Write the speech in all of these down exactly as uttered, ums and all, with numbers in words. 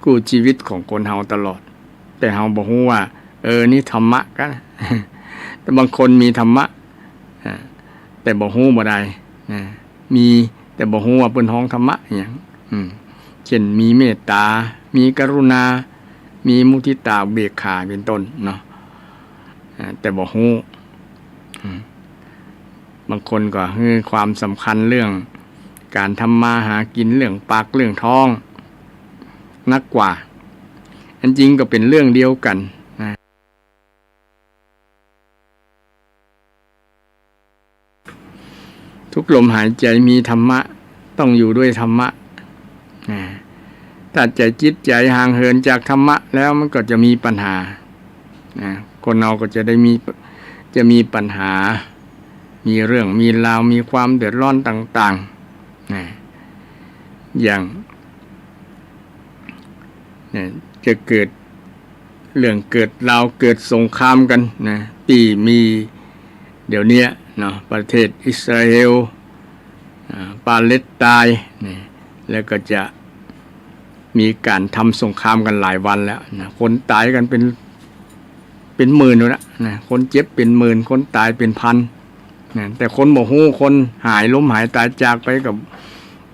กู้ชีวิตของคนเฮาตลอด แต่เฮาบ่ฮู้ว่า เออ นี่ธรรมะกะ แต่บางคนมีธรรมะ อ่า แต่บ่ฮู้บ่ดาย นะ มี แต่บ่ฮู้ว่าเปิ้นฮ้องธรรมะอะหยัง อืม เช่น มีเมตตา มีกรุณา มีมุทิตาอุเบกขา เป๋นต้นเนาะ อ่า แต่บ่ฮู้ อืม บางคนก็หื้อความสำคัญเรื่องก๋านทำมาหากิ๋น เรื่องปากเรื่องท้องนักกว่า อันจริงก็เป๋นเรื่องเดียวกั๋นนะ ทุกลมหายใจ๋มีธรรมะ ต้องอยู่ด้วยธรรมะ นะ ถ้าใจ๋จิตใจ๋ห่างเหินจากธรรมะแล้วมันก็จะมีปัญหา นะ คนเฮาก็จะได้มี จะมีปัญหา มีเรื่องมีราว มีความเดือดร้อนต่างๆ นะ อย่าง เนี่ย จะเกิดเรื่องเกิดราว เกิดสงครามกั๋นนะ ตี้มีเดี๋ยวเนี้ยเนาะ ประเทศอิสราเอล อ่า ปาเลสไตน์เนี่ย แล้วก็จะมีก๋านทำสงครามกั๋นหลายวันแล้วนะ คนต๋ายกั๋นเป๋น เป๋นหมื่นอยู่แล้วนะ คนเจ็บเป๋นหมื่น คนต๋ายเป๋นพันนะ แต่คนบ่ฮู้ คนหายล้มหายต๋ายจากไปก็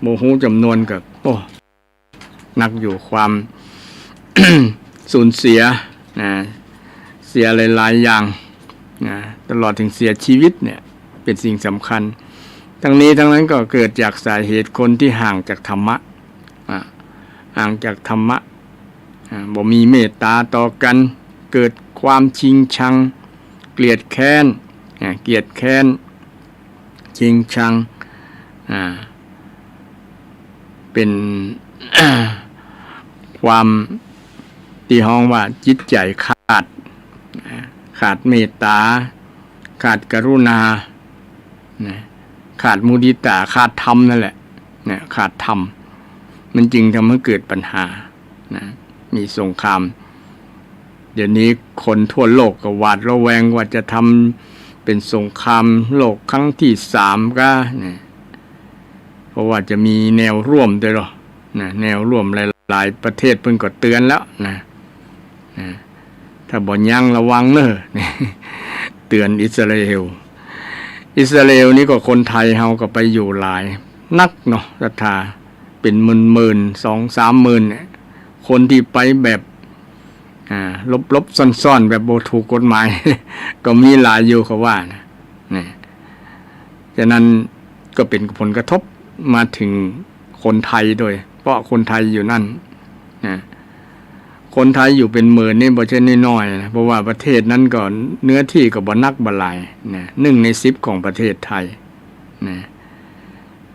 บ่ฮู้จ๋ำนวน ก็ โอ้ นักอยู่ ความ สูญเสียนะ เสียหลายๆ อย่างนะ ตลอดถึงเสียชีวิตเนี่ย เป๋นสิ่งสำคัญ ทั้งนี้ทั้งนั้นก็เกิดจากสาเหตุคนที่ห่างจากธรรมะ อ่ะ ห่างจากธรรมะ อ่ะ บ่มีเมตตาต่อกั๋น เกิดความชิงชัง เกลียดแค้น อ่ะ เกลียดแค้น ชิงชัง อ่า เป๋น ความตี้ฮ้องว่าจิตใจ๋ขาด อ่า ขาดเมตตา ขาดกรุณา นะ ขาดมุทิตา ขาดธรรมนั่นแหละ นะ ขาดธรรม มันจึงทำให้เกิดปัญหา นะ มีสงคราม เดี๋ยวนี้คนทั่วโลกก็หวาดระแวงว่าจะทำเป๋นสงครามโลกครั้งที่สามกะเนี่ย เพราะว่าจะมีแนวร่วมตวยเหรอ นะ แนวร่วมหลายๆ ประเทศเปิ้นก็เตื๋อนแล้วนะ นะ ถ้าบ่ยั้งระวังเน่อ เตื๋อนอิสราเอล อิสราเอลนี่ก็คนไทยเฮาก็ไปอยู่หลายนักเนาะ ศรัทธา เป๋นหมื่นๆ สองสามหมื่นเนี่ย คนตี้ไปแบบ อ่า หลบๆ ซ่อนๆ แบบบ่ถูกกฎหมาย ก็มีหลายอยู่เขาว่านะ นี่ ฉะนั้นก็เป๋นผลกระทบมาถึงคนไทยโดย เพราะคนไทยอยู่นั่นนะ คนไทยอยู่เป๋นหมื่นนี่บ่ใจ้น้อยๆ นะ เพราะว่าประเทศนั้นก็เนื้อตี้ก็บ่นักบ่หลายนะ หนึ่งในสิบของประเทศไทยนะ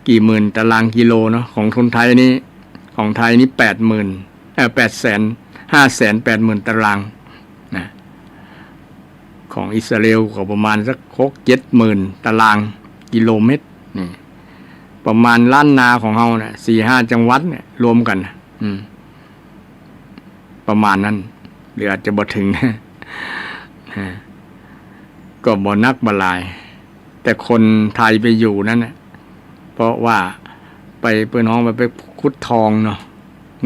กี่หมื่นตารางกิโลเนาะ ของคนไทยนี่ ของไทยนี่แปดหมื่น เอ่อ แปดแสน ห้าแสนแปดหมื่นตารางนะ ของอิสราเอลก็ประมาณสักหกเจ็ดหมื่นตารางกิโลเมตร นี่ ประมาณล้านนาของเฮาเนี่ย สี่ห้าจังหวัดเนี่ย รวมกั๋นนะ อืม ประมาณนั้น หรืออาจจะบ่เถิง ก็บ่นักบ่หลาย แต่คนไทยไปอยู่นั้นน่ะ เพราะว่าไป เปิ้นฮ้องว่าไปขุดทองเนาะ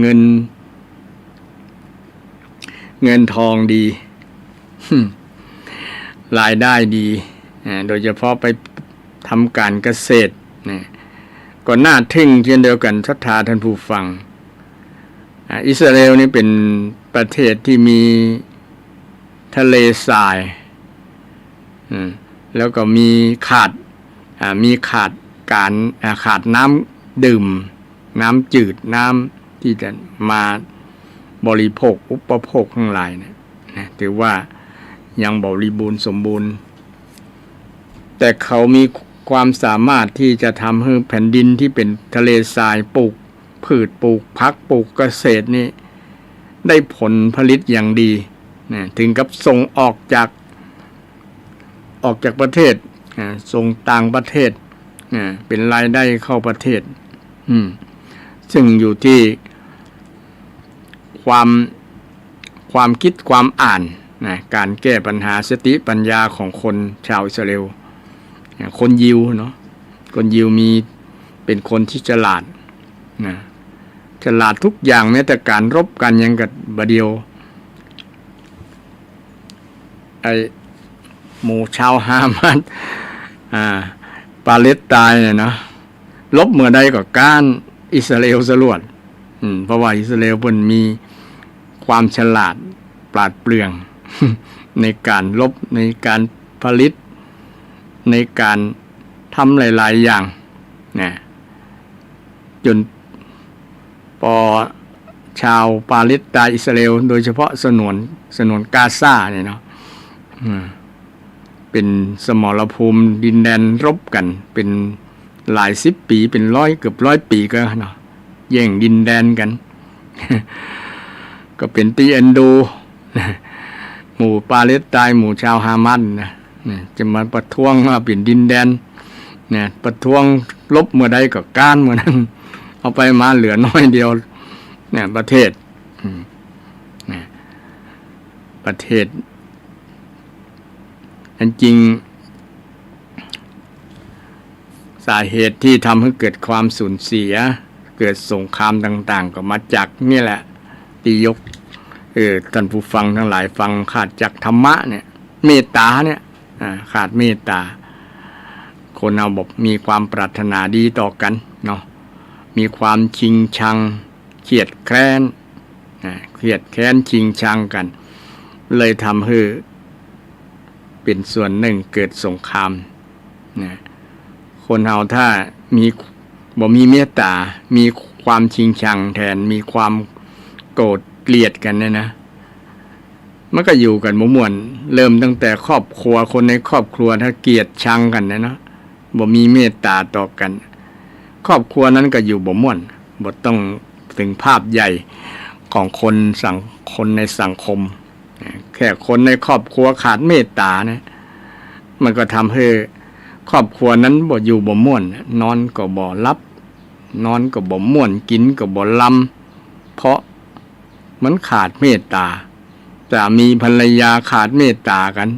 เงิน เงินทองดี รายได้ดี อ่า โดยเฉพาะไปทำก๋านเกษตรเนี่ย ก็น่าทึ่งเช่นเดียวกั๋น ศรัทธาท่านผู้ฟัง อ่า อิสราเอลนี่เป๋นประเทศตี้มีทะเลทราย อืม แล้วก็มีขาด อ่า มีขาดก๋าน อ่า ขาดน้ำดื่ม น้ำจืด น้ำตี้จะมาบริโภค อุปโภคตังหลายเนี่ยนะ ถือว่ายังบ่บริบูรณ์สมบูรณ์ แต่เขามีความสามารถตี้จะทำหื้อแผ่นดินตี้เป๋นทะเลทราย ปลูก พืชปลูกผักปลูกเกษตรนี่ได้ผลผลิตอย่างดีนะ ถึงกับส่งออกจาก ออกจากประเทศ อ่า ส่งต่างประเทศ อ่า เป๋นรายได้เข้าประเทศ อืม ซึ่งอยู่ตี้ความ ความคิดความอ่านนะ ก๋านแก้ปัญหา สติปัญญาของคนชาวอิสราเอล อ่า คนยิวเนาะ คนยิวมี เป๋นคนตี้ฉลาดนะ ฉลาดทุกอย่าง แม้แต่ก๋านรบ ก๋านหยัง ก็บ่าเดี่ยว ไอ้หมู่ชาวฮามาส อ่า ปาเลสไตน์เนี่ยเนาะ รบเมื่อใดก็ก๊านอิสราเอลสลวด อืม เพราะว่าอิสราเอลเปิ้นมีความฉลาดปราดเปรื่อง ในก๋านรบ ในก๋านผลิต ในก๋านทำหลายๆ อย่างนะ จ๋นปอชาวปาเลสไตน์ อิสราเอล โดยเฉพาะฉนวน ฉนวนกาซาเนี่ยเนาะ อืม เป๋นสมรภูมิดินแดนรบกั๋น เป๋นหลายสิบปี๋ เป๋นร้อย เกือบร้อยปี๋ก็เนาะ แย่งดินแดนกั๋น ก็เป๋นตี้เอ็นดู หมู่ปาเลสไตน์ หมู่ชาวฮามาสนะ เนี่ย จะมาประท้วงว่าเป๋นดินแดน เนี่ย ประท้วงรบเมื่อใดก็ก๊านเมื่อนั้น เอาไปมาเหลือน้อยเดียว เนี่ย ประเทศ อืม เนี่ย ประเทศ อันจริง สาเหตุตี้ทำหื้อเกิดความสูญเสีย เกิดสงครามต่างๆ ก็มาจากนี่แหละ ตี้ยก เออ ต้านผู้ฟังตังหลายฟัง ขาดจากธรรมะเนี่ย เมตต๋าเนี่ย อ่า ขาดเมตต๋า คนเฮาบ่มีความปรารถนาดีต่อกั๋นเนาะ มีความชิงชัง เคียดแค้น นะ เคียดแค้นชิงชังกั๋น เลยทำหื้อเป๋นส่วนนึ่งเกิดสงคราม นะ คนเฮาถ้ามี บ่มีเมตต๋า มีความชิงชังแทน มีความโกรธเกลียดกั๋นเนี่ยนะ มันก็อยู่กั๋นบ่ม่วน เริ่มตั้งแต่ครอบครัว คนในครอบครัวถ้าเกลียดชังกั๋นเนี่ยนะ บ่มีเมตต๋าต่อกั๋น ครอบครัวนั้นก็อยู่บ่ม่วน บ่ต้องเถิงภาพใหญ่ของคนสัง คนในสังคม แค่คนในครอบครัวขาดเมตต๋าเนี่ย มันก็ทำหื้อครอบครัวนั้นบ่อยู่บ่ม่วน นอนก็บ่หลับ นอนก็บ่ม่วน กิ๋นก็บ่ลำ เพราะมันขาดเมตต๋า สามีภรรยาขาดเมตต๋ากั๋น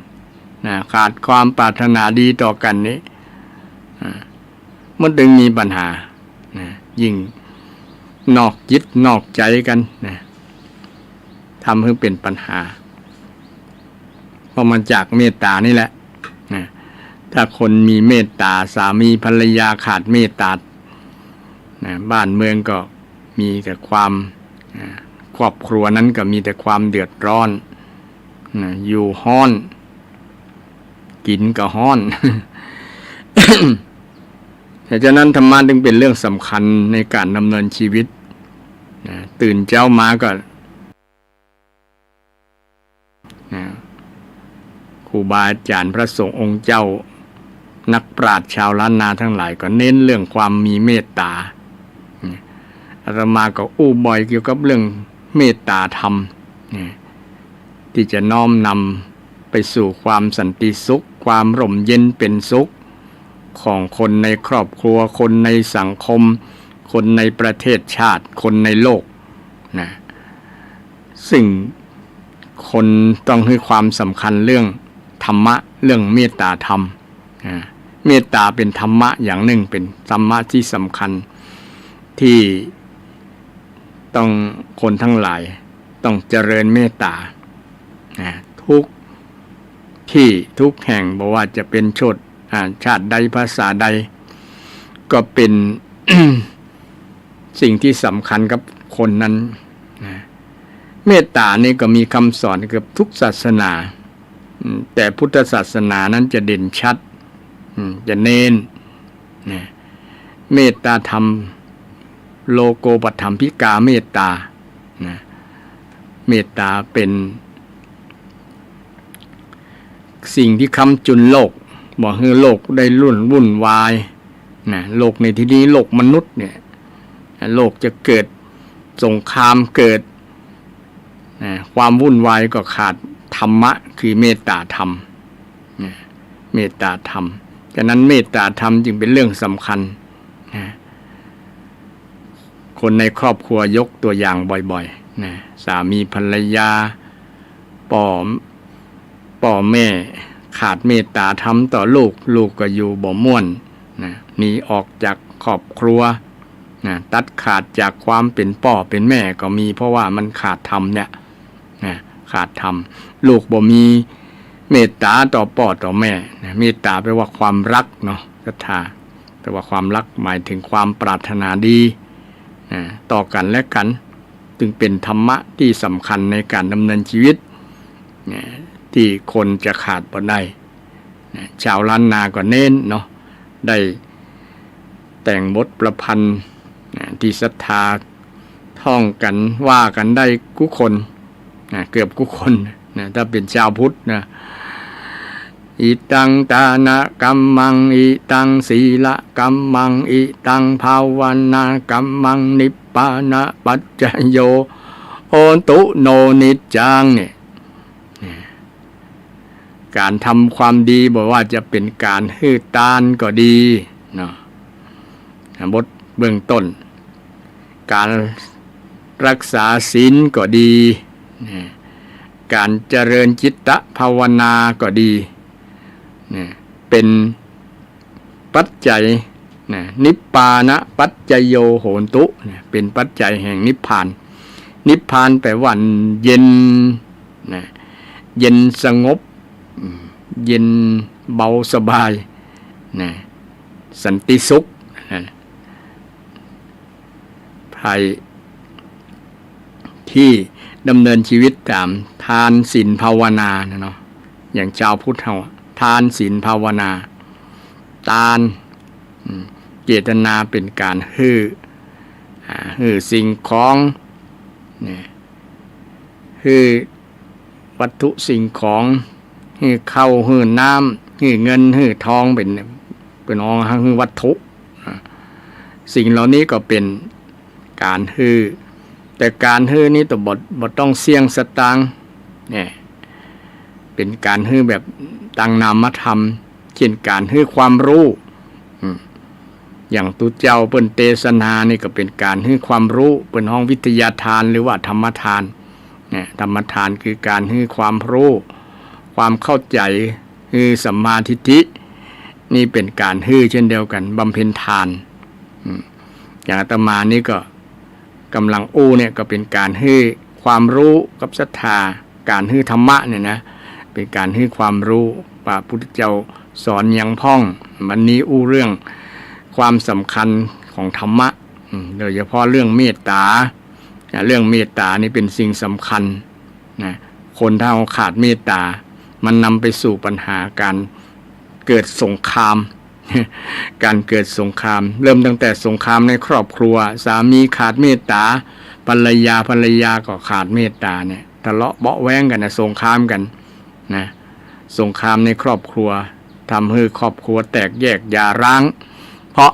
นะ ขาดความปรารถนาดีต่อกั๋นนี่ อ่า มันจึงมีปัญหา นะ ยิ่งนอกจิตนอกใจ๋กั๋น นะ ทำหื้อเป๋นปัญหา เพราะมันจากเมตต๋านี่แหละ นะ ถ้าคนมีเมตต๋า สามีภรรยาขาดเมตต๋า นะ บ้านเมืองก็มีแต่ความ นะ ครอบครัวนั้นก็มีแต่ความเดือดร้อน นะ อยู่ฮ้อน กิ๋นก็ฮ้อน แต่ฉะนั้นธรรมะจึงเป๋นเรื่องสำคัญในก๋านดำเนินชีวิต นะ ตื่นเจ๊ามาก็ นะ ครูบาอาจ๋ารย์พระสงฆ์องค์เจ้า นักปราชญ์ชาวล้านนาตังหลายก็เน้นเรื่องความมีเมตต๋า นะ อาตมาก็อู้บ่อยเกี่ยวกับเรื่องเมตต๋าธรรม นะ ตี้จะน้อมนำไปสู่ความสันติสุข ความร่มเย็นเป๋นสุข ของคนในครอบครัว คนในสังคม คนในประเทศชาติ คนในโลก นะ ซึ่งคนต้องหื้อความสำคัญเรื่องธรรมะ เรื่องเมตต๋าธรรม นะ เมตต๋าเป๋นธรรมะอย่างนึ่ง เป๋นธรรมะตี้สำคัญ ตี้ต้อง คนตังหลายต้องเจริญเมตต๋า นะ ทุกตี้ทุกแห่ง บ่ว่าจะเป๋นชด อ่า ชาติใดภาษาใด ก็เป๋น สิ่งตี้สำคัญกับคนนั้น นะ เมตต๋านี่ก็มีกำสอนเกือบทุกศาสนา อืม แต่พุทธศาสนานั้นจะเด่นชัด อืม จะเน้น นะ เมตต๋าธรรม โลโกปัฏฐัมภิกาเมตต๋า นะ เมตต๋าเป๋นสิ่งตี้ค้ำจุนโลก บ่หื้อโลกได้รุ่น วุ่นวาย นะ โลกในตี้นี้โลกมนุษย์เนี่ย โลกจะเกิดสงคราม เกิด นะ ความวุ่นวายก็ขาดธรรมะ คือเมตต๋าธรรม นะ เมตต๋าธรรม ฉะนั้นเมตต๋าธรรมจึงเป๋นเรื่องสำคัญ นะ คนในครอบครัวยกตัวอย่างบ่อยๆ นะ สามีภรรยา ป้อ ป้อแม่ขาดเมตต๋าธรรมต่อลูก ลูกก็อยู่บ่ม่วน นะ หนีออกจากครอบครัว นะ ตัดขาดจากความเป๋นป้อเป๋นแม่ก็มี เพราะว่ามันขาดธรรมเนี่ย นะ ขาดธรรม ลูกบ่มีเมตต๋าต่อป้อต่อแม่ นะ เมตต๋าแปลว่าความฮักเนาะ ศรัทธา แปลว่าความฮัก หมายเถิงความปรารถนาดี นะ ต่อกั๋นและกั๋น จึงเป๋นธรรมะตี้สำคัญในก๋านดำเนินจีวิต นะ ตี้คนจะขาดบ่ได้ นะ จาวล้านนาก็เน้นเนาะ ได้แต่งบทประพันธ์นะ ตี้ศรัทธาท่องกั๋น ว่ากั๋นได้กู้คนนะ เกือบกู้คนนะ ถ้าเป๋นจาวพุทธนะ อิตังตานะกัมมัง อิตังสีละกัมมัง อิตังภาวนากัมมัง นิพพานะปัจจโย โหนตุโนนิจจัง เนี่ย ก๋านทำความดี บ่ว่าจะเป๋นก๋านหื้อตานก็ดีเนาะ บทเบื้องต้น ก๋านฮักษาศีลก็ดีนะ ก๋านเจริญจิตตภาวนาก็ดีนะ เป๋น ปัจจัยนะ นิพพานะปัจจโยโหนตุนะ เป๋นปัจจัยแห่งนิพพาน นิพพานแปลว่าเย็นนะ เย็นสงบ อืม เย็นเบาสบายนะ สันติสุขนะ ใผตี้ดำเนินจีวิตต๋ามทานศีลภาวนานะเนาะ อย่างจาวพุทธเฮาอะ ทานศีลภาวนา ตาน อืม เจตนาเป๋นก๋านหื้อ อ่า หื้อสิ่งของ เนี่ย หื้อวัตถุสิ่งของ หื้อข้าว หื้อน้ำ หื้อเงิน หื้อทอง เป๋น เป๋นของหื้อวัตถุ อ่า สิ่งเหล่านี้ก็เป๋นก๋านหื้อ แต่ก๋านหื้อนี้ต้องบ่ บ่ต้องเสี้ยงสตางค์ เนี่ย เป๋นก๋านหื้อแบบตางนามธรรม เจ้นก๋านหื้อความฮู้ อืม อย่างตุ๊เจ้าเปิ้นเตสนานี่ก็เป๋นก๋านหื้อความฮู้ เปิ้นฮ้องวิทยาทานหรือว่าธรรมทาน เนี่ย ธรรมทานคือก๋านหื้อความฮู้ ความเข้าใจ๋ หื้อสัมมาทิฏฐิ นี่เป๋นก๋านหื้อเช่นเดียวกั๋น บำเพ็ญทาน อืม อย่างอาตมานี่ก็ ก่ำลังอู้เนี่ยก็เป๋นก๋านหื้อความฮู้กับศรัทธา ก๋านหื้อธรรมะเนี่ยนะ เป๋นก๋านหื้อความฮู้ พระพุทธเจ้าสอนหยังพ่อง วันนี้อู้เรื่องความสำคัญของธรรมะ อืม โดยเฉพาะเรื่องเมตต๋า อ่ะ เรื่องเมตต๋านี่เป๋นสิ่งสำคัญนะ คนถ้าเฮาขาดเมตต๋า มันนำไปสู่ปัญหาก๋านเกิดสงคราม ก๋านเกิดสงคราม เริ่มตั้งแต่สงครามในครอบครัว สามีขาดเมตต๋าภรรยา ภรรยาก็ขาดเมตต๋าเนี่ย ทะเลาะเบาะแว้งกั๋นนะ สงครามกั๋นนะ สงครามในครอบครัว ทำหื้อครอบครัวแตกแยกหย่าร้าง เพราะ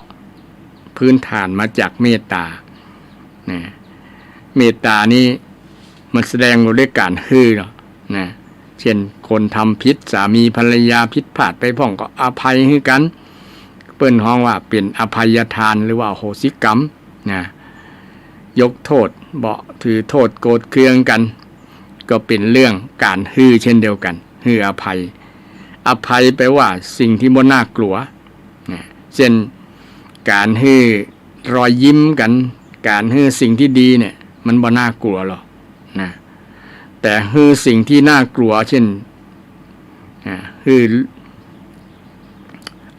พื้นฐานมาจากเมตต๋า นะ เมตต๋านี่มันแสดงออกด้วยก๋านหื้อเนาะ นะ เจ้นคนทำผิด สามีภรรยาผิดพลาดไปพ่องก็อภัยหื้อกั๋น เปิ้นฮ้องว่าเป๋นอภัยทานหรือว่าอโหสิกรรม นะ ยกโต้ษ บ่ถือโต้ษโกรธเคืองกั๋น ก็เป๋นเรื่องก๋านหื้อเช่นเดียวกั๋น หื้ออภัย อภัยแปลว่าสิ่งตี้บ่น่ากลัว นะ เจ้นก๋านหื้อรอยยิ้มกั๋น ก๋านหื้อสิ่งตี้ดีเนี่ย มันบ่น่ากลัวหรอก นะ แต่หื้อสิ่งตี้น่ากลัว เจ้น อ่า หื้อ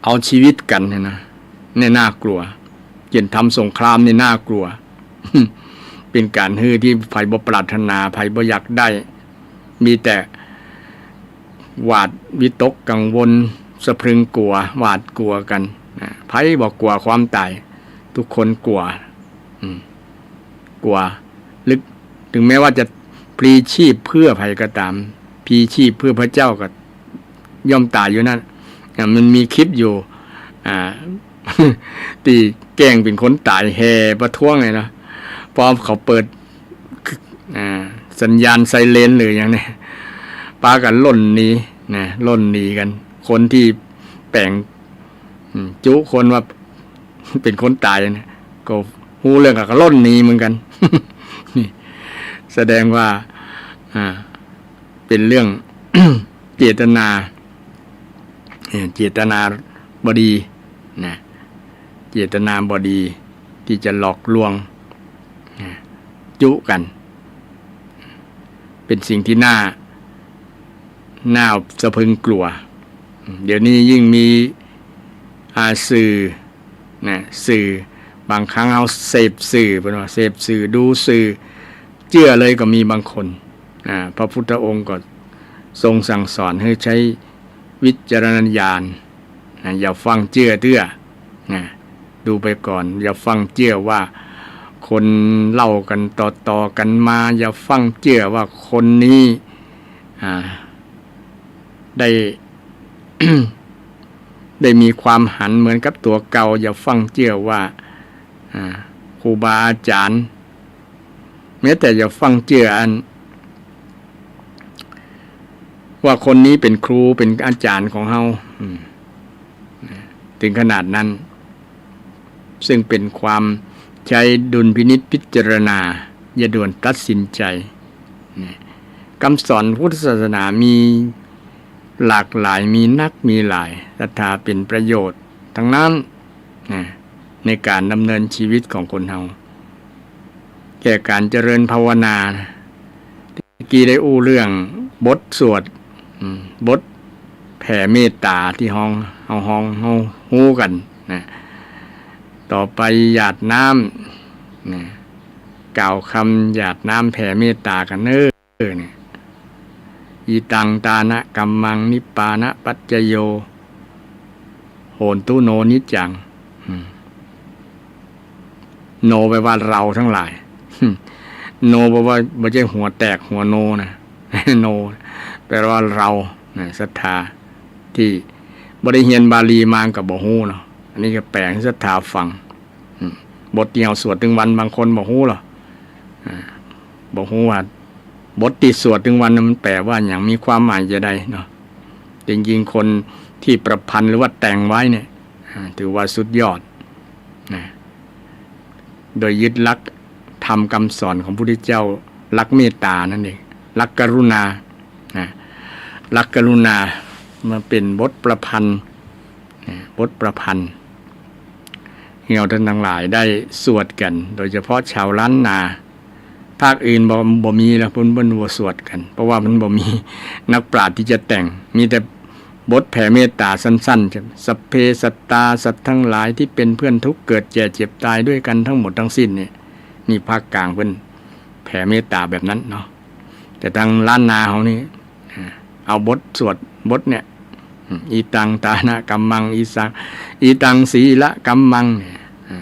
เอาจีวิตกั๋นเนี่ยนะ เนี่ยน่ากลัว เจ้นทำสงครามนี่น่ากลัว เป๋นก๋านหื้อตี้ใผบ่ปรารถนา ใผบ่อยากได้ มีแต่หวาดวิตกกังวล สะพรึงกั๋ว หวาดกั๋วกั๋น นะ ใผบ่กั๋วความต๋าย ทุกคนกั๋ว อืม กั๋วลึก ถึงแม้ว่าจะพลีชีพเพื่อใผก็ต๋าม พลีชีพเพื่อพระเจ้าก็ย่อมต๋ายอยู่นั่น อ่ะ มันมีคลิปอยู่ อ่า ตี้แกล้งเป๋นคนต๋ายแห่ประท้วงเลยเนาะ ปอเขาเปิด อ่า สัญญาณไซเรนหรือหยังเนี่ย ปากั๋นล่นหนีนะ ล่นหนีกั๋น คนตี้แป๋ง อืม จุคนว่าเป๋นคนต๋ายเนี่ย ก็ฮู้เรื่องก็ล่นหนีเหมือนกั๋น นี่แสดงว่า อ่า เป๋นเรื่อง เจตนา เอ่อ เจตนาบ่ดีนะ เจตนาบ่ดี ตี้จะหลอกลวง นะ จุกั๋น เป๋นสิ่งตี้น่า น่าสะพรึงกลัว เดี๋ยวนี้ยิ่งมี อ่า สื่อ นะ สื่อ บางครั้งเฮาเสพสื่อ เปิ้นว่าเสพสื่อ ดูสื่อ เจื้อเลยก็มีบางคน อ่า พระพุทธองค์ก็ทรงสั่งสอนหื้อใจ๊วิจารณญาณ นะ อย่าฟั่งเจื้อเตื้อ นะ ดูไปก่อน อย่าฟั่งเจื้อว่าคนเล่ากั๋นต่อๆ กั๋นมา อย่าฟั่งเจื้อว่าคนนี้ อ่า ได้ ได้มีความหันเหมือนกับตั๋วเก่า อย่าฟั่งเจื้อว่า อ่า ครูบาอาจ๋ารย์ แม้แต่อย่าฟั่งเจื้ออัน ว่าคนนี้เป๋นครูเป๋นอาจ๋ารย์ของเฮา อืม นะ เถิงขนาดนั้น ซึ่งเป๋นความใจ๊ดุลพินิจพิจารณา อย่าด่วนตัดสินใจ๋ นะ กำสอนพุทธศาสนามีหลากหลาย มีนักมีหลาย ศรัทธาเป๋นประโยชน์ตังนั้น นะ ในก๋านดำเนินชีวิตของคนเฮา แก่ก๋านเจริญภาวนา นะ ตะกี้ได้อู้เรื่องบทสวด อืม บทแผ่เมตต๋าตี้ฮ้อง เฮาฮ้อง เฮาฮู้กั๋น นะ ต่อไปหยาดน้ำ นะ กล่าวกำหยาดน้ำแผ่เมตต๋ากั๋นเน่อ เนี่ย อิตังตานะกัมมัง นิพพานะปัจจโย โหนตุโน นิจจัง อืม โน แปลว่าเราตังหลาย โน แปลว่า บ่ใจ้หัวแตกหัวโนนะ โน แปลว่าเรา นะ ศรัทธา ตี้บ่ได้เฮียนบาลีมาก็บ่ฮู้เนาะ อันนี้ก็แป๋หื้อศรัทธาฟัง อืม บทตี้เฮาสวดตึงวัน บางคนบ่ฮู้หรอก อ่า บ่ฮู้ว่าบทตี้สวดตึงวันนั้นมันแป๋ว่าหยัง มีความหมายจาใดเนาะ จริงๆ คนตี้ประพันธ์หรือว่าแต่งไว้เนี่ย อ่า ถือว่าสุดยอด นะ โดยยึดหลักธรรมกำสอนของพระพุทธเจ้า หลักเมตต๋านั่นเอง หลักกรุณา นะ หลักกรุณา มาเป๋นบทประพันธ์ นะ บทประพันธ์ หื้อเฮาตังหลายได้สวดกั๋น โดยเฉพาะชาวล้านนา ภาคอื่นบ่ บ่มีแล้ว เปิ้น เปิ้นบ่สวดกั๋น เพราะว่ามันบ่มีนักปราชญ์ตี้จะแต่ง มีแต่บทแผ่เมตต๋าสั้นๆ สัพเพสัตตา สัตว์ตังหลายตี้เป๋นเปื้อนทุกข์ เกิดแก่เจ็บตายด้วยกั๋นตังหมดตังสิ้นเนี่ย นี่ภาคกลางเปิ้นแผ่เมตต๋าแบบนั้นเนาะ แต่ตังล้านนาเฮานี่ อ่า เอาบทสวดบทเนี่ย อืม อิตังตานะกัมมัง อิสัง อิตังสีละกัมมัง เนี่ย อ่า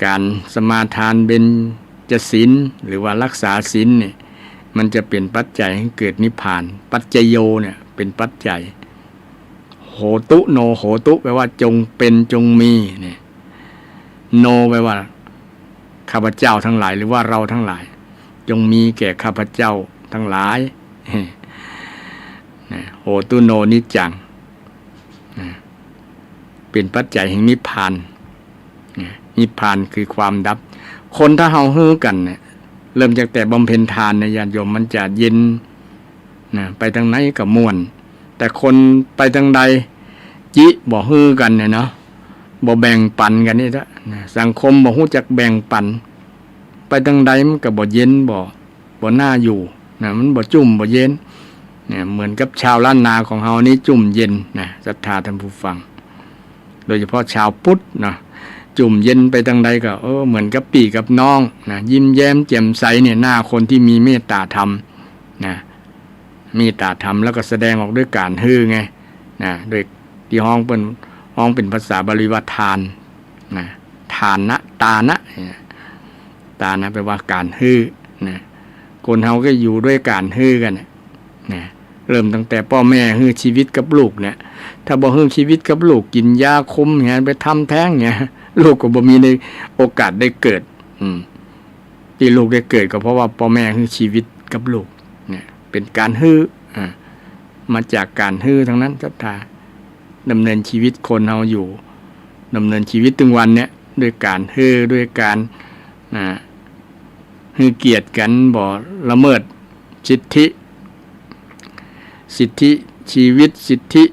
ก๋านสมาทานเบญจศีล หรือว่ารักษาศีลเนี่ย มันจะเป๋นปัจจัยหื้อเกิดนิพพาน ปัจจโย เนี่ย เป๋นปัจจัย โหตุโนโหตุ แปลว่าจงเป๋นจงมี เนี่ย โน แปลว่า ข้าพเจ้าตังหลาย หรือว่าเราตังหลาย จงมีแก่ข้าพเจ้าตังหลาย นะ โหตุโน นิจจัง นะ เป๋นปัจจัยแห่งนิพพาน นะ นิพพานคือความดับ คนถ้าเฮาหื้อกั๋นเนี่ย เริ่มจากแต่บำเพ็ญทานเนี่ย ญาติโยม มันจะเย็น นะ ไปตังไหนก็ม่วน แต่คนไปตังใด จิบ่หื้อกั๋นเนี่ยเนาะ บ่แบ่งปั๋นกั๋นนี่ละ นะ สังคมบ่ฮู้จักแบ่งปั๋น ไปตังใดมันก็บ่เย็น บ่ บ่น่าอยู่ นะ มันบ่จุ่มบ่เย็น เนี่ย เหมือนกับชาวล้านนาของเฮานี่จุ่มเย็น นะ ศรัทธาท่านผู้ฟัง โดยเฉพาะชาวพุทธนะ จุ่มเย็นไปตังใดก็ เออ เหมือนกับปี้กับน้องนะ ยิ้มแย้มแจ่มใสเนี่ย หน้าคนตี้มีเมตต๋าธรรมนะ เมตต๋าธรรม แล้วก็แสดงออกด้วยก๋านหื้อไงนะ โดยตี้ฮ้องเปิ้น ฮ้องเป๋นภาษาบาลีว่าทานนะ ทานะ ตานะ เนี่ย ตานะ แปลว่าก๋านหื้อนะ คนเฮาก็อยู่ด้วยก๋านหื้อกั๋นเนี่ย นะ เริ่มตั้งแต่ป้อแม่หื้อจีวิตกับลูกเนี่ย ถ้าบ่หื้อจีวิตกับลูก กิ๋นยาคุมเหีย ไปทำแต๊งเหีย ลูกก็บ่มีในโอกาสได้เกิด อืม ตี้ลูกได้เกิดก็เพราะว่าป้อแม่หื้อจีวิตกับลูก เนี่ย เป๋นก๋านหื้อ อ่า มาจากก๋านหื้อตังนั้น ศรัทธา ดำเนินจีวิตคนเฮาอยู่ ดำเนินจีวิตตึงวันเนี่ย ด้วยก๋านหื้อ ด้วยก๋าน อ่า หื้อเกียรติกั๋น บ่ละเมิดสิทธิ สิทธิจีวิต สิทธิ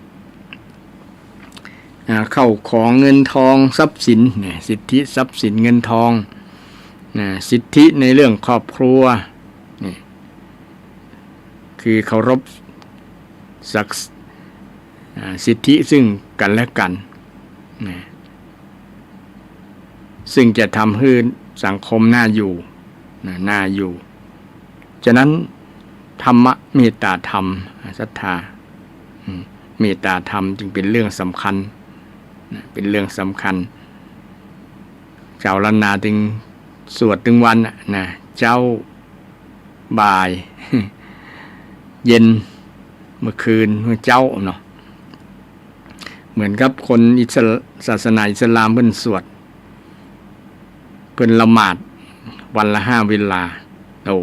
อ่า เข้าของเงินทองทรัพย์สินเนี่ย สิทธิทรัพย์สินเงินทอง นะ สิทธิในเรื่องครอบครัว นี่ คือเคารพศักดิ์ อ่า สิทธิซึ่งกันและกัน นะ ซึ่งจะทำหื้อสังคมน่าอยู่ นะ น่าอยู่ ฉะนั้นธรรมะ เมตตาธรรม ศรัทธา อืม เมตตาธรรมจึงเป็นเรื่องสำคัญ นะ เป็นเรื่องสำคัญ จาวล้านนาตึงสวดตึงวันน่ะ นะ เจ๊า บ่าย เย็น เมื่อคืน เมื่อเจ๊าเนาะ เหมือนกับคนอิสล- ศาสนาอิสลามเปิ้นสวด เปิ้นละหมาดวันละห้าเวลา โอ้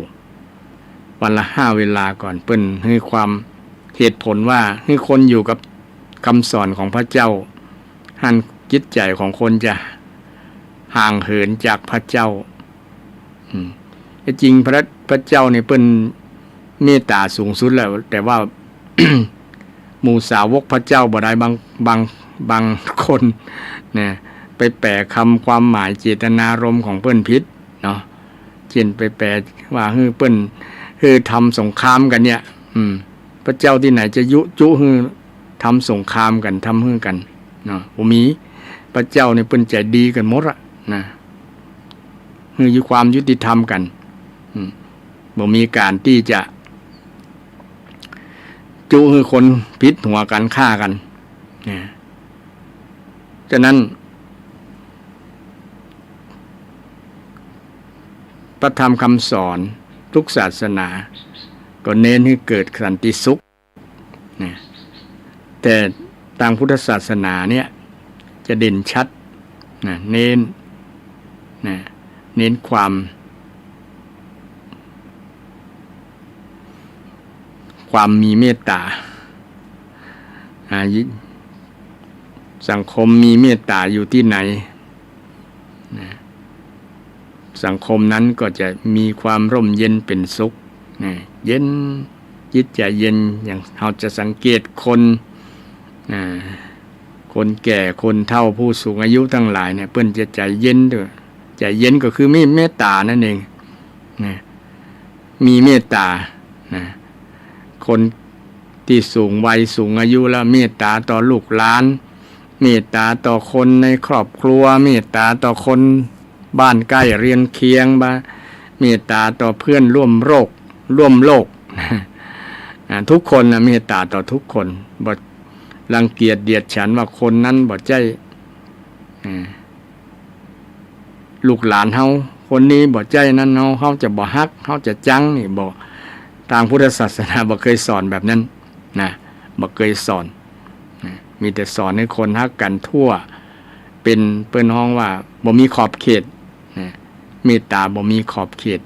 วันละห้าเวลาก่อน เปิ้นหื้อความเหตุผลว่าหื้อคนอยู่กับกำสอนของพระเจ้า หั้นจิตใจ๋ของคนจะห่างเหินจากพระเจ้า อืม แต่จริงพระ- พระเจ้านี่เปิ้นเมตตาสูงสุดแล้ว แต่ว่า หมู่สาวกพระเจ้าบ่ได้ บาง- บาง- บางคนนะ ไปแปลคำความหมายเจตนารมณ์ของเปิ้นผิดเนาะ เจ้นไปแปลว่าหื้อเปิ้น หื้อทำสงครามกั๋นเนี่ย อืม พระเจ้าตี้ไหนจะยุ- จุหื้อทำสงครามกั๋น ทำหื้อกั๋นเนาะ บ่มี พระเจ้านี่เปิ้นใจ๋ดีกั๋นหมดอะนะ หื้อความยุติธรรมกั๋น อืม บ่มีก๋านตี้จะจุหื้อคนผิดหัวกั๋น ฆ่ากั๋นนะ ฉะนั้น พระธรรมคำสอนทุกศาสนาก็เน้นให้เกิดสันติสุขนะ แต่ตางพุทธศาสนาเนี่ยจะเด่นชัดนะ เน้นนะ เน้นความ ความมีเมตตา อ่า สังคมมีเมตตาอยู่ตี้ไหนนะ สังคมนั้นก็จะมีความร่มเย็นเป๋นสุขนะ เย็น จิตใจ๋เย็น อย่างเฮาจะสังเกตคน อ่า คนแก่ คนเฒ่า ผู้สูงอายุตังหลายเนี่ย เปิ้นจะใจ๋เย็นเต๊อะ ใจ๋เย็นก็คือมีเมตตานั่นเองนะ มีเมตตานะ คนตี้สูงวัยสูงอายุแล้ว เมตตาต่อลูกหลาน เมตตาต่อคนในครอบครัว เมตตาต่อคนบ้านใก้เรือนเคียง บ่า เมตตาต่อเพื่อนร่วมโรค ร่วมโลก อ่า ทุกคนนะ เมตตาต่อทุกคน บ่รังเกียจเดียดฉันว่าคนนั้นบ่ใจ้ อ่า ลูกหลานเฮา คนนี้บ่ใจ้นั้นเฮา เฮาจะบ่ฮัก เฮาจะจัง นี่บ่ ตางพุทธศาสนาบ่เกยสอนแบบนั้นนะ บ่เกยสอนนะ มีแต่สอนหื้อคนฮักกั๋นทั่ว เป๋น เปิ้นฮ้องว่าบ่มีขอบเขตนะ เมตตาบ่มีขอบเขต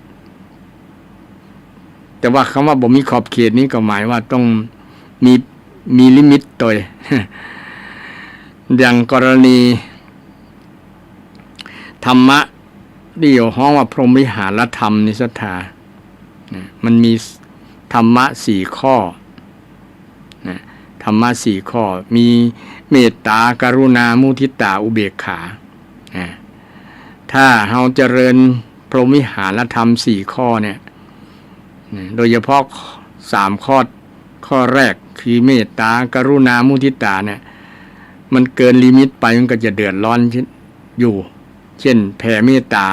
แต่ว่าคำว่าบ่มีขอบเขตนี้ก็หมายว่าต้องมี- มีลิมิตตวย อย่างกรณีธรรมะตี้ฮ้องว่าพรหมวิหารธรรมนี่ ศรัทธา นะ มันมีธรรมะสี่ข้อนะ ธรรมะสี่ข้อ มีเมตตา กรุณา มุทิตา อุเบกขานะ ถ้าเฮาเจริญพรหมวิหารธรรมสี่ข้อเนี่ยนะ โดยเฉพาะสามข้อ ข้อแรกคือเมตตา กรุณา มุทิตาเนี่ย มันเกินลิมิตไปมันก็จะเดือดร้อนอยู่ เช่นแผ่เมตตา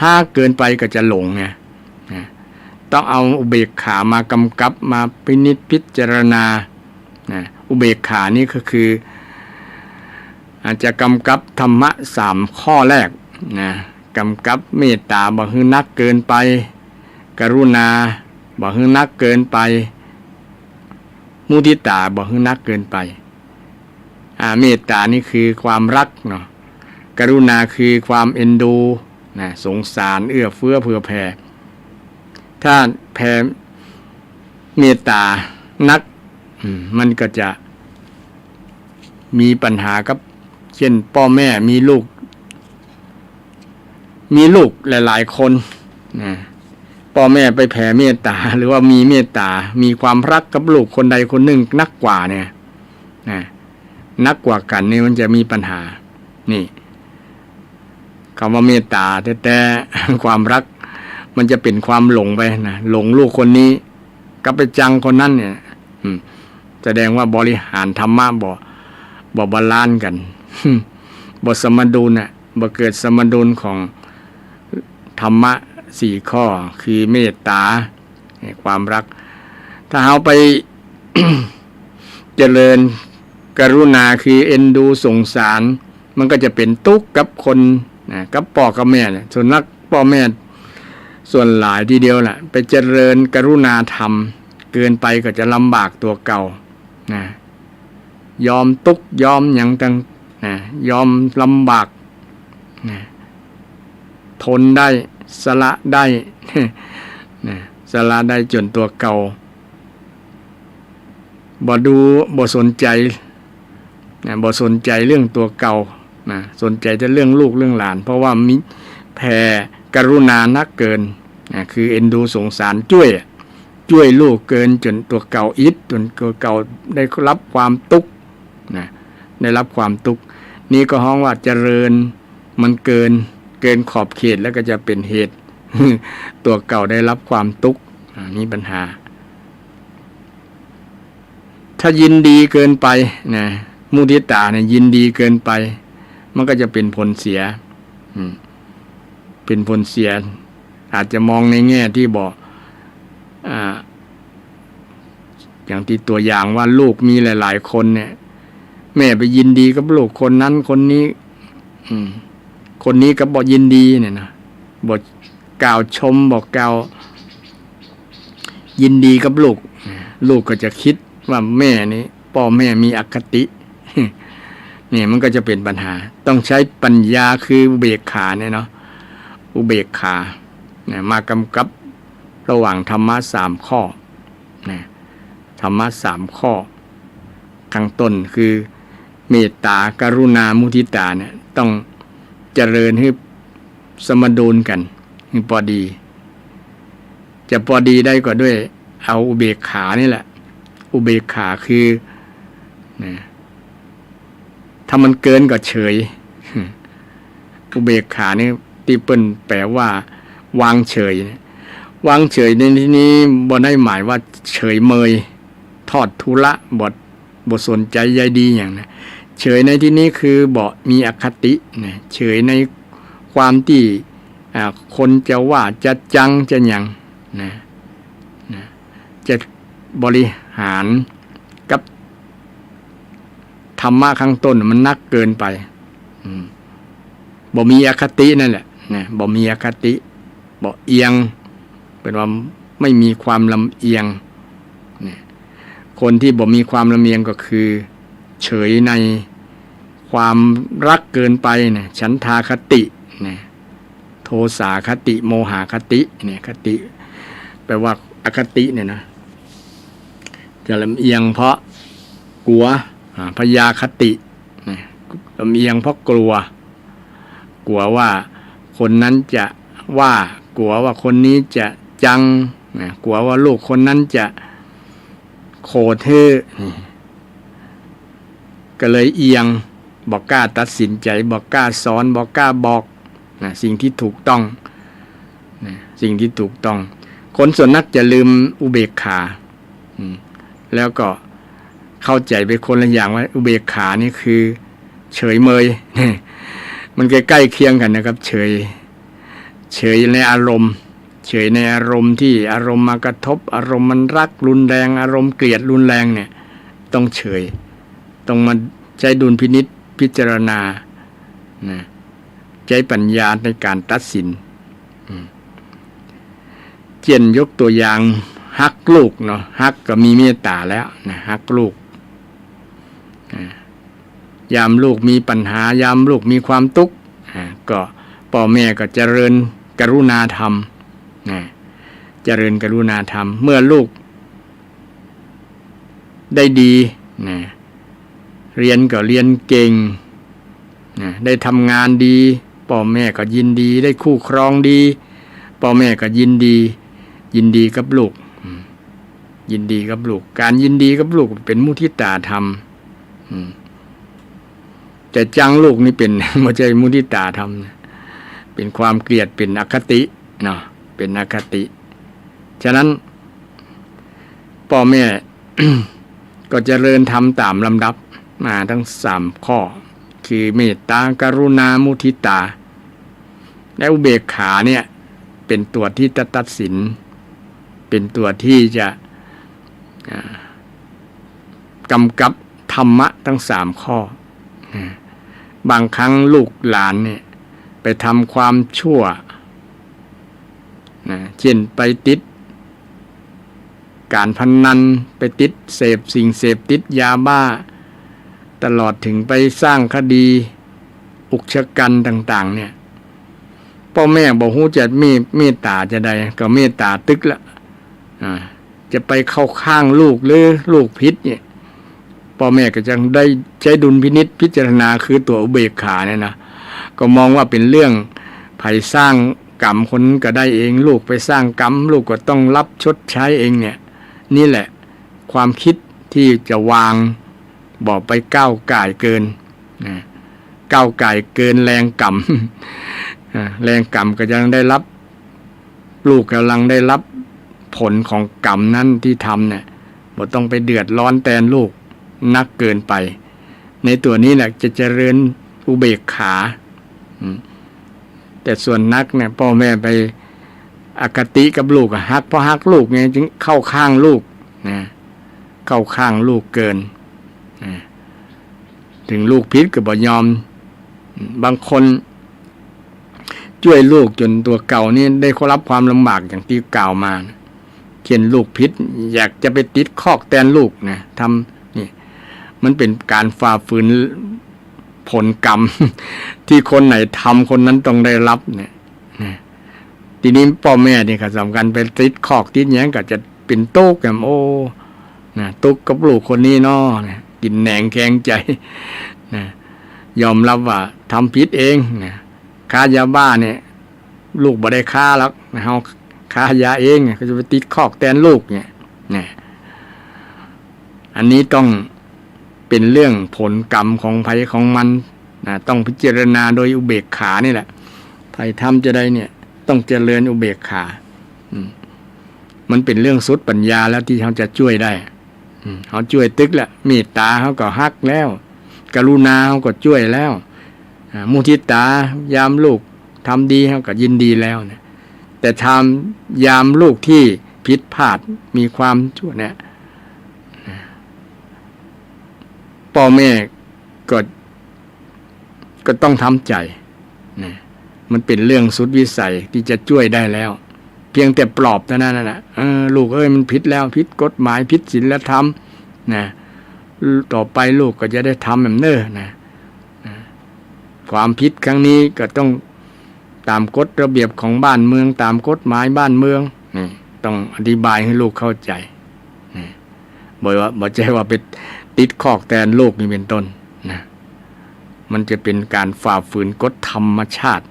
ฮากเกินไปก็จะหลงไงนะ ต้องเอาอุเบกขามากำกับ มาพินิจพิจารณานะ อุเบกขานี่ก็คือ อาจจะกำกับธรรมะสามข้อแรกนะ กำกับเมตตาบ่หื้อนักเกินไป กรุณาบ่หื้อนักเกินไป มุทิตาบ่หื้อนักเกินไป อ่า เมตตานี่คือความฮักเนาะ กรุณาคือความเอ็นดูนะ สงสาร เอื้อเฟื้อเผื่อแผ่ ถ้าแผ่เมตตานัก อืม มันก็จะมีปัญหากับ เช่นป้อแม่มีลูก มีลูกหลายๆ คนนะ ป้อแม่ไปแผ่เมตตา หรือว่ามีเมตตา มีความฮักกับลูกคนใดคนนึ่งนักกว่าเนี่ยนะ หนักกว่ากั๋นนี่มันจะมีปัญหา นี่ กำว่าเมตต๋าแต๊ๆ ความฮัก มันจะเป๋นความหลงไปนะ หลงลูกคนนี้ ก็ไปจังคนนั้นเนี่ย อืม แสดงว่าบริหารธรรมะบ่ บ่บาลานซ์กั๋น บ่สมดุลน่ะ บ่เกิดสมดุลของธรรมะสี่ข้อ คือเมตต๋า ความฮัก ถ้าเฮาไป เจริญกรุณา คือเอ็นดูสงสาร มันก็จะเป๋นตุ๊กข์กับคนนะ กับป้อกับแม่น่ะ ส่วนนักป้อแม่ ส่วนหลายทีเดียวแหละ ไปเจริญกรุณาธรรมเกินไปก็จะลำบากตั๋วเก่านะ ยอมตุ๊กข์ยอมหยังตังนะ ยอมลำบากนะ ทนได้ สละได้ นะ สละได้จ๋นตั๋วเก่า บ่ดู บ่สนใจ๋ นะ บ่สนใจ๋เรื่องตั๋วเก่า นะ สนใจ๋แต่เรื่องลูกเรื่องหลาน เพราะว่ามีแผ่กรุณานักเกิน นะ คือเอ็นดูสงสารจ้วย จ้วยลูกเกินจ๋นตั๋วเก่าอิด จ๋นตั๋วเก่าได้ฮับความตุ๊กข์ นะ ได้ฮับความตุ๊กข์ นี่ก็ฮ้องว่าเจริญมันเกิน เกินขอบเขตแล้วก็จะเป๋นเหตุ ตั๋วเก่าได้ฮับความตุ๊กข์ อ่า มีปัญหา ถ้ายินดีเกินไปนะ มุทิตาเนี่ยยินดีเกินไป มันก็จะเป๋นผลเสีย อืม เป๋นผลเสีย อาจจะมองในแง่ที่บ่ อ่า อย่างตี้ตั๋วอย่างว่าลูกมีหลายๆ คนเนี่ย แม่ไปยินดีกับลูกคนนั้นคนนี้ อืม คนนี้ก็บ่ยินดีเนี่ยนะ บ่กล่าวชม บ่กล่าวยินดีกับลูก ลูกก็จะกึ๊ดว่าแม่นี่ ป้อแม่มีอคติ เนี่ยมันก็จะเป๋นปัญหา ต้องใจ๊ปัญญาคืออุเบกขาเนี่ยเนาะ อุเบกขา เนี่ย มากำกับระหว่างธรรมะสามข้อ นะ ธรรมะสามข้อ ข้างต้นคือเมตต๋า กรุณา มุทิตาเนี่ย ต้องเจริญหื้อสมดุลกั๋น หื้อปอดี จะปอดีได้ก็ด้วยเอาอุเบกขานี่แหละ อุเบกขาคือ นะ ถ้ามันเกินก็เฉย อุเบกขานี่ตี้เปิ้นแปลว่าวางเฉยเนี่ย วางเฉยในที่นี้บ่ได้หมายว่าเฉยเมย ทอดทุเลา บ่ บ่สนใจ๋ใยดีหยังนะ เฉยในที่นี้คือบ่มีอคตินะ เฉยในความตี้ อ่า คนจะว่าจะจังจะหยังนะ นะ จะบริหารกับธรรมะข้างต้นมันนักเกินไป อืม บ่มีอคตินั่นแหละนะ บ่มีอคติ บ่เอียง เปิ้นว่าไม่มีความลำเอียงนะ คนที่บ่มีความลำเอียงก็คือ เฉยในความฮักเกินไปนะ ฉันทาคตินะ โทสาคติ โมหคติเนี่ย คติ แปลว่าอคติเนี่ยนะ จะลำเอียงเพราะกลัว อ่า พยาคตินะ ลำเอียงเพราะกลัว กลัวว่าคนนั้นจะว่า กลัวว่าคนนี้จะจังนะ กลัวว่าลูกคนนั้นจะโขดหื้อ นี่ ก็เลยเอียง บ่กล้าตัดสินใจ๋ บ่กล้าสอน บ่กล้าบอกนะ สิ่งที่ถูกต้องนะ สิ่งที่ถูกต้อง คนส่วนนักจะลืมอุเบกขา อืม แล้วก็เข้าใจ๋ไปคนละอย่างว่าอุเบกขานี่คือเฉยเมย มันใก้ๆ เคียงกั๋นนะครับ เฉย เฉยในอารมณ์ เฉยในอารมณ์ที่อารมณ์มากระทบ อารมณ์มันฮักรุนแรง อารมณ์เกลียดรุนแรงเนี่ย ต้องเฉย ต้องมาใจ๊ดุลพินิจพิจารณานะ ใจ๊ปัญญาในก๋านตัดสิน อืม เจ้นยกตั๋วอย่างฮักลูกเนาะ ฮักก็มีเมตต๋าแล้วนะ ฮักลูก อ่า ยามลูกมีปัญหา ยามลูกมีความตุ๊กข์ อ่า ก็ป้อแม่ก็เจริญกรุณาธรรมนะ เจริญกรุณาธรรม เมื่อลูกได้ดีนะ เฮียนก็เฮียนเก่งนะ ได้ทำงานดี ป้อแม่ก็ยินดี ได้คู่ครองดี ป้อแม่ก็ยินดี ยินดีกับลูก อืม ยินดีกับลูก ก๋านยินดีกับลูกเป๋นมุทิตาธรรม อืม จะจังลูกนี่เป๋น บ่ใจ้มุทิตาธรรมนะ เป๋นความเกลียด เป๋นอคติเนาะ เป๋นอคติ ฉะนั้น ป้อแม่ ก็เจริญธรรมต๋ามลำดับมาตึงสามข้อ คือเมตตา กรุณา มุทิตา และอุเบกขาเนี่ย เป๋นตั๋วตี้จะตัดสิน เป๋นตั๋วตี้จะ อ่า ก๋ำกับธรรมะตึงสามข้อ นะ บางครั้งลูกหลานเนี่ย ไปทำความชั่ว นะ เจ้นไปติดก๋านพนัน ไปติดเสพสิ่งเสพติดยาบ้า ตลอดเถิงไปสร้างคดีอุกชะกัญต่างๆ เนี่ย ป้อแม่บ่ฮู้จะเมต เมตตาจาใด ก็เมตตาตึ๊กละ อ่า จะไปเข้าข้างลูกหรือลูกผิดเนี่ย ป้อแม่ก็จั่งได้ใจ๊ดุลพินิจพิจารณา คือตั๋วอุเบกขาเนี่ยนะ ก็มองว่าเป๋นเรื่อง ใผสร้างกรรมคนนั้นก็ได้เอง ลูกไปสร้างกรรม ลูกก็ต้องรับชดใช้เองเนี่ย นี่แหละความคิดที่จะวาง บ่ไปก้าวก่ายเกิน นะ ก้าวก่ายเกินแรงกรรม อ่า แรงกรรมก็ยังได้รับ ลูกก่ำลังได้รับผลของกรรมนั้นตี้ทำเนี่ย บ่ต้องไปเดือดร้อนแตนลูกนักเกินไป ในตั๋วนี้แหละจะเจริญอุเบกขา อืม แต่ส่วนนักเนี่ย ป้อแม่ไปอคติกับลูกอะ ฮัก เพราะฮักลูกไง จึงเข้าข้างลูกนะ เข้าข้างลูกเกินนะ เถิงลูกผิดก็บ่ยอม บางคนจ้วยลูกจ๋นตั๋วเก่านี่ได้รับความลำบากอย่างตี้กล่าวมานะ เช่นลูกผิด อยากจะไปติดคอกแตนลูกนะ ทำ นี่ มันเป๋นก๋านฝ่าฝืนผลกรรม ตี้คนไหนทำคนนั้นต้องได้รับเนี่ย นะ ทีนี้ป้อแม่นี่ก็สำคัญ ไปติดคอกติดหยังก็จะเป๋นตุ๊กข์แหม โอ้ นะ ตุ๊กข์กับลูกคนนี้เนาะ นะ กินแหนงแคลงใจ๋ นะ ยอมรับว่าทำผิดเอง นะ ค้ายาบ้าเนี่ย ลูกบ่ได้ค้าหรอกนะ เฮาค้ายาเอง ก็จะไปติดคอกแตนลูกเนี่ย นะ อันนี้ต้องเป๋นเรื่องผลกรรมของใผของมันนะ ต้องพิจารณาโดยอุเบกขานี่แหละ ใผทำจาใดเนี่ย ต้องเจริญอุเบกขา อืม มันเป๋นเรื่องสุดปัญญาแล้วตี้เฮาจะจ้วยได้ อืม เฮาจ้วยตึ๊กละ เมตตาเฮาก็ฮักแล้ว กรุณาเฮาก็จ้วยแล้ว อ่า มุทิตา ยามลูกทำดีเฮาก็ยินดีแล้วนะ แต่ทำยามลูกตี้ผิดพลาด มีความชั่วเนี่ย ป้อแม่ก็ ก็ต้องทำใจ๋นะ มันเป๋นเรื่องสุดวิสัยตี้จะจ้วยได้แล้ว เพียงแต่ปลอบเต้านั้นน่ะ เออ ลูกเอ้ย มันผิดแล้ว ผิดกฎหมาย ผิดศีลธรรมนะ ต่อไปลูกก็จะได้ทำแบบเน้อนะ นะ ความผิดครั้งนี้ก็ต้องต๋ามกฎระเบียบของบ้านเมือง ต๋ามกฎหมายบ้านเมือง นี่ ต้องอธิบายหื้อลูกเข้าใจ๋ นี่ บ่ว่า บ่ใจ้ว่าไปติดคอกแตนลูกนี่เป๋นต้นนะ มันจะเป๋นก๋านฝ่าฝืนกฎธรรมชาติ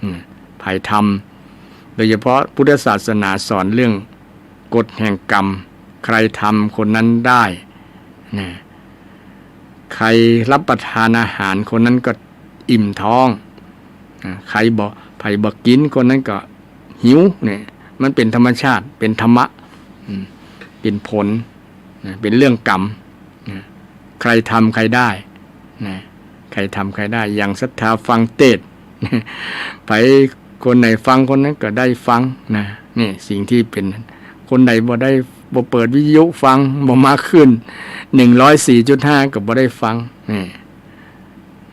อืม ใผทำ โดยเฉพาะพุทธศาสนาสอนเรื่องกฎแห่งกรรม ใครทำคนนั้นได้นะ ใครรับประทานอาหารคนนั้นก็อิ่มท้องนะ ใครบ่ ใผบ่กิ๋นคนนั้นก็หิวเนี่ย มันเป๋นธรรมชาติ เป๋นธรรมะ อืม เป๋นผลนะ เป๋นเรื่องกรรมนะ ใครทำใครได้นะ ใครทำใครได้ อย่างศรัทธาฟังเทศน์ ใผคนไหนฟังคนนั้นก็ได้ฟังนะ นี่สิ่งตี้เป๋น คนไหนบ่ได้ บ่เปิดวิทยุฟัง บ่มาคลื่น หนึ่งร้อยสี่จุดห้า ก็บ่ได้ฟัง นี่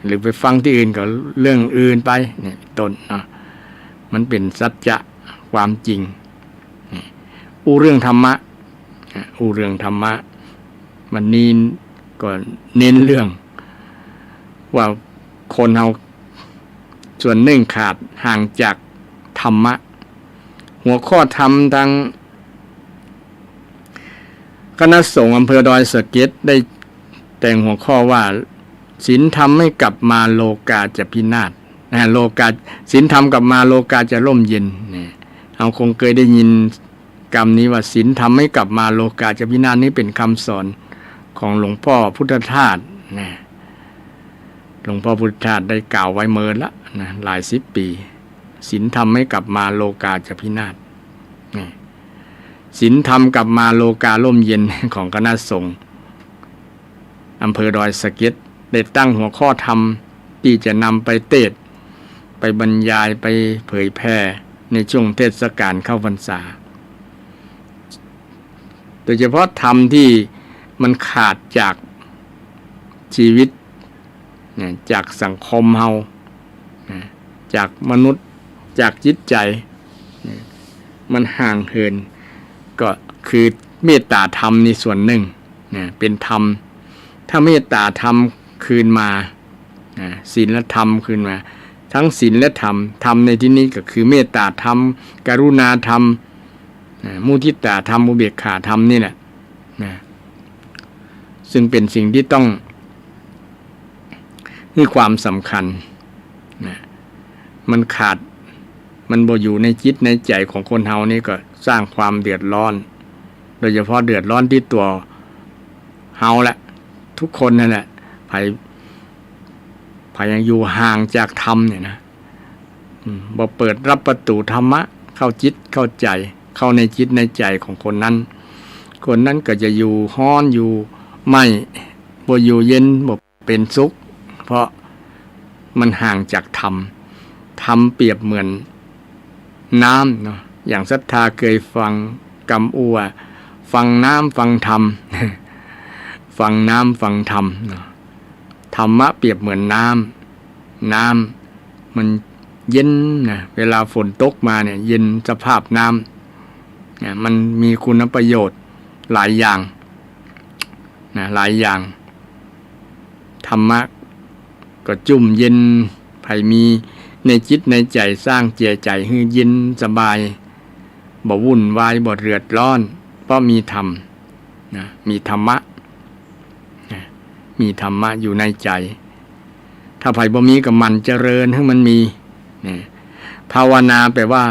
หรือไปฟังตี้อื่นก็เรื่องอื่นไป นี่ ต้นเนาะ มันเป๋นสัจจะความจริง นี่ อู้เรื่องธรรมะ อ่ะ อู้เรื่องธรรมะ วันนี้ก็เน้นเรื่องว่าคนเฮาส่วนนึ่งขาดห่างจากธรรมะ หัวข้อธรรมตางคณะสงฆ์อำเภอดอยสะเก็ดได้แต่งหัวข้อว่า ศีลธรรมไม่กลับมา โลกาจะพินาศ นะ โลกา ศีลธรรมกลับมา โลกาจะร่มเย็น เนี่ย เฮาคงเกยได้ยินกำนี้ว่า ศีลธรรมไม่กลับมา โลกาจะพินาศ นี่เป๋นกำสอนของหลวงป้อพุทธทาสนะ หลวงพ่อพุทธทาสได้กล่าวไว้เมินละนะ หลายสิบปี๋ ศีลธรรมไม่กลับมา โลกาจะพินาศ นี่ ศีลธรรมกลับมา โลการ่มเย็น ของคณะสงฆ์อำเภอดอยสะเก็ด ได้ตั้งหัวข้อธรรมตี้จะนำไปเตสน์ ไปบรรยาย ไปเผยแผ่ในช่วงเทศกาลเข้าพรรษา โดยเฉพาะธรรมตี้มันขาดจากชีวิต นะ จากสังคมเฮา นะ จากมนุษย์ จากจิตใจ๋ นะ มันห่างเหิน ก็คือเมตตาธรรมนี่ส่วนนึ่ง นะ เป๋นธรรม ถ้าเมตตาธรรมคืนมา นะ ศีลธรรมคืนมา ทั้งศีลและธรรม ธรรมในตี้นี้ก็คือเมตตาธรรม กรุณาธรรม นะ มุทิตาธรรม อุเบกขาธรรมนี่แหละ นะ ซึ่งเป๋นสิ่งตี้ต้องหื้อความสำคัญ นะ มันขาด มันบ่อยู่ในจิตในใจ๋ของคนเฮานี่ก็สร้างความเดือดร้อน โดยเฉพาะเดือดร้อนตี้ตั๋วเฮาแหละ ทุกคนนั่นแหละ ใผ ใผยังอยู่ห่างจากธรรมเนี่ยนะ อืม บ่เปิดรับประตู๋ธรรมะ เข้าจิตเข้าใจ๋ เข้าในจิตในใจ๋ของคนนั้น คนนั้นก็จะอยู่ฮ้อนอยู่ไหม้ บ่อยู่เย็น บ่เป๋นสุข เพราะมันห่างจากธรรม ธรรมเปรียบเหมือนน้ำเนาะ อย่างศรัทธาเกยฟังกำอู้ว่า ฟังน้ำฟังธรรม ฟังน้ำฟังธรรมเนาะ ธรรมะเปรียบเหมือนน้ำ น้ำมันเย็นนะ เวลาฝนตกมาเนี่ย เย็นสภาพน้ำนะ มันมีคุณประโยชน์หลายอย่างนะ หลายอย่าง ธรรมะก็จุ่มเย็น ใผมีในจิตในใจ๋ สร้างเจียใจ๋หื้อเย็นสบาย บ่วุ่นวาย บ่เดือดร้อน เพราะมีธรรมนะ มีธรรมะนะ มีธรรมะอยู่ในใจ๋ ถ้าใผบ่มีก็หมั่นเจริญหื้อมันมีนะ ภาวนาแปลว่า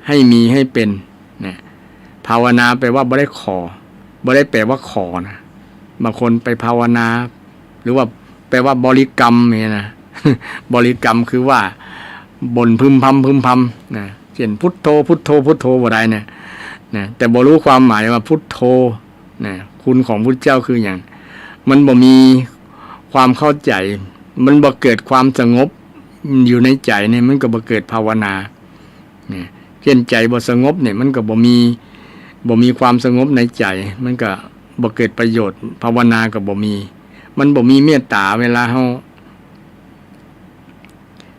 ให้มีให้เป๋นนะ ภาวนาแปลว่าบ่ได้ขอ บ่ได้แปลว่าขอนะ บางคนไปภาวนา หรือว่าแปลว่าบริกรรมเนี่ยนะ บริกรรมคือว่าบ่นพึมพำพึมพำนะ เช่น พุทโธ พุทโธ พุทโธ บ่ได้เนี่ยนะ แต่บ่ฮู้ความหมายว่าพุทโธนะ คุณของพุทธเจ้าคือหยัง มันบ่มีความเข้าใจ๋ มันบ่เกิดความสงบอยู่ในใจ๋เนี่ย มันก็บ่เกิดภาวนา เนี่ย เช่นใจ๋บ่สงบเนี่ย มันก็บ่มี บ่มีความสงบในใจ๋ มันก็บ่เกิดประโยชน์ ภาวนาก็บ่มี มันบ่มีเมตตา เวลาเฮา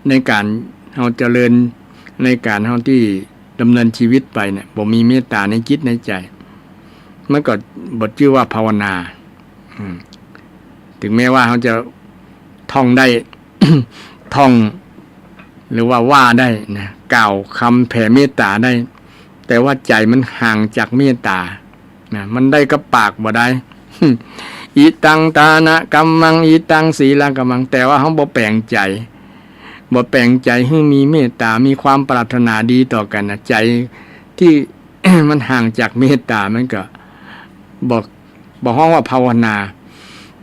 ในก๋านเฮาเจริญ ในก๋านเฮาตี้ดำเนินชีวิตไปเนี่ย บ่มีเมตตาในจิตในใจ๋ มันก็บ่จื้อว่าภาวนา อืม ถึงแม้ว่าเฮาจะท่องได้ ท่อง หรือว่าว่าได้นะ กล่าวกำแผ่เมตตาได้ แต่ว่าใจ๋มันห่างจากเมตตานะ มันได้กับปากบ่ได้ อิตังทานะกัมมัง อิตังศีละกัมมัง แต่ว่าเฮาบ่แป๋งใจ๋ บ่แป๋งใจ๋หื้อมีเมตตา มีความปรารถนาดีต่อกั๋นนะ ใจ๋ตี้ มันห่างจากเมตตา มันก็บ่ บ่ฮ้องว่าภาวนา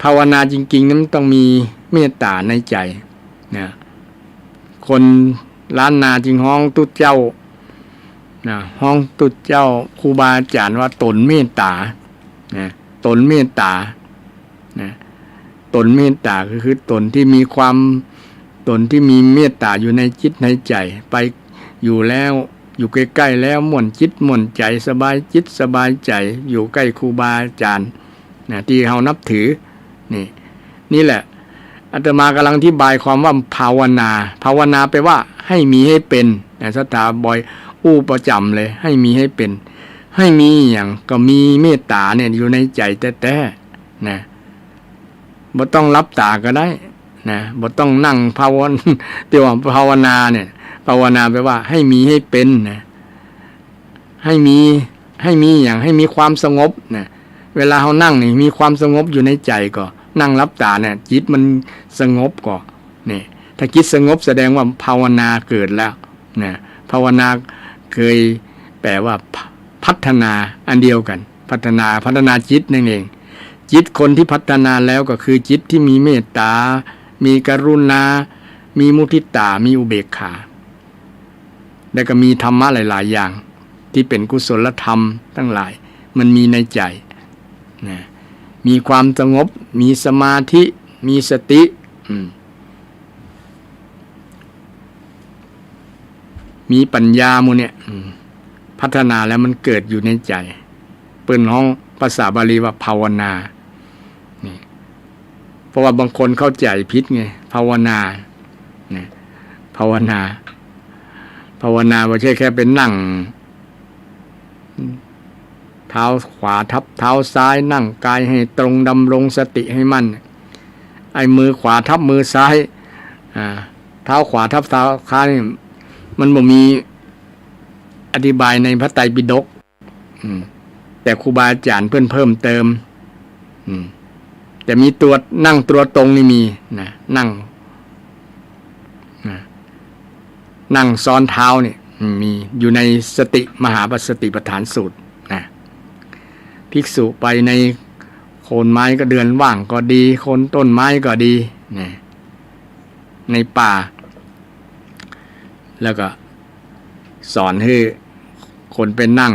ภาวนาจริงๆ นั้นมันต้องมีเมตตาในใจ๋นะ คนล้านนาจึงฮ้องตุ๊เจ้านะ ฮ้องตุ๊เจ้า ครูบาอาจ๋ารย์ว่าต๋นเมตตานะ ต๋นเมตตานะ ต๋นเมตตาก็คือต๋นตี้มีความ ต๋นตี้มีเมตตาอยู่ในจิตในใจ๋ ไปอยู่แล้ว อยู่ใก้ๆ แล้วม่วนจิตม่วนใจ๋ สบายจิตสบายใจ๋ อยู่ใก้ครูบาอาจ๋ารย์นะ ตี้เฮานับถือ นี่ นี่แหละ อาตมากำลังอธิบายความว่าภาวนา ภาวนาแปลว่าให้มีให้เป๋นนะ ศรัทธาบ่อยอู้ประจ๋ำเลย ให้มีให้เป๋น ให้มีหยัง ก็มีเมตตาเนี่ยอยู่ในใจ๋แต๊ๆ นะ บ่ต้องหลับต๋าก็ได้นะ บ่ต้องนั่งภาวนา ตี้ว่าภาวนาเนี่ย ภาวนาแปลว่าให้มีให้เป๋นนะ ให้มี ให้มีหยัง ให้มีความสงบนะ เวลาเฮานั่งนี่มีความสงบอยู่ในใจ๋ก่อ นั่งหลับต๋าเนี่ย จิตมันสงบก่อ นี่ ถ้าจิตสงบแสดงว่าภาวนาเกิดแล้วนะ ภาวนาเกยแปลว่าพัฒนาอันเดียวกั๋น พัฒนา พัฒนาจิตนั่นเอง จิตคนตี้พัฒนาแล้วก็คือจิตตี้มีเมตตา มีกรุณา มีมุทิตา มีอุเบกขา แล้วก็มีธรรมะหลายๆ อย่าง ตี้เป๋นกุศลธรรมตังหลาย มันมีในใจ๋ นะ มีความสงบ มีสมาธิ มีสติ อืม มีปัญญาหมู่เนี่ย อืม พัฒนาแล้วมันเกิดอยู่ในใจ๋ เปิ้นฮ้องภาษาบาลีว่าภาวนา นี่ เพราะว่าบางคนเข้าใจ๋ผิดไง ภาวนา นะ ภาวนา ภาวนาบ่ใจ้แค่ไปนั่ง เท้าขวาทับเท้าซ้าย นั่งกายให้ตรง ดำรงสติให้มั่น ไอ้มือขวาทับมือซ้าย อ่า เท้าขวาทับเท้าซ้ายนี่ มันบ่มีอธิบายในพระไตรปิฎก อืม แต่ครูบาอาจ๋ารย์เปิ้นเพิ่มเติม อืม แต่มีตัวนั่งตัวตรงนี่มีนะ นั่ง นะ นั่งซ้อนเท้าเนี่ย อืม มีอยู่ในสติ มหาสติปัฏฐานสูตรนะ ภิกษุไปในโคนไม้ก็ เดือนว่างก็ดี โคนต้นไม้ก็ดีนะ ในป่า แล้วก็สอนหื้อคนไปนั่ง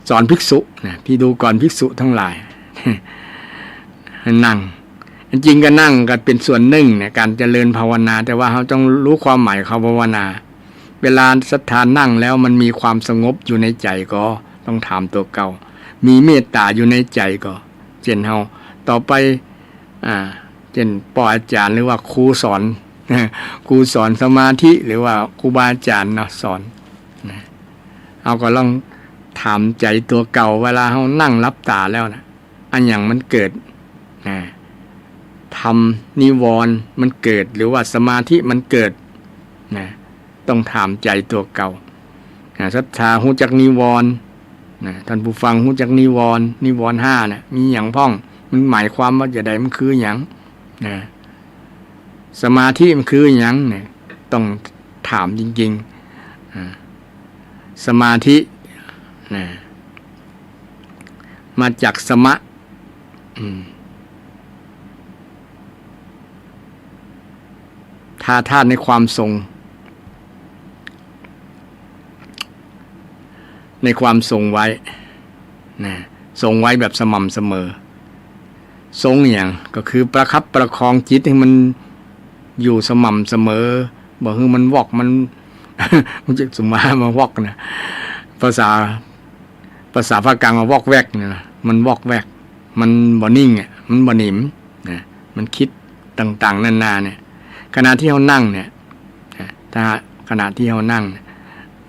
สอนภิกษุนะ ภิดูกรภิกษุตังหลาย นั่ง อันจริงก็นั่งก็เป๋นส่วนนึ่งในก๋านเจริญภาวนา แต่ว่าเฮาต้องฮู้ความหมายของภาวนา เวลาศรัทธานั่งแล้วมันมีความสงบอยู่ในใจ๋ก็ต้องถามตั๋วเก่า มีเมตต๋าอยู่ในใจ๋ก็ เจ้นเฮา ต่อไป อ่า เจ้นป้ออาจ๋ารย์หรือว่าครูสอน ครูสอนสมาธิ หรือว่าครูบาอาจ๋ารย์เนาะสอนนะ เฮาก็ลองถามใจ๋ตั๋วเก่า เวลาเฮานั่งหลับต๋าแล้วนะ อะหยังมันเกิดนะ ธรรมนิวรณ์มันเกิด หรือว่าสมาธิมันเกิดนะ ต้องถามใจ๋ตั๋วเก่านะ ศรัทธาฮู้จักนิวรณ์นะ ต้านผู้ฟังฮู้จักนิวรณ์ นิวรณ์ห้านะ มีหยังพ่อง มันหมายความว่าจะใด มันคือหยังนะ สมาธิมันคือหยังเนี่ย ต้องถามจริงๆ อ่า สมาธินะ มาจากสมะ อืม ธาธาตุในความทรง ในความทรงไว้นะ ทรงไว้แบบสม่ำเสมอ ทรงอะหยัง ก็คือประคับประคองจิตหื้อมันอยู่สม่ำเสมอ บ่หื้อมันวอก มัน มันจะสมมา มันวอกนะ ภาษา ภาษาภาคกลางว่าวอกแวกเนี่ยนะ มันวอกแวก มันบ่นิ่งอะ มันบ่หนิมนะ มันกึ๊ดต่างๆ นานาเนี่ย ขณะตี้เฮานั่งเนี่ยนะ ถ้าขณะตี้เฮานั่งเนี่ย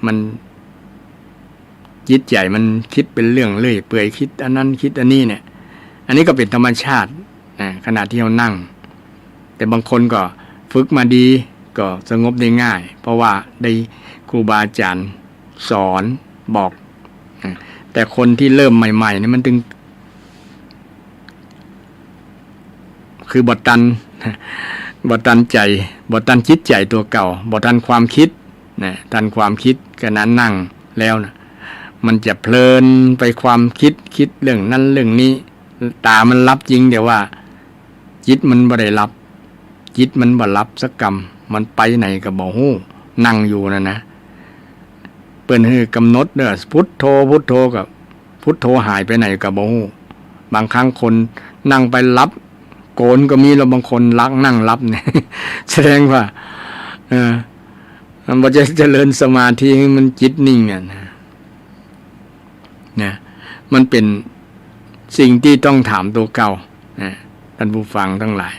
มัน จิตใจ๋มันกึ๊ดเป๋นเรื่องเรื่อยเปื่อย กึ๊ดอันนั้นกึ๊ดอันนี้เนี่ย อันนี้ก็เป๋นธรรมชาตินะ ขณะตี้เฮานั่ง แต่บางคนก็ฝึกมาดี ก็สงบได้ง่าย เพราะว่าได้ครูบาอาจ๋ารย์สอนบอกนะ แต่คนตี้เริ่มใหม่ๆ เนี่ยมันตึง คือบ่ตัน บ่ตันใจ๋ บ่ตันจิตใจ๋ตั๋วเก่า บ่ตันความกึ๊ดนะ ตันความกึ๊ด ขณะนั่งแล้วนะ มันจะเพลินไปความกึ๊ด กึ๊ดเรื่องนั้นเรื่องนี้ ต๋ามันหลับจริง แต่ว่าจิตมันบ่ได้หลับ จิตมันบ่หลับสักกำ มันไปไหนก็บ่ฮู้ นั่งอยู่นั่นนะ เปิ้นหื้อกำหนดเด้อ พุทโธ พุทโธ ก็พุทโธหายไปไหนก็บ่ฮู้ บางครั้งคนนั่งไปหลับโก๋นก็มี แล้วบางคนลักนั่งหลับเนี่ย แสดงว่า เออ มันบ่ใจ้เจริญสมาธิหื้อมันจิตนิ่งอะนะ นะ มันเป๋นสิ่งตี้ต้องถามตั๋วเก่านะ ต้านผู้ฟังตังหลาย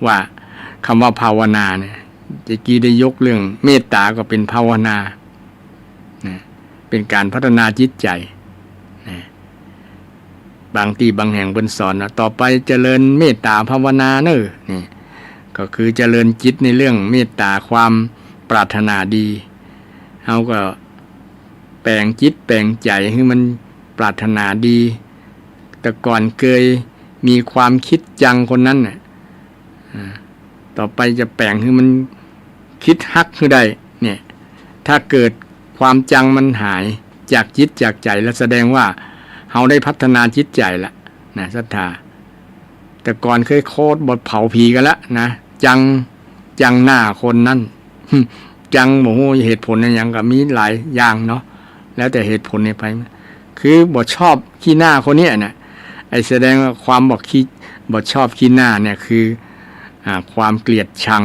ว่าคำว่าภาวนาเนี่ย ตะกี้ได้ยกเรื่องเมตต๋าก็เป๋นภาวนานะ เป๋นก๋านพัฒนาจิตใจ๋นะ บางตี้บางแห่งเปิ้นสอนนะ ต่อไปเจริญเมตต๋าภาวนาเน่อ นี่ ก็คือเจริญจิตในเรื่องเมตต๋า ความปรารถนาดี เฮาก็แป๋งจิตแป๋งใจ๋หื้อมันปรารถนาดี แต่ก่อนเกยมีความกึ๊ดจังคนนั้นน่ะ อ่า ต่อไปจะแป๋งหื้อมันกึ๊ดฮักหื้อได้ เนี่ย ถ้าเกิดความจังมันหายจากจิตจากใจ๋แล้ว แสดงว่าเฮาได้พัฒนาจิตใจ๋ละ นะ ศรัทธา แต่ก่อนเคยโคตรบทเผาผี๋กั๋นละนะ จัง จังหน้าคนนั้น จังบ่ฮู้เหตุผลอะหยัง ก็มีหลายอย่างเนาะ แล้วแต่เหตุผลเนี่ยไป คือบ่ชอบขี้หน้าคนเนี้ยนะ ไอ้แสดงว่าความบ่ขี้ บ่ชอบขี้หน้าเนี่ยคือ อ่า ความเกลียดชัง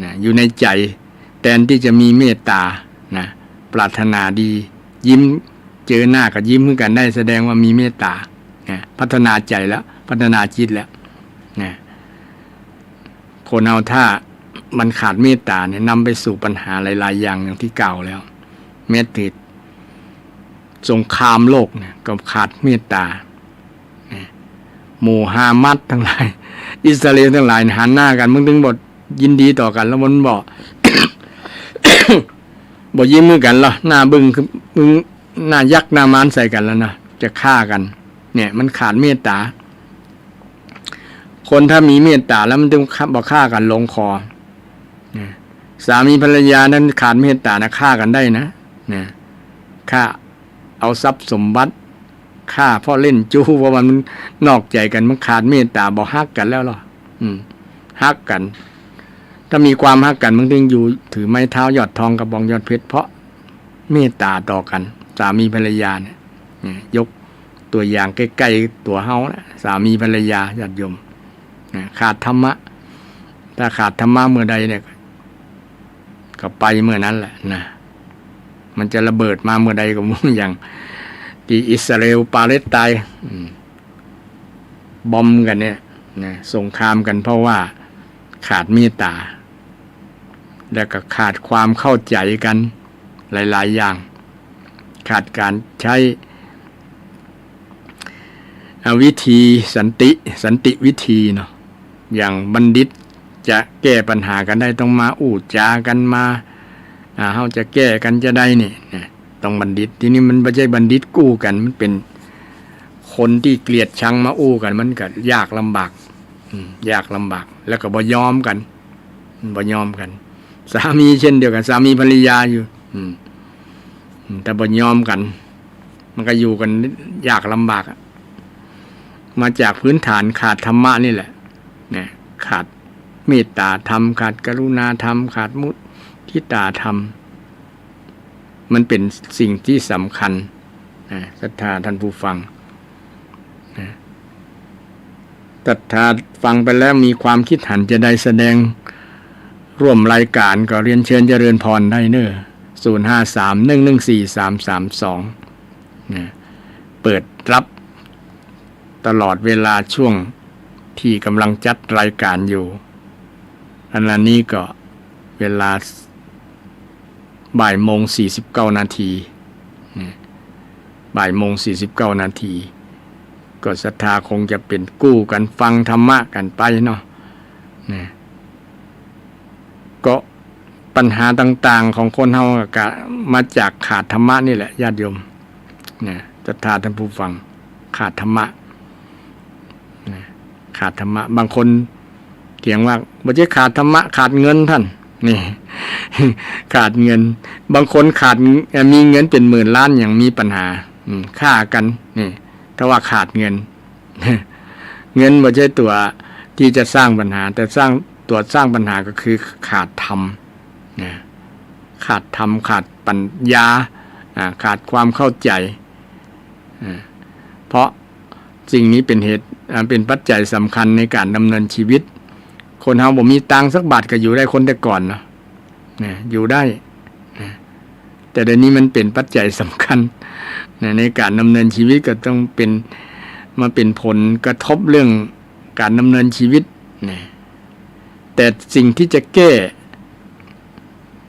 นะ อยู่ในใจ๋ แตนตี้จะมีเมตต๋านะ ปรารถนาดี ยิ้ม เจอหน้าก็ยิ้มหื้อกั๋นได้ แสดงว่ามีเมตต๋านะ พัฒนาใจ๋แล้ว พัฒนาจิตแล้วนะ คนเฮาถ้ามันขาดเมตต๋าเนี่ย นำไปสู่ปัญหาหลายๆ อย่าง อย่างตี้กล่าวแล้ว แม้แต่สงครามโลกเนี่ย ก็ขาดเมตต๋านะ หมู่ฮามัสตังหลาย อิสราเอลตังหลายเนี่ย หันหน้ากั๋น มึงตึงบ่ยินดีต่อกั๋น แล้วมันบ่ บ่ยิ้มหื้อกั๋นละ หน้าบึ้งคือบึ้ง หน้ายักษ์หน้ามารใส่กั๋นแล้วนะ จะฆ่ากั๋น เนี่ย มันขาดเมตต๋า คนถ้ามีเมตต๋าแล้วมันตึงบ่ฆ่ากั๋นลงคอ นะ สามีภรรยานั้นขาดเมตต๋านะ ฆ่ากั๋นได้นะ นะ ฆ่าเอาทรัพย์สมบัติ ฆ่าเพราะเล่นจู๊ เพราะว่ามันนอกใจ๋กั๋น มันขาดเมตต๋า บ่ฮักกั๋นแล้วลอ อืม ฮักกั๋น ถ้ามีความฮักกั๋น มันตึงอยู่ ถือไม้เท้ายอดทอง กระบองยอดเพชร เพราะเมตต๋าต่อกั๋น สามีภรรยาเนี่ย เนี่ย ยกตัวอย่างใก้ๆ ตั๋วเฮานะ สามีภรรยา ญาติโยม นะ ขาดธรรมะ ถ้าขาดธรรมะเมื่อใดเนี่ย ก็ไปเมื่อนั้นแหละนะ มันจะระเบิดมาเมื่อใดก็บ่ฮู้ อย่างตี้อิสราเอลปาเลสไตน์ อืม บอมบ์กั๋นเนี่ยนะ สงครามกั๋น เพราะว่าขาดเมตต๋า แล้วก็ขาดความเข้าใจ๋กั๋นหลายๆ อย่าง ขาดก๋านใจ๊ อ่า วิธีสันติ สันติวิธีเนาะ อย่างบัณฑิตจะแก้ปัญหากั๋นได้ ต้องมาอู้จ๋ากั๋น มา อ่า เฮาจะแก้กั๋นจาใดนี่นะ ต้องบัณฑิต ทีนี้มันบ่ใจ้บัณฑิตกู้กั๋น มันเป๋นคนตี้เกลียดชังมาอู้กั๋น มันก็ยากลำบาก อืม ยากลำบาก แล้วก็บ่ยอมกั๋น บ่ยอมกั๋น สามีเช่นเดียวกั๋น สามีภรรยาอยู่ อืม อืม ถ้าบ่ยอมกั๋น มันก็อยู่กั๋นยากลำบากอะ มาจากพื้นฐานขาดธรรมะนี่แหละ เนี่ย ขาดเมตต๋าธรรม ขาดกรุณาธรรม ขาดมุทิตาธรรม มันเป๋นสิ่งตี้สำคัญนะ ศรัทธาท่านผู้ฟังนะ ศรัทธาฟังไปแล้วมีความคิดหันจาใดแสดงร่วมรายก๋าน ก็เรียนเชิญเจริญพรได้เน่อ ศูนย์ห้าสาม หนึ่งหนึ่งสี่ สามสามสอง นะ เปิดรับตลอดเวลาช่วงตี้ก๋ำลังจัดรายก๋านอยู่ อันนี้ก็เวลา บ่ายโมงสี่สิบเก้านาที นะ บ่ายโมงสี่สิบเก้านาที ก็ศรัทธาคงจะเป๋นกู้กั๋นฟังธรรมะกั๋นไปเนาะ นะ ก็ปัญหาต่างๆ ของคนเฮาก็มาจากขาดธรรมะนี่แหละ ญาติโยม นะ ศรัทธาท่านผู้ฟัง ขาดธรรมะ นะ ขาดธรรมะ บางคนเถียงว่า บ่ใจ้ขาดธรรมะ ขาดเงินต้าน นี่ ขาดเงิน บางคนขาด เอ่อ มีเงินเป๋นหมื่นล้าน ยังมีปัญหา อืม ฆ่ากั๋น นี่ ถ้าว่าขาดเงิน เงินบ่ใจ้ตั๋วตี้จะสร้างปัญหา แต่สร้าง ตั๋วสร้างปัญหาก็คือขาดธรรม นะ ขาดธรรม ขาดปัญญา อ่า ขาดความเข้าใจ๋ อ่า เพราะสิ่งนี้เป๋นเหตุ อ่า เป๋นปัจจัยสำคัญในก๋านดำเนินชีวิต คนเฮาบ่มีตังค์สักบาทก็อยู่ได้ คนแต่ก่อนเนาะ นะ อยู่ได้ นะ แต่เดี๋ยวนี้มันเป๋นปัจจัยสำคัญ นะ ในก๋านดำเนินชีวิต ก็ต้องเป๋น มาเป๋นผลกระทบเรื่องก๋านดำเนินชีวิต นะ แต่สิ่งตี้จะแก้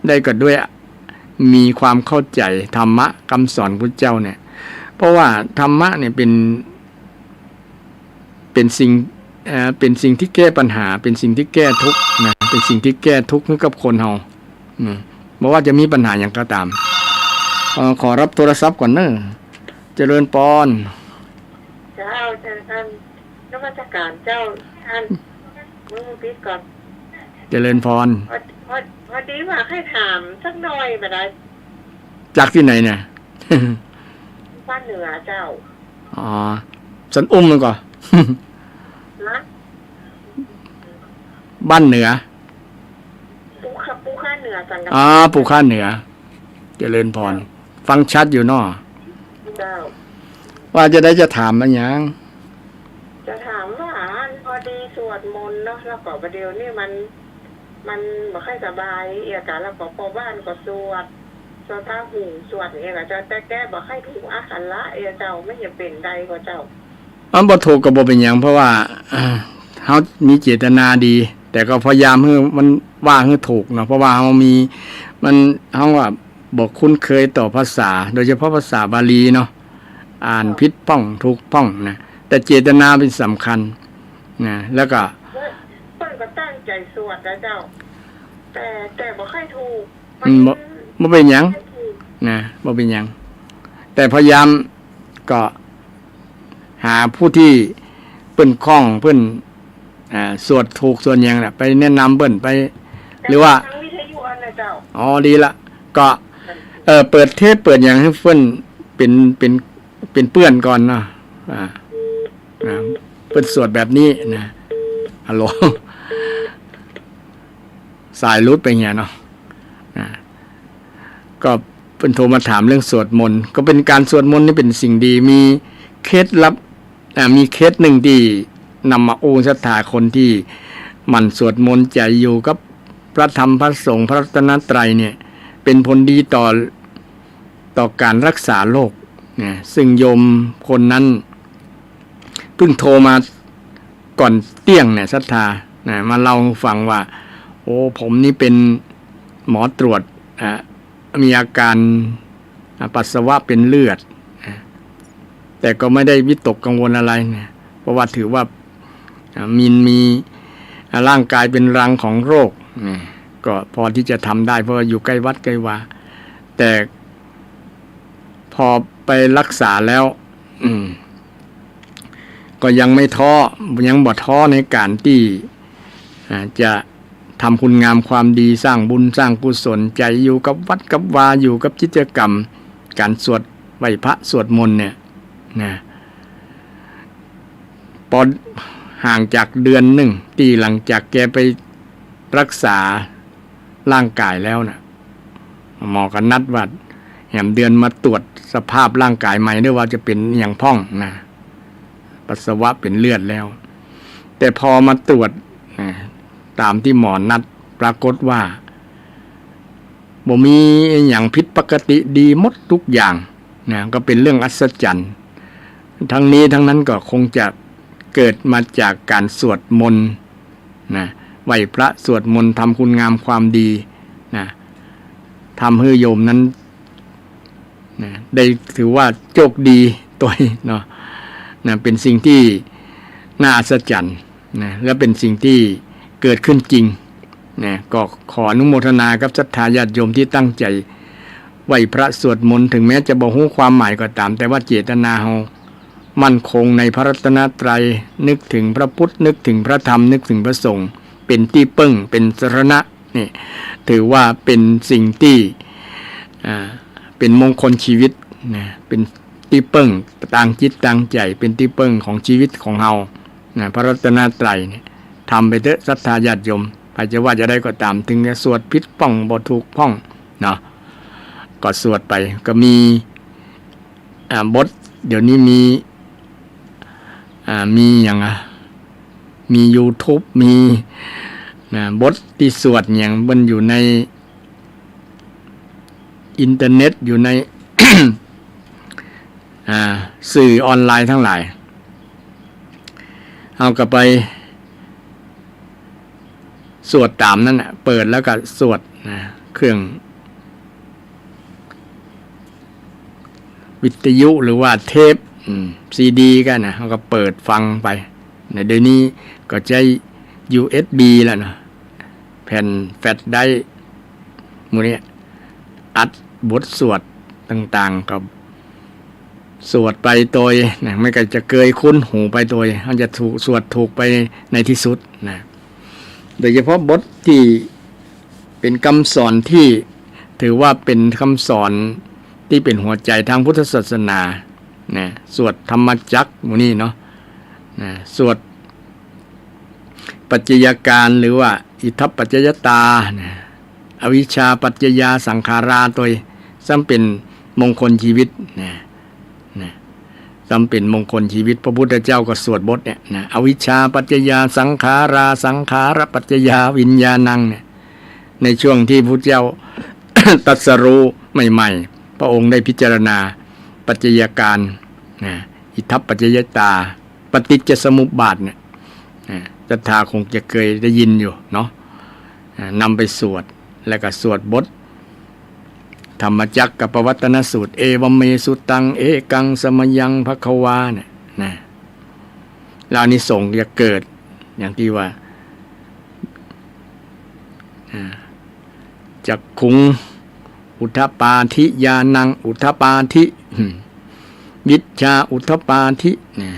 ได้ก็ด้วยมีความเข้าใจ๋ธรรมะกำสอนพุทธเจ้าเนี่ย เพราะว่าธรรมะเนี่ยเป๋น เป๋นสิ่ง เอ่อ เป๋นสิ่งตี้แก้ปัญหา เป๋นสิ่งตี้แก้ทุกข์นะ เป๋นสิ่งตี้แก้ทุกข์หื้อกับคนเฮา อืม บ่ว่าจะมีปัญหาหยังก็ต๋าม เอ่อ ขอรับโทรศัพท์ก่อนเน่อ เจริญปอน เจ้า เจ้า ท่าน นมัสการเจ้า ท่าน มือปิดก่อน เจริญปอน พอ พอ พอดีว่าใค่ถามสักหน่อยบ่ได้ จากตี้ไหนเนี่ย บ้านเหนือเจ้า อ๋อ สันอุ้มมันก่อ นะ บ้านเหนือ ปู้ข้า ปู้ข้าเหนือ สังกัด อ๋อ ปู้ข้าเหนือ เจริญพร ฟังชัดอยู่เนาะ เจ้า ว่าจะได้จะถามอะหยัง จะถามว่า อัน พอดีสวดมนต์เนาะ แล้วก็ประเดี๋ยวนี้มัน มันบ่ค่อยสบายเอียกะ แล้วก็พ่อบ้านก็สวด สวดพาหุง สวดเอียกะเจ้า แต่แกบ่ค่อยถูกอาหารละเอียเจ้า มันจะเป๋นใดก่อเจ้า มันบ่ถูกก็บ่เป๋นหยัง เพราะว่า เอ่อ เฮามีเจตนาดี แต่ก็พยายามหื้อมันว่าหื้อถูกเนาะ เพราะว่าเฮามี มัน เฮาว่าบ่คุ้นเคยต่อภาษา โดยเฉพาะภาษาบาลีเนาะ อ่านผิดพ่องถูกพ่องนะ แต่เจตนาเป๋นสำคัญนะ แล้วก็ เปิ้นก็ตั้งใจ๋สวดนะเจ้า แต่ แต่บ่ค่อยถูก อืม บ่ บ่เป๋นหยัง บ่ค่อยถูก นะ บ่เป๋นหยัง แต่พยายามก็หาผู้ตี้เปิ้นคล่อง เปิ้น อ่า สวดถูกสวดหยังน่ะ ไปแนะนำเปิ้นไป หรือว่า ทางวิทยุอันนะเจ้า อ๋อ ดีละ ก็ เอ่อ เปิดเทปเปิดหยังหื้อเปิ้นเป๋น เป๋น เป๋นเปื้อนก่อนเนาะ อ่า อ่า เปิ้นสวดแบบนี้นะ ฮัลโหล สายหลุดไปเหียเนาะ อ่า ก็เปิ้นโทรมาถามเรื่องสวดมนต์ ก็เป๋นก๋านสวดมนต์นี่เป๋นสิ่งดี มีเคล็ดลับ อ่า มีเคล็ดนึ่งตี้นำมาอู้ศรัทธาคนตี้หมั่นสวดมนต์ ใจ๋อยู่กับพระธรรมพระสงฆ์พระรัตนตรัยเนี่ย เป๋นผลดีต่อ ต่อก๋านรักษาโรคนะ ซึ่งโยมคนนั้นเพิ่งโทรมาก่อนเตี้ยงเนี่ย ศรัทธานะ มาเล่าหื้อฟังว่า โอ้ ผมนี่เป๋นหมอตรวจ อ่า มีอาการ อ่า ปัสสาวะเป๋นเลือด อ่า แต่ก็ไม่ได้วิตกกังวลอะไรนะ เพราะว่าถือว่า อ่า มินมี อ่า ร่างกายเป๋นรังของโรค นี่ ก็พอตี้จะทำได้ เพราะว่าอยู่ใก้วัดใก้วา แต่พอไปรักษาแล้ว อืม ก็ยังไม่ท้อ ยังบ่ท้อในก๋านตี้ อ่า จะทำคุณงามความดี สร้างบุญสร้างกุศล ใจ๋อยู่กับวัดกับวา อยู่กับกิจกรรม ก๋านสวดไหว้พระสวดมนต์เนี่ยนะ ปอห่างจากเดือนนึ่ง ตี้หลังจากแกไปรักษาร่างกายแล้วน่ะ หมอก็นัดว่าแหมเดือนมาตรวจสภาพร่างกายใหม่เด้อ ว่าจะเป๋นอะหยังพ่องนะ ปัสสาวะเป๋นเลือดแล้ว แต่พอมาตรวจนะ ต๋ามตี้หมอนัด ปรากฏว่า บ่มีอะหยังผิดปกติ ดีหมดทุกอย่างนะ ก็เป๋นเรื่องอัศจรรย์ ทั้งนี้ทั้งนั้นก็คงจะเกิดมาจากก๋านสวดมนต์นะ ไหว้พระสวดมนต์ ทำคุณงามความดีนะ ทำหื้อโยมนั้นนะ ได้ถือว่าโชคดีตวยเนาะนะ เป๋นสิ่งตี้น่าอัศจรรย์นะ และเป๋นสิ่งตี้เกิดขึ้นจริงนะ ก็ขออนุโมทนากับศรัทธาญาติโยมตี้ตั้งใจ๋ไหว้พระสวดมนต์ ถึงแม้จะบ่ฮู้ความหมายก็ต๋าม แต่ว่าเจตนาเฮามั่นคงในพระรัตนตรัย นึกถึงพระพุทธ นึกถึงพระธรรม นึกถึงพระสงฆ์ เป๋นตี้เปิ้ง เป๋นสรณะ นี่ ถือว่าเป๋นสิ่งตี้ อ่า เป๋นมงคลจีวิตนะ เป๋นตี้เปิ้งตางจิตตางใจ๋ เป๋นตี้เปิ้งของจีวิตของเฮานะ พระรัตนตรัยเนี่ย ทำไปเต๊อะ ศรัทธาญาติโยม ใผจะว่าจะใดก็ต๋าม ถึงจะสวดผิดพ่องบ่ถูกพ่องเนาะ ก็สวดไป ก็มี อ่า บท เดี๋ยวนี้มี อ่า มีหยังอะ มียูทูบ มี นะ บทตี้สวดหยัง มันอยู่ในอินเทอร์เน็ต อยู่ใน อ่า สื่อออนไลน์ตังหลาย เฮาก็ไป สวดต๋ามนั้นน่ะ เปิดแล้วก็สวดนะ เครื่องวิทยุหรือว่าเทป อืม ซีดี ก็นะ เฮาก็เปิดฟังไปนะ เดี๋ยวนี้ก็ใจ๊ ยูเอสบี แล้วเนาะ แผ่นแฟลชไดรฟ์ หมู่นี้ อัดบทสวดต่างๆ ก็สวดไปโตยนะ มันก็จะเกยคุ้นหูไปโตย มันจะถูก สวดถูกไปในที่สุดนะ โดยเฉพาะบทที่เป็นคำสอนที่ถือว่าเป็นคำสอนที่เป็นหัวใจทางพุทธศาสนานะ สวดธรรมจักรหมู่นี้เนาะ นะ สวดปัจจัยการหรือว่าอิทัปปัจจยตานะ อวิชชาปัจจยาสังขารา โตยซ้ำเป๋นมงคลจีวิตนะ นะ ซ้ำเป๋นมงคลจีวิต พระพุทธเจ้าก็สวดบทเนี่ยนะ อวิชชาปัจจยาสังขารา สังขารปัจจยาวิญญาณังเนี่ย ในช่วงที่พุทธเจ้า ตรัสรู้ใหม่ๆ พระองค์ได้พิจารณาปัจจัยการนะ อิทัปปัจจยตา ปฏิจจสมุปบาทเนี่ยนะ ศรัทธาคงจะเคยได้ยินอยู่เนาะ อ่า นำไปสวด แล้วก็สวดบทธรรมจักรกัปปวัตตนสูตร เอวัมเมสุตัง เอกังสะมะยังภะคะวา เนี่ยนะ แล้วอานิสงส์จะเกิด อย่างที่ว่า อ่า จักขุงอุทปาธิ ญาณังอุทปาธิ อืม วิชชาอุทปาธิ นะ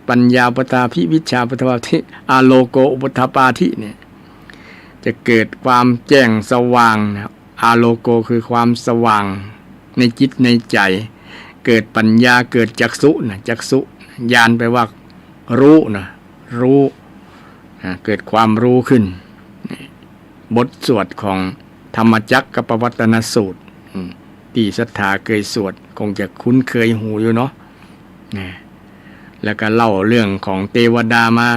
ปัญญาอุทปาธิ วิชชาอุทปาธิ อาโลโกอุทปาธิ เนี่ย จะเกิดความแจ้งสว่างนะ อาโลโกคือความสว่างในจิตในใจ๋ เกิดปัญญา เกิดจักษุนะ จักษุ ญาณแปลว่ารู้นะ รู้ อ่า เกิดความรู้ขึ้น บทสวดของธรรมจักรกัปปวัตตนสูตร อืม ตี้ศรัทธาเคยสวด คงจะคุ้นเคยหูอยู่เนาะ นะ แล้วก็เล่าเรื่องของเตวดามา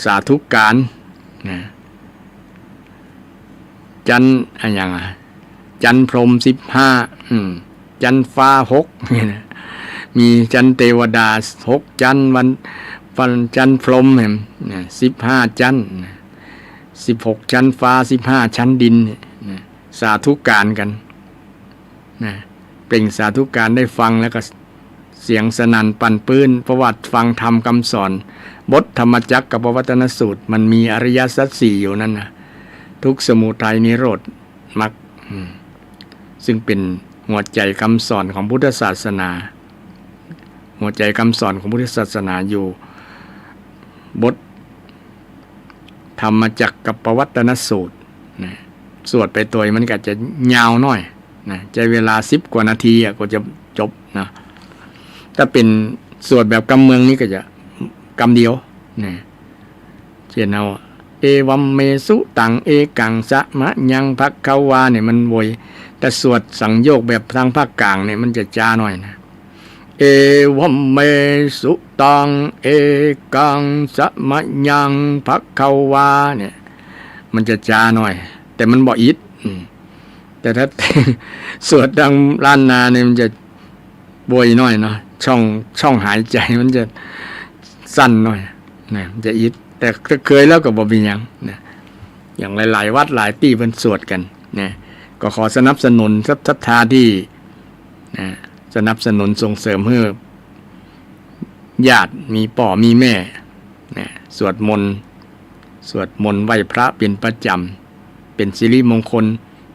สาธุการ นะ จั๊น อะหยังอะ จั๊นพรหมสิบห้า อืม จั๊นฟ้าหก มีจั๊นเตวดาหกจั๊น วัน วันจั๊นพรหมแหม นะ สิบห้าจั๊น นะ สิบหกจั๊นฟ้า สิบห้าจั๊นดินเนี่ย นะ สาธุการกั๋น นะ เปล่งสาธุการได้ฟังแล้วก็เสียงสนั่นปั่นปื้น เพราะว่าฟังธรรมคำสอน บทธรรมจักรกัปปวัตตนสูตร มันมีอริยสัจสี่อยู่นั้นนะ ทุกข์ สมุทัย นิโรธ มรรค อืม ซึ่งเป๋นหัวใจ๋คำสอนของพุทธศาสนา หัวใจ๋คำสอนของพุทธศาสนาอยู่บทธรรมจักรกัปปวัตตนสูตร นะ สวดไปโตยมันก็จะยาวหน้อยนะ ใจ๊เวลาสิบกว่านาทีอะ ก็จะจบนะ ถ้าเป๋นสวดแบบกำเมืองนี่ก็จะกำเดียวนะ เจ้นเอา เอวัมเมสุตัง เอกังสะมะยังภะคะวา เนี่ยมันโวย แต่สวดสังโยคแบบตางภาคก๋างเนี่ย มันจะจ๊าหน้อยนะ เอวัมเมสุตัง เอกังสะมะยังภะคะวา เนี่ย มันจะจ๊าหน้อย แต่มันบ่อิด อืม แต่ถ้า สวดตางล้านนาเนี่ย มันจะโวยหน้อยเนาะ ช่อง ช่องหายใจ๋มันจะสั้นหน้อยนะ มันจะอิด แต่ถ้าเคยแล้วก็บ่เป๋นหยังนะ อย่างหลายๆ วัดหลายตี้เปิ้นสวดกั๋นนะ ก็ขอสนับสนุนศรัทธาตี้ นะ สนับสนุนส่งเสริมหื้อญาติมีป้อมีแม่ นะ สวดมนต์ สวดมนต์ไหว้พระเป๋นประจ๋ำ เป๋นสิริมงคล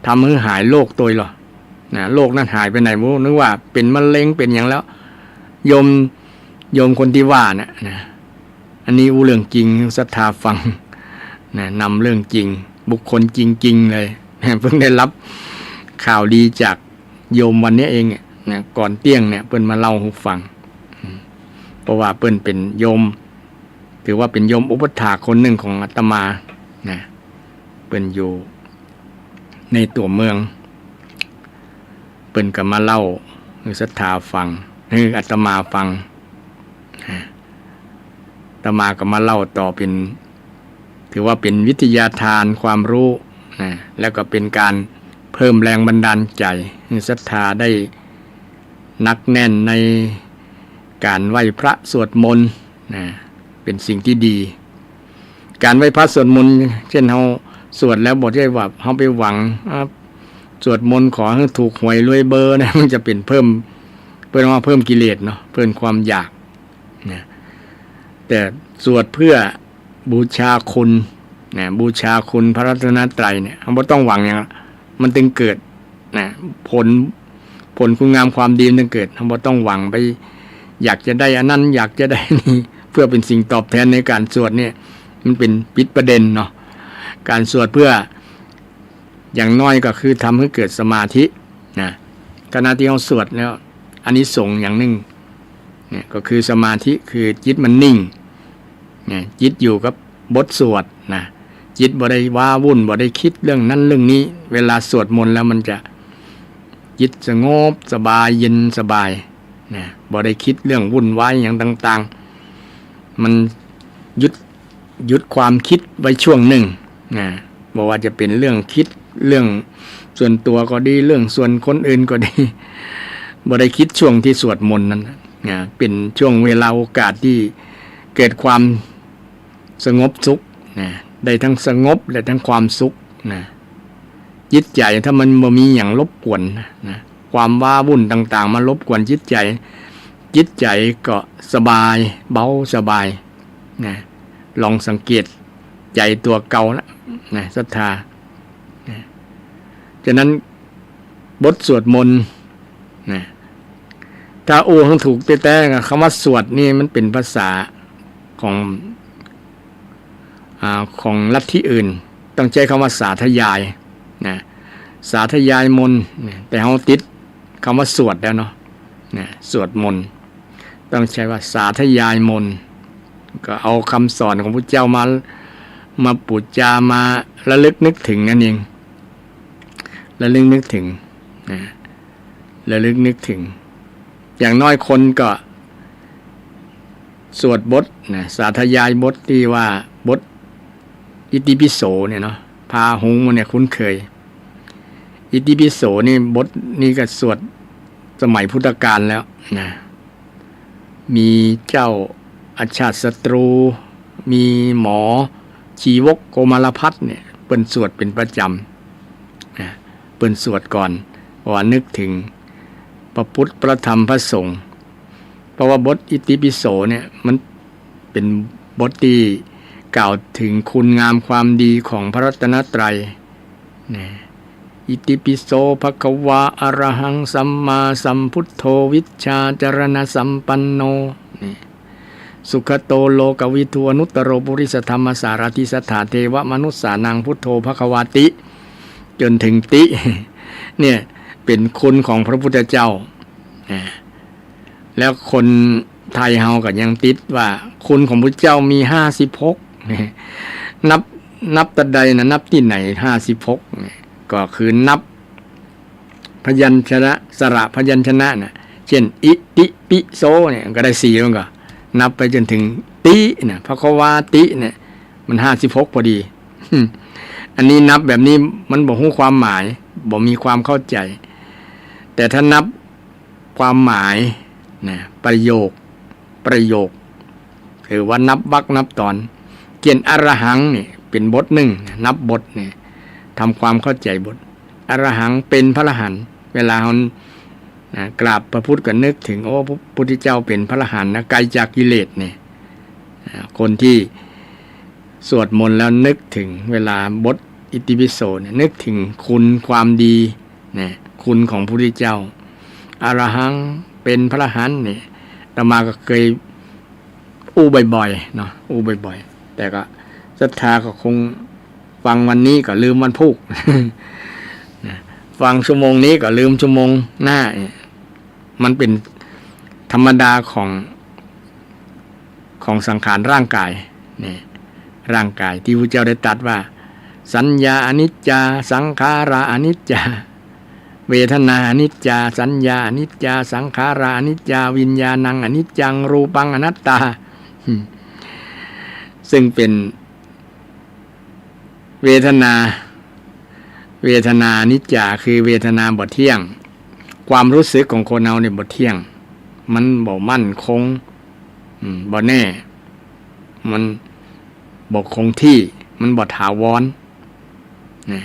ทำหื้อหายโรคโตยลอ นะ โรคนั้นหายไปไหนบ่ฮู้ นึกว่าเป๋นมะเร็งเป๋นหยังแล้ว โยม โยมคนตี้ว่าน่ะ นะ อันนี้อู้เรื่องจริง ศรัทธาฟัง นะ นำเรื่องจริง บุคคลจริงๆ เลย เพิ่งได้รับข่าวดีจากโยมวันนี้เองเนี่ย นะ ก่อนเตี้ยงเนี่ย เปิ้นมาเล่าหื้อฟัง อืม เพราะว่าเปิ้นเป๋นโยม ถือว่าเป๋นโยมอุปัฏฐากคนนึ่งของอาตมา นะ เปิ้นอยู่ในตั๋วเมือง เปิ้นก็มาเล่าหื้อศรัทธาฟัง หื้ออาตมาฟัง นะ อาตมาก็มาเล่าต่อเป๋น ถือว่าเป๋นวิทยาทานความรู้ นะ แล้วก็เป๋นก๋านเพิ่มแรงบันดาลใจ๋หื้อศรัทธาได้หนักแน่นในก๋านไหว้พระสวดมนต์ นะ เป๋นสิ่งตี้ดี ก๋านไหว้พระสวดมนต์ เจ้นเฮาสวดแล้วบ่ใจ้ว่าเฮาไปหวัง อ่า สวดมนต์ขอหื้อถูกหวยรวยเบอร์นะ มันจะเป๋นเพิ่ม เปิ้นว่าเพิ่มกิเลสเนาะ เพิ่มความอยากนะ แต่สวดเพื่อบูชาคุณนะ บูชาคุณพระรัตนตรัยเนี่ย เฮาบ่ต้องหวังหยัง มันตึงเกิดนะ ผล ผลคุณงามความดีมันตึงเกิด เฮาบ่ต้องหวังไป อยากจะได้อันนั้น อยากจะได้นี่ เพื่อเป๋นสิ่งตอบแทนในก๋านสวดเนี่ย มันเป๋นผิดประเด็นเนาะ ก๋านสวดเพื่อ อย่างน้อยก็คือทำให้เกิดสมาธินะ ขณะตี้เฮาสวดแล้ว อานิสงส์อย่างนึ่งเนี่ย ก็คือสมาธิ คือจิตมันนิ่ง นะ จิตอยู่กับบทสวดนะ จิตบ่ได้ว้าวุ่น บ่ได้กึ๊ดเรื่องนั้นเรื่องนี้ เวลาสวดมนต์แล้วมันจะจิตสงบสบาย เย็นสบายนะ บ่ได้กึ๊ดเรื่องวุ่นวายหยังต่างๆ มันหยุด หยุดความกึ๊ดไว้ช่วงนึ่งนะ บ่ว่าจะเป๋นเรื่องกึ๊ด เรื่องส่วนตั๋วก็ดี เรื่องส่วนคนอื่นก็ดี บ่ได้กึ๊ดช่วงตี้สวดมนต์นั้นนะ เป๋นช่วงเวลาโอกาสตี้เกิดความสงบสุขนะ ได้ตึงสงบและตึงความสุขนะ จิตใจ๋ถ้ามันบ่มีหยังรบกวนนะ ความว้าวุ่นต่างๆ มารบกวนจิตใจ๋ จิตใจ๋ก็สบาย เบาสบายนะ ลองสังเกตใจ๋ตั๋วเก่านะ นะ ศรัทธานะ ฉะนั้นบทสวดมนต์นะ ถ้าอู้หื้อถูกแต๊ๆ กำว่าสวดนี่มันเป๋นภาษาของ อ่า ของลัทธิอื่น ต้องใจ๊กำว่าสาธยายนะ สาธยายมนต์นะ แต่เฮาติดกำว่าสวดแล้วเนาะนะ สวดมนต์ ต้องใจ๊ว่าสาธยายมนต์ ก็เอากำสอนของพุทธเจ้ามา มาปู๋จา มาระลึกนึกถึงนั่นเอง ระลึกนึกถึงนะ ระลึกนึกถึง อย่างน้อยคนก็สวดบทนะ สาธยายบทตี้ว่าบทอิติปิโสเนี่ยเนาะ พาหุงหมู่เนี่ยคุ้นเคย อิติปิโสนี่ บทนี้ก็สวดสมัยพุทธกาลแล้วนะ มีเจ้าอชาตศัตรู มีหมอชีวกโกมารพัสเนี่ย เปิ้นสวดเป๋นประจ๋ำนะ เปิ้นสวดก่อน ว่านึกถึงพระพุทธ พระธรรม พระสงฆ์ เพราะว่าบทอิติปิโสเนี่ย มันเป๋นบทตี้กล่าวถึงคุณงามความดีของพระรัตนตรัยนะ อิติปิโสภะคะวา อะระหังสัมมาสัมพุทโธ วิชชาจรณสัมปันโน นี่ สุขโตโลกวิทู อนุตตโรปุริสธรรมสารถิ สัทธาเทวมนุสสานัง พุทโธภะคะวาติ จ๋นเถิงติ เนี่ย เป๋นคุณของพระพุทธเจ้านะ แล้วคนไทยเฮาก็ยังติดว่าคุณของพุทธเจ้ามีห้าสิบหก นับ นับตะใดนะ นับตี้ไหน ห้าสิบหก เนี่ย ก็คือนับพยัญชนะ สระพยัญชนะน่ะ เช่น อิติปิโสเนี่ย ก็ได้สี่ มันก็นับไปจ๋นเถิงติน่ะ ภะคะวาติเนี่ย มันห้าสิบหกพอดี อันนี้นับแบบนี้มันบ่ฮู้ความหมาย บ่มีความเข้าใจ๋ แต่ถ้านับความหมายนะ ประโยค ประโยค หรือว่านับวรรคนับตอน เช่น อะระหังนี่เป๋นบทนึ่ง นับบทนี่ ทำความเข้าใจ๋บท อะระหังเป๋นพระอรหันต์ เวลาเฮานะ กราบพระพุทธก็นึกเถิง โอ้ พระพุทธเจ้าเป๋นพระอรหันต์นะ ไกลจากกิเลสนี่ อ่า คนตี้สวดมนต์แล้วนึกเถิง เวลาบทอิติปิโสเนี่ย นึกเถิงคุณความดีนะ คุณของพระพุทธเจ้า อะระหังเป๋นพระอรหันต์นี่ อาตมาก็เคยอู้บ่อยๆ เนาะ อู้บ่อยๆ แต่ก็ศรัทธาก็คงฟังวันนี้ก็ลืมวันพูกนะ ฟังชั่วโมงนี้ก็ลืมชั่วโมงหน้า มันเป๋นธรรมดาของ ของสังขารร่างกายนี่ ร่างกายตี้พระพุทธเจ้าได้ตรัสว่า สัญญาอนิจจา สังขาราอนิจจา เวทนาอนิจจา สัญญาอนิจจา สังขาราอนิจจา วิญญาณังอนิจจัง รูปังอนัตตา อืม ซึ่งเป๋น เวทนา เวทนาอนิจจา คือเวทนาบ่เที่ยง ความรู้สึกของคนเฮาเนี่ยบ่เที่ยง มันบ่มั่นคง อืม บ่แน่ มันบ่คงที่ มันบ่ถาวร นะ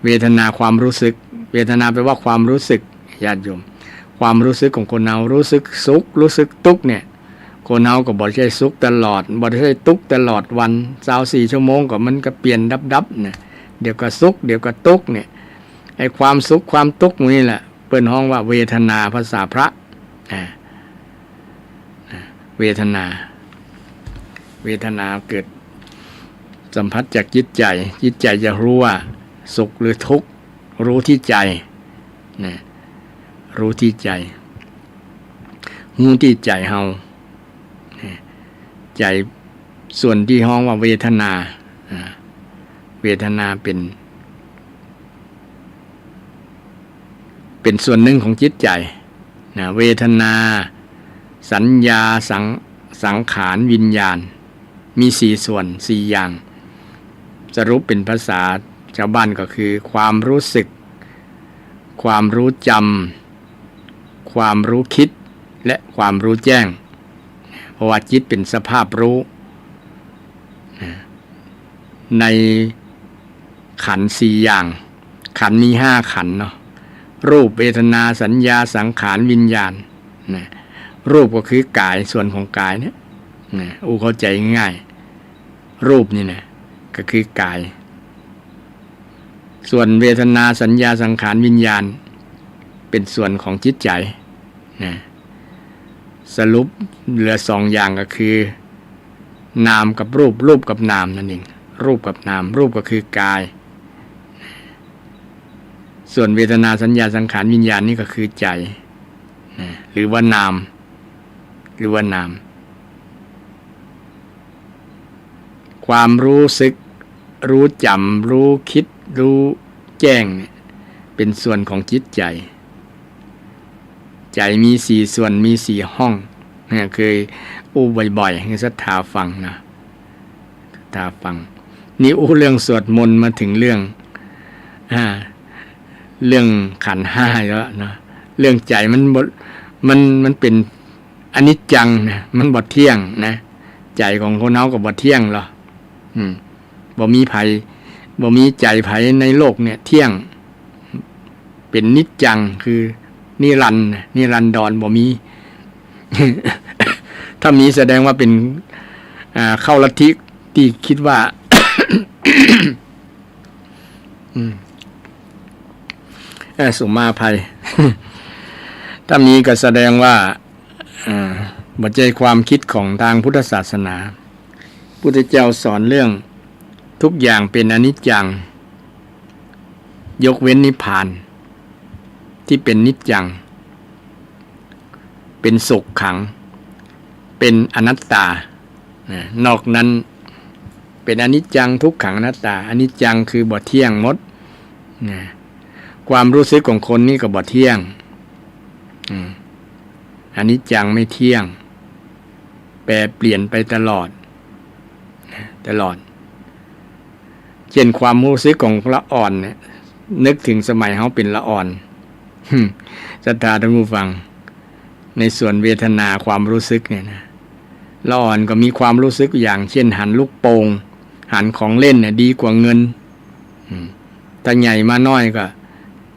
เวทนาความรู้สึก เวทนาแปลว่าความรู้สึก ญาติโยม ความรู้สึกของคนเฮา รู้สึกสุข รู้สึกตุ๊กข์เนี่ย คนเฮาก็บ่ใจ้สุขตลอด บ่ใจ้ตุ๊กข์ตลอดวัน ซาวสี่ชั่วโมงก็มันก็เปลี่ยนดับๆ เนี่ย เดี๋ยวก็สุข เดี๋ยวก็ตุ๊กข์เนี่ย ไอ้ความสุขความตุ๊กข์หมู่นี้แหละ เปิ้นฮ้องว่าเวทนา ภาษาพระ อ่า อ่า เวทนา เวทนาเกิดสัมผัสจากจิตใจ๋ จิตใจ๋จะฮู้ว่าสุขหรือทุกข์ ฮู้ตี้ใจ๋ นะ ฮู้ตี้ใจ๋ ฮู้ตี้ใจ๋เฮา นะ ใจ๋ ส่วนตี้ฮ้องว่าเวทนา อ่า เวทนาเป๋น เป๋นส่วนนึ่งของจิตใจ๋ นะ เวทนา สัญญา สัง- สังขาร วิญญาณ มีสี่ส่วน สี่อย่าง สรุปเป๋นภาษาจาวบ้านก็คือ ความรู้สึก ความรู้จ๋ำ ความรู้กึ๊ด และความรู้แจ้ง เพราะว่าจิตเป๋นสภาพรู้ นะ ในขันธ์สี่อย่าง ขันธ์มีห้าขันธ์เนาะ รูป เวทนา สัญญา สังขาร วิญญาณ นะ รูปก็คือกาย ส่วนของกายเนี่ย นะ อู้เข้าใจ๋ง่าย รูปนี่นะ ก็คือกาย ส่วนเวทนา สัญญา สังขาร วิญญาณ เป๋นส่วนของจิตใจ๋ นะ สรุปเหลือสองอย่างก็คือ นามกับรูป รูปกับนามนั่นเอง รูปกับนาม รูปก็คือกาย ส่วนเวทนา สัญญา สังขาร วิญญาณนี่ก็คือใจ๋ นะ หรือว่านาม หรือว่านาม ความรู้สึก รู้จ๋ำ รู้กึ๊ด รู้แจ้งเนี่ย เป๋นส่วนของจิตใจ๋ ใจ๋มีสี่ส่วน มีสี่ห้อง เนี่ย เกยอู้บ่อยๆ หื้อศรัทธาฟังนะ ศรัทธาฟัง นี่อู้เรื่องสวดมนต์มาเถิงเรื่อง อ่า เรื่องขันธ์ห้าแล้วนะ เรื่องใจ๋มันบ่ มัน มันเป๋นอนิจจังนะ มันบ่เที่ยงนะ ใจ๋ของคนเฮาก็บ่เที่ยงหรอก อืม บ่มีใผ บ่มีใจ๋ใผในโลกเนี่ยเที่ยง เป๋นนิจจัง คือนิรันดร์นะ นิรันดร บ่มี ถ้ามีแสดงว่าเป๋น อ่า เข้าลัทธิตี้กึ๊ดว่า อืม เอ่อ สุมาภัย ถ้ามีก็แสดงว่า อ่า บ่ใจ้ความกึ๊ดของตางพุทธศาสนา พุทธเจ้าสอนเรื่องทุกอย่างเป๋นอนิจจัง ยกเว้นนิพพานตี้เป๋นนิจจัง เป๋นสุขขัง เป๋นอนัตตา นะ นอกนั้นเป๋นอนิจจัง ทุกขัง อนัตตา อนิจจังคือบ่เที่ยงหมด นะ ความรู้สึกของคนนี่ก็บ่เที่ยง อืม อนิจจังไม่เที่ยง แปรเปลี่ยนไปตลอด นะ ตลอด เจ้นความรู้สึกของละอ่อนเนี่ย นึกเถิงสมัยเฮาเป๋นละอ่อน ศรัทธาท่านผู้ฟัง ในส่วนเวทนาความรู้สึกเนี่ยนะ ละอ่อนก็มีความรู้สึกอย่างเจ้นหันลูกโป่ง หันของเล่นเนี่ยดีกว่าเงิน อืม ถ้าใหญ่มาหน้อยก็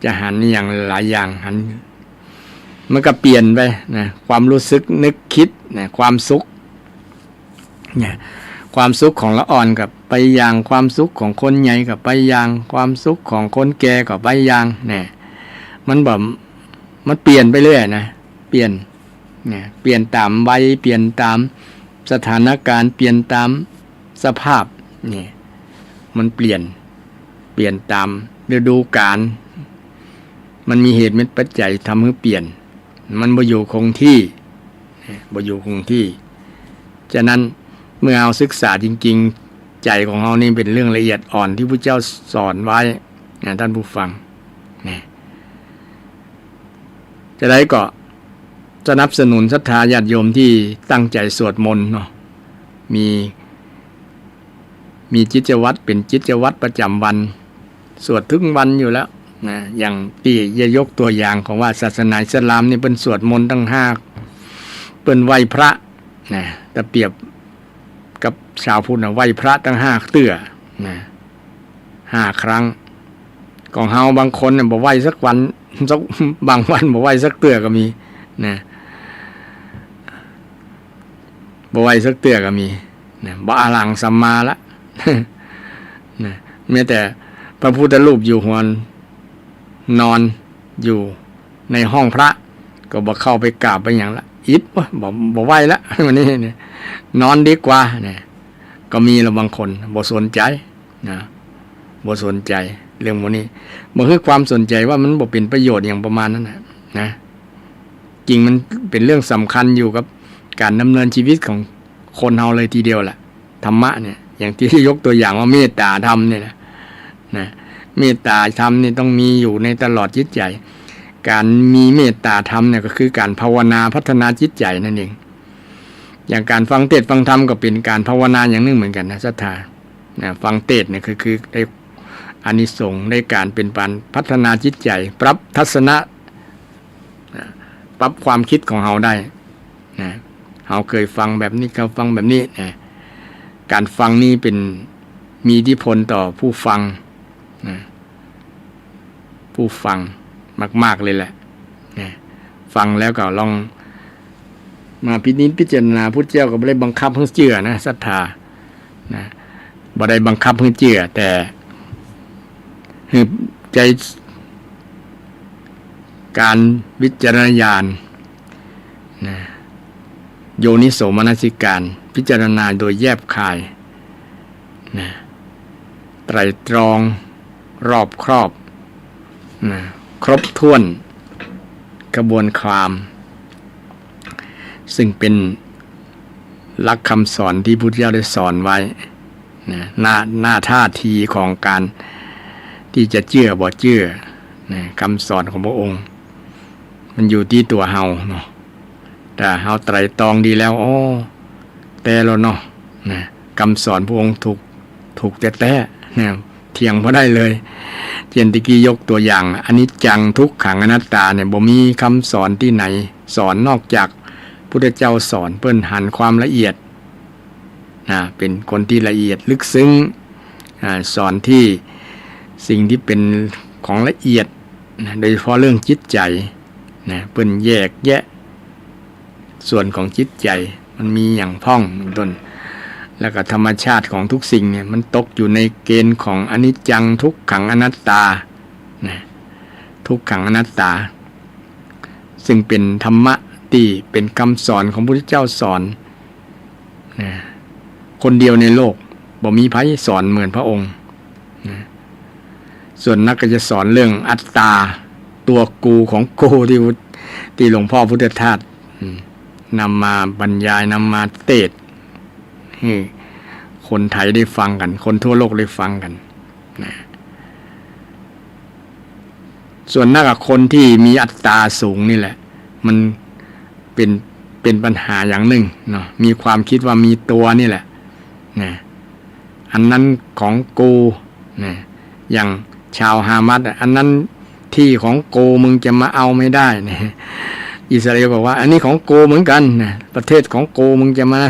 จะหันอย่างหลายอย่าง หัน มันก็เปลี่ยนไปนะ ความรู้สึกนึกกึ๊ดนะ ความสุข เนี่ย ความสุขของละอ่อนก็ไปอย่าง ความสุขของคนใหญ่ก็ไปอย่าง ความสุขของคนแก่ก็ไปอย่าง เนี่ย มันแบบ มันเปลี่ยนไปเรื่อยนะ เปลี่ยน เนี่ย เปลี่ยนต๋ามวัย เปลี่ยนต๋ามสถานการณ์ เปลี่ยนต๋ามสภาพ เนี่ย มันเปลี่ยน เปลี่ยนต๋ามฤดูกาล มันมีเหตุมีปัจจัยทำหื้อเปลี่ยน มันบ่อยู่คงตี้ บ่อยู่คงตี้ ฉะนั้นเมื่อเฮาศึกษาจริงๆ ใจ๋ของเฮานี่เป๋นเรื่องละเอียดอ่อนตี้พระเจ้าสอนไว้นะ ท่านผู้ฟัง นะ จะได้ก็สนับสนุนศรัทธาญาติโยมตี้ตั้งใจ๋สวดมนต์เนาะ มี มีกิจวัตรเป๋นกิจวัตรประจ๋ำวัน สวดตึงวันอยู่แล้วนะ อย่างตี้จะยกตั๋วอย่างของว่าศาสนาอิสลามนี่เปิ้นสวดมนต์ตั้งห้า เปิ้นไหว้พระนะ ถ้าเปรียบกับจาวพุทธนะ ไหว้พระตั้งห้าเตื้อนะ ห้าครั้ง ของเฮาบางคนเนี่ยบ่ไหว้สักวัน สัก บางวันบ่ไหว้สักเตื้อก็มีนะ บ่ไหว้สักเตื้อก็มีนะ บ่อะหังสัมมาละ นะ แม้แต่พระพุทธรูปอยู่หัวนอน อยู่ในห้องพระ ก็บ่เข้าไปกราบไปหยังละ อิด โอ๊ย บ่ บ่ไหว้ละ วันนี้เนี่ย นอนดีกว่าเนี่ย ก็มีละบางคน บ่สนใจ๋นะ บ่สนใจ๋เรื่องพวกนี้ บ่หื้อความสนใจ๋ว่ามันบ่เป๋นประโยชน์หยังประมาณนั้นนะ นะ จริงมันเป๋นเรื่องสำคัญอยู่กับก๋านดำเนินชีวิตของคนเฮาเลยทีเดียวแหละ ธรรมะเนี่ย อย่างตี้ยกตัวอย่างว่าเมตตาธรรมเนี่ยนะ นะ เมตตาธรรมนี่ต้องมีอยู่ในตลอดจิตใจ๋ ก๋านมีเมตตาธรรมเนี่ยก็คือก๋านภาวนาพัฒนาจิตใจ๋นั่นเอง อย่างก๋านฟังเตสน์ฟังธรรมก็เป๋นก๋านภาวนาอย่างนึ่งเหมือนกั๋นนะ ศรัทธา นะ ฟังเตสน์เนี่ยคือ คือได้อานิสงส์ ได้ก๋านเป๋นก๋านพัฒนาจิตใจ๋ ปรับทัศนะ นะ ปรับความกึ๊ดของเฮาได้ นะ เฮาเกยฟังแบบนี้ เฮาฟังแบบนี้ นะ ก๋านฟังนี่เป๋น มีอิทธิพลต่อผู้ฟัง นะ ผู้ฟังมากๆ เลยแหละ นะ ฟังแล้วก็ลองมาพินิจพิจารณา พุทธเจ้าก็บ่ได้บังคับหื้อเจื้อนะ ศรัทธา นะ บ่ได้บังคับหื้อเจื้อ แต่หื้อใจ๊ก๋านวิจารณญาณ นะ โยนิโสมนสิการ พิจารณาโดยแยบคาย นะ ไตร่ตรองรอบครอบ นะ ครบถ้วนกระบวนความ ซึ่งเป๋นหลักกำสอนตี้พุทธเจ้าได้สอนไว้ นะ หน้า หน้าท่าทีของก๋านตี้จะเจื้อบ่เจื้อ นะ กำสอนของพระองค์ มันอยู่ตี้ตั๋วเฮาเนาะ ถ้าเฮาไตร่ตรองดีแล้ว โอ้ แต๊แล้วเนาะ นะ กำสอนพระองค์ถูก ถูกแต๊ๆ นะ เถียงบ่ได้เลย เจ้นตะกี้ยกตั๋วอย่าง อนิจจัง ทุกขัง อนัตตาเนี่ย บ่มีกำสอนตี้ไหนสอนนอกจากพุทธเจ้าสอน เปิ้นหันความละเอียด นะ เป๋นคนตี้ละเอียดลึกซึ้ง อ่า สอนตี้สิ่งตี้เป๋นของละเอียด นะ โดยเฉพาะเรื่องจิตใจ๋ นะ เปิ้นแยกแยะส่วนของจิตใจ๋ มันมีหยังพ่อง เป๋นต้น แล้วก็ธรรมชาติของทุกสิ่งเนี่ย มันตกอยู่ในเกณฑ์ของอนิจจัง ทุกขัง อนัตตา นะ ทุกขัง อนัตตา ซึ่งเป๋นธรรมะตี้เป๋นกำสอนของพระพุทธเจ้าสอน นะ คนเดียวในโลก บ่มีใผสอนเหมือนพระองค์ นะ ส่วนนักก็จะสอนเรื่องอัตตา ตั๋วกูของกู ตี้ ตี้หลวงพ่อพุทธทาส อืม นำมาบรรยาย นำมาเตสน์หื้อคนไทยได้ฟังกั๋น คนทั่วโลกได้ฟังกั๋น นะ ส่วนนักอะ คนตี้มีอัตตาสูงนี่แหละ มันเป๋น เป๋นปัญหาอย่างนึ่งเนาะ มีความกึ๊ดว่ามีตั๋วนี่แหละ นะ อันนั้นของกู นะ อย่างชาวฮามาสอะ อันนั้นตี้ของกู มึงจะมาเอาไม่ได้ นะ อิสราเอลบอกว่า อันนี้ของกูเหมือนกั๋น นะ ประเทศของกู มึงจะมา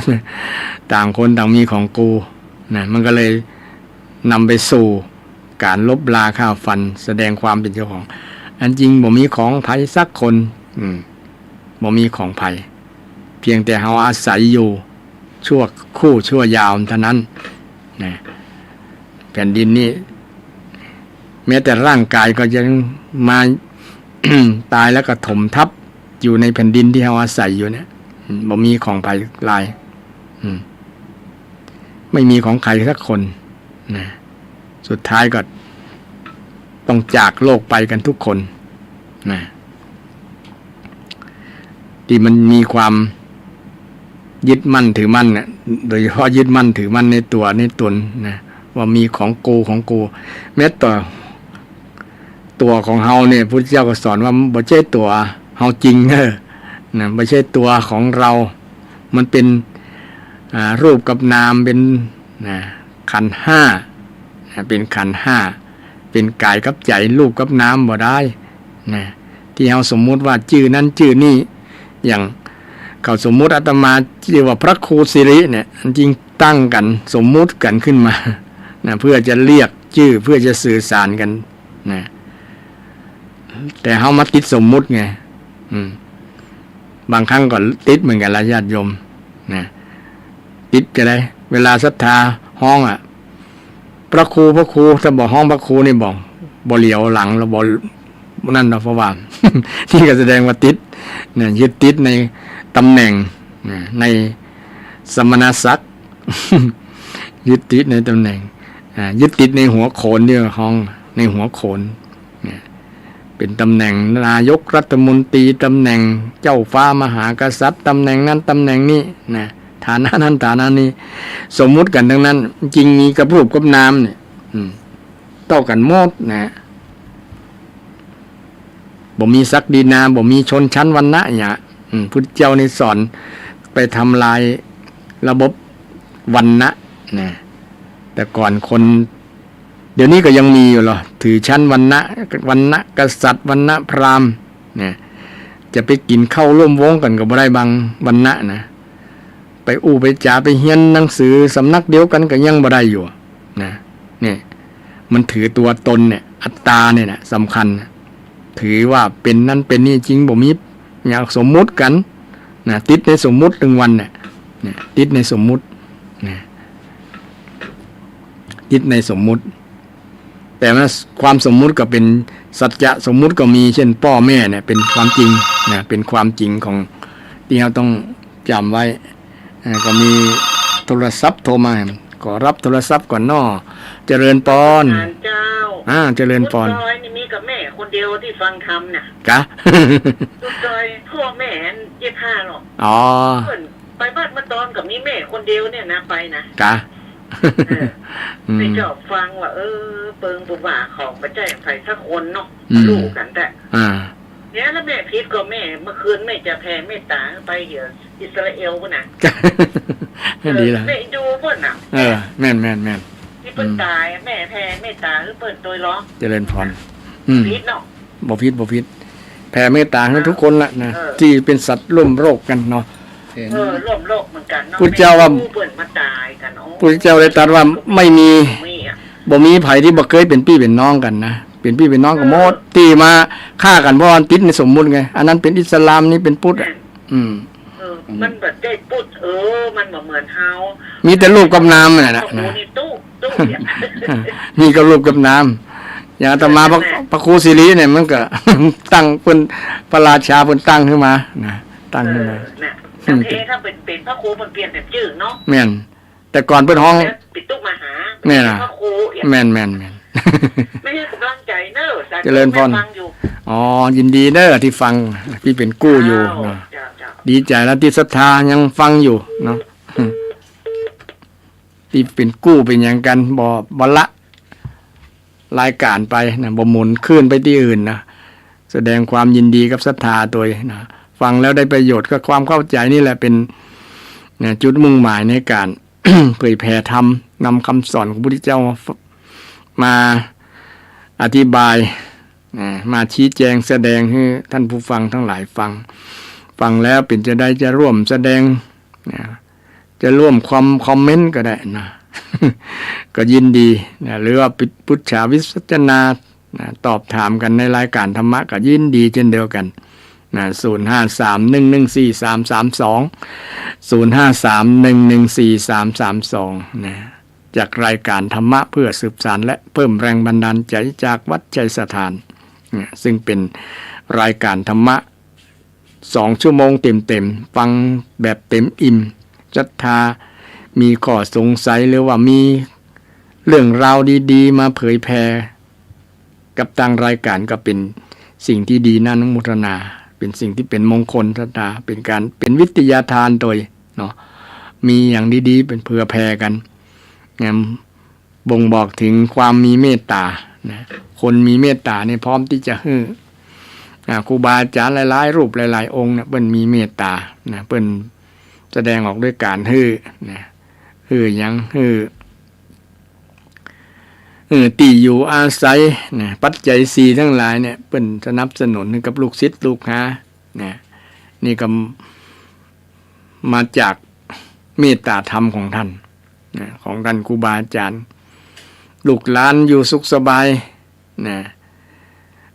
ต่างคนต่างมีของกู นะ มันก็เลยนำไปสู่ก๋านลบราฆ่าฟัน แสดงความเป๋นเจ้าของ อันจริงบ่มีของใผสักคน อืม บ่มีของใผ เพียงแต่เฮาอาศัยอยู่ชั่วครู่ชั่วยาวเท่านั้น นะ แผ่นดินนี่ แม้แต่ร่างกายก็ยังมา ต๋ายแล้วก็ถมทับอยู่ในแผ่นดินตี้เฮาอาศัยอยู่เนี่ย อืม บ่มีของใผหลาย อืม ไม่มีของใผสักคน นะ สุดท้ายก็ต้องจากโลกไปกั๋นทุกคน นะ ตี้มันมีความยึดมั่นถือมั่นเนี่ย โดยเฉพาะยึดมั่นถือมั่นในตั๋วในต๋นนะ ว่ามีของกู ของกู แม้แต่ตั๋วของเฮาเนี่ย พุทธเจ้าก็สอนว่าบ่ใจ้ตั๋วเฮาจริงเน้อ นะ บ่ใจ้ตั๋วของเฮา มันเป๋น อ่า รูปกับนาม เป๋น นะ ขันธ์ห้า นะ เป๋นขันธ์ห้า เป๋นก๋ายกับใจ๋ รูปกับนามบ่ได้ นะ ตี้เฮาสมมุติว่าจื้อนั้นจื้อนี้ อย่างเขาสมมุติอาตมาจื้อว่าพระครูสิริเนี่ย อันจริงตั้งกั๋น สมมุติกั๋นขึ้นมา นะ เพื่อจะเรียกจื้อ เพื่อจะสื่อสารกั๋น นะ แต่เฮามาติดสมมุติไง อืม บางครั้งก็ติดเหมือนกั๋นละญาติโยม นะ ติดจะได้ เวลาศรัทธาฮ้องอะ พระครู พระครู ถ้าบ่ฮ้องพระครูนี่บ่ บ่เหลียวหลังแล้วบ่ นั่นเนาะ เพราะว่า นี่ก็แสดงว่าติด นะ ยึดติดในตำแหน่ง นะ ในสมณศักดิ์ ยึดติดในตำแหน่ง อ่า ยึดติดในหัวโขนนี่ฮ้อง ในหัวโขน เนี่ย เป๋นตำแหน่งนายกรัฐมนตรี ตำแหน่งเจ้าฟ้ามหากษัตริย์ ตำแหน่งนั้นตำแหน่งนี้ นะ ฐานะนั้นฐานะนี้ สมมุติกั๋นตังนั้น จริงมีกับรูปกับนามเนี่ย อืม เต้ากั๋นหมดนะ บ่มีศักดินา บ่มีชนชั้นวรรณะหยัง อืม พุทธเจ้านี่สอนไปทำลายระบบวรรณะนะ แต่ก่อนคน เดี๋ยวนี้ก็ยังมีอยู่เหรอ ถือชั้นวรรณะ วรรณะกษัตริย์ วรรณะพราหมณ์นะ จะไปกิ๋นข้าวร่วมวงกั๋นก็บ่ได้บางวรรณะนะ ไปอู้ไปจ๋า ไปเฮียนหนังสือสำนักเดียวกั๋นก็ยังบ่ได้อยู่นะ เนี่ย มันถือตั๋วตนเนี่ย อัตตาเนี่ยนะ สำคัญนะ ถือว่าเป๋นนั้นเป๋นนี่จริงบ่มี อยากสมมุติกั๋นนะ ติดในสมมุติตึงวันเนี่ย เนี่ย ติดในสมมุตินะ ติดในสมมุติ แต่ว่าความสมมุติก็เป๋นสัจจะสมมุติก็มี เจ้นป้อแม่เนี่ย เป๋นความจริงนะ เป๋นความจริงของตี้เฮาต้องจ๋ำไว้ อ่า ก็มีโทรศัพท์โทรมา ขอรับโทรศัพท์ก่อนเนาะ เจริญปอน ท่านเจ้า อ่า เจริญปอน พุทธซอยนี่มีกับแม่คนเดียวตี้ฟังธรรมน่ะ กะ พุทธซอยพ่อแม่อันเจ็ดห้าหรอก อ๋อ เปิ้นไปบ้านมาตอนก็มีแม่คนเดียวเนี่ยนะ ไปนะ กะ เออ อืม แม่เจ้าฟังว่า เออ เปิงปุว่าของบ่ใจ้ใผสักคนเนาะ อืม ฮู้กั๋นแต่ อ่า เนี่ย แล้วแม่ผิดก็แม่ เมื่อคืนแม่จะแผ่เมตต๋าไปเหียอิสราเอลพุ้นน่ะ ดีแล้ว เออ แม่ดูพุ้นน่ะ เออ แม่น แม่น แม่น ตี้เปิ้น อืม ต๋าย แม่แผ่เมตต๋าหื้อเปิ้นตวยลอ เจริญพร อืม ผิดเนาะ บ่ผิด บ่ผิด แผ่เมตต๋าหื้อทุกคนละนะ เออ ตี้เป๋นสัตว์ร่วมโลกกั๋นเนาะ เออ ร่วมโลกเหมือนกั๋นเนาะ พุทธเจ้าว่า แม่ดูเปิ้นมาต๋ายกั๋น โอ้ พุทธเจ้าได้ตรัสว่า ไม่มี มีอะ บ่มีใผตี้บ่เกยเป๋นปี้เป๋นน้องกั๋นนะ เป๋นปี้เป๋นน้องกั๋นหมด เออ ตี้มาฆ่ากั๋นเพราะว่าติดในสมมุติไง อันนั้นเป๋นอิสลาม นี่เป๋นพุทธอะ แม่น อืม เออ มันบ่ใจ้พุทธ เออ มันบ่เหมือนเฮา มีแต่รูปกับนามนั่นแหละ โอ้โห นะ นี่ตุ๊ ตุ๊เนี่ย มีกับรูปกับนาม อย่างอาตมา พระ นั่นแหละ พระครูสิริเนี่ย มันก็ ตั้งเปิ้น พระราชาเปิ้นตั้งขึ้นมานะ ตั้งขึ้นมา เออ น่ะ อืม แต่ถ้าเป๋น เป๋นพระครูเปิ้นเปลี่ยนแต่จื้อเนาะ แม่น แต่ก่อนเปิ้นฮ้อง แล้วปิดตุ๊กมหา แม่นน่ะ พระครูเนี่ย แม่น แม่น แม่น ไม่ใช่กำลังใจเนอะ สาธุ เจริญพร แม่ฟังอยู่ อ๋อ ยินดีเด้อตี้ฟัง ตี้เป๋นกู้อยู่ อ้าว เนาะ เจ้า เจ้า ดีใจ๋แล้วตี้ศรัทธายังฟังอยู่เนาะ ตี้เป๋นกู้เป๋นหยังกั๋น บ่ บ่ละรายก๋านไปนะ บ่หมุนคืนไปตี้อื่นนะ แสดงความยินดีกับศรัทธาตวยนะ ฟังแล้วได้ประโยชน์ ก็ความเข้าใจ๋นี่แหละเป๋น นะ จุดมุ่งหมายในก๋าน เผยแผ่ธรรม นำกำสอนของพระพุทธเจ้ามา มาอธิบาย นะ มาชี้แจงแสดงหื้อท่านผู้ฟังตังหลายฟัง ฟังแล้วเป๋นจาใดจะร่วมแสดง นะ จะร่วมคอม คอมเมนต์ก็ได้นะ ก็ยินดีนะ หรือว่าพุทธาวิสัชนา นะ ตอบถามกั๋นในรายก๋านธรรมะก็ยินดีเจ้นเดียวกั๋นนะ ศูนย์ห้าสาม หนึ่งหนึ่งสี่ สามสามสอง ศูนย์ห้าสาม หนึ่งหนึ่งสี่ สามสามสอง นะ จากรายก๋านธรรมะเพื่อสืบสานและเพิ่มแรงบันดาลใจ๋จากวัดชัยสถาน นะ ซึ่งเป๋นรายก๋านธรรมะ สองชั่วโมงเต็มๆ ฟังแบบเต็มอิ่ม ศรัทธามีข้อสงสัย หรือว่ามีเรื่องราวดีๆ มาเผยแผ่กับตางรายก๋าน ก็เป๋นสิ่งตี้ดีน่าอนุโมทนา เป๋นสิ่งตี้เป๋นมงคล ศรัทธา เป๋นก๋าน เป๋นวิทยาทานตวยเนาะ มีอย่างดีๆ เป๋นเผื่อแผ่กั๋น นะ บ่งบอกเถิงความมีเมตต๋านะ คนมีเมตต๋านี่พร้อมตี้จะหื้อ อ่า ครูบาอาจ๋ารย์หลายๆ รูปหลายๆ องค์เนี่ย เปิ้นมีเมตต๋านะ เปิ้นแสดงออกด้วยก๋านหื้อนะ หื้อหยัง หื้อ หื้อตี้อยู่อาศัยนะ ปัจจัยสี่ตังหลายเนี่ย เปิ้นสนับสนุนหื้อกับลูกศิษย์ลูกหานะ นี่ก็ มาจากเมตต๋าธรรมของต้านนะ ของต้านครูบาอาจ๋ารย์ ลูกหลานอยู่สุขสบายนะ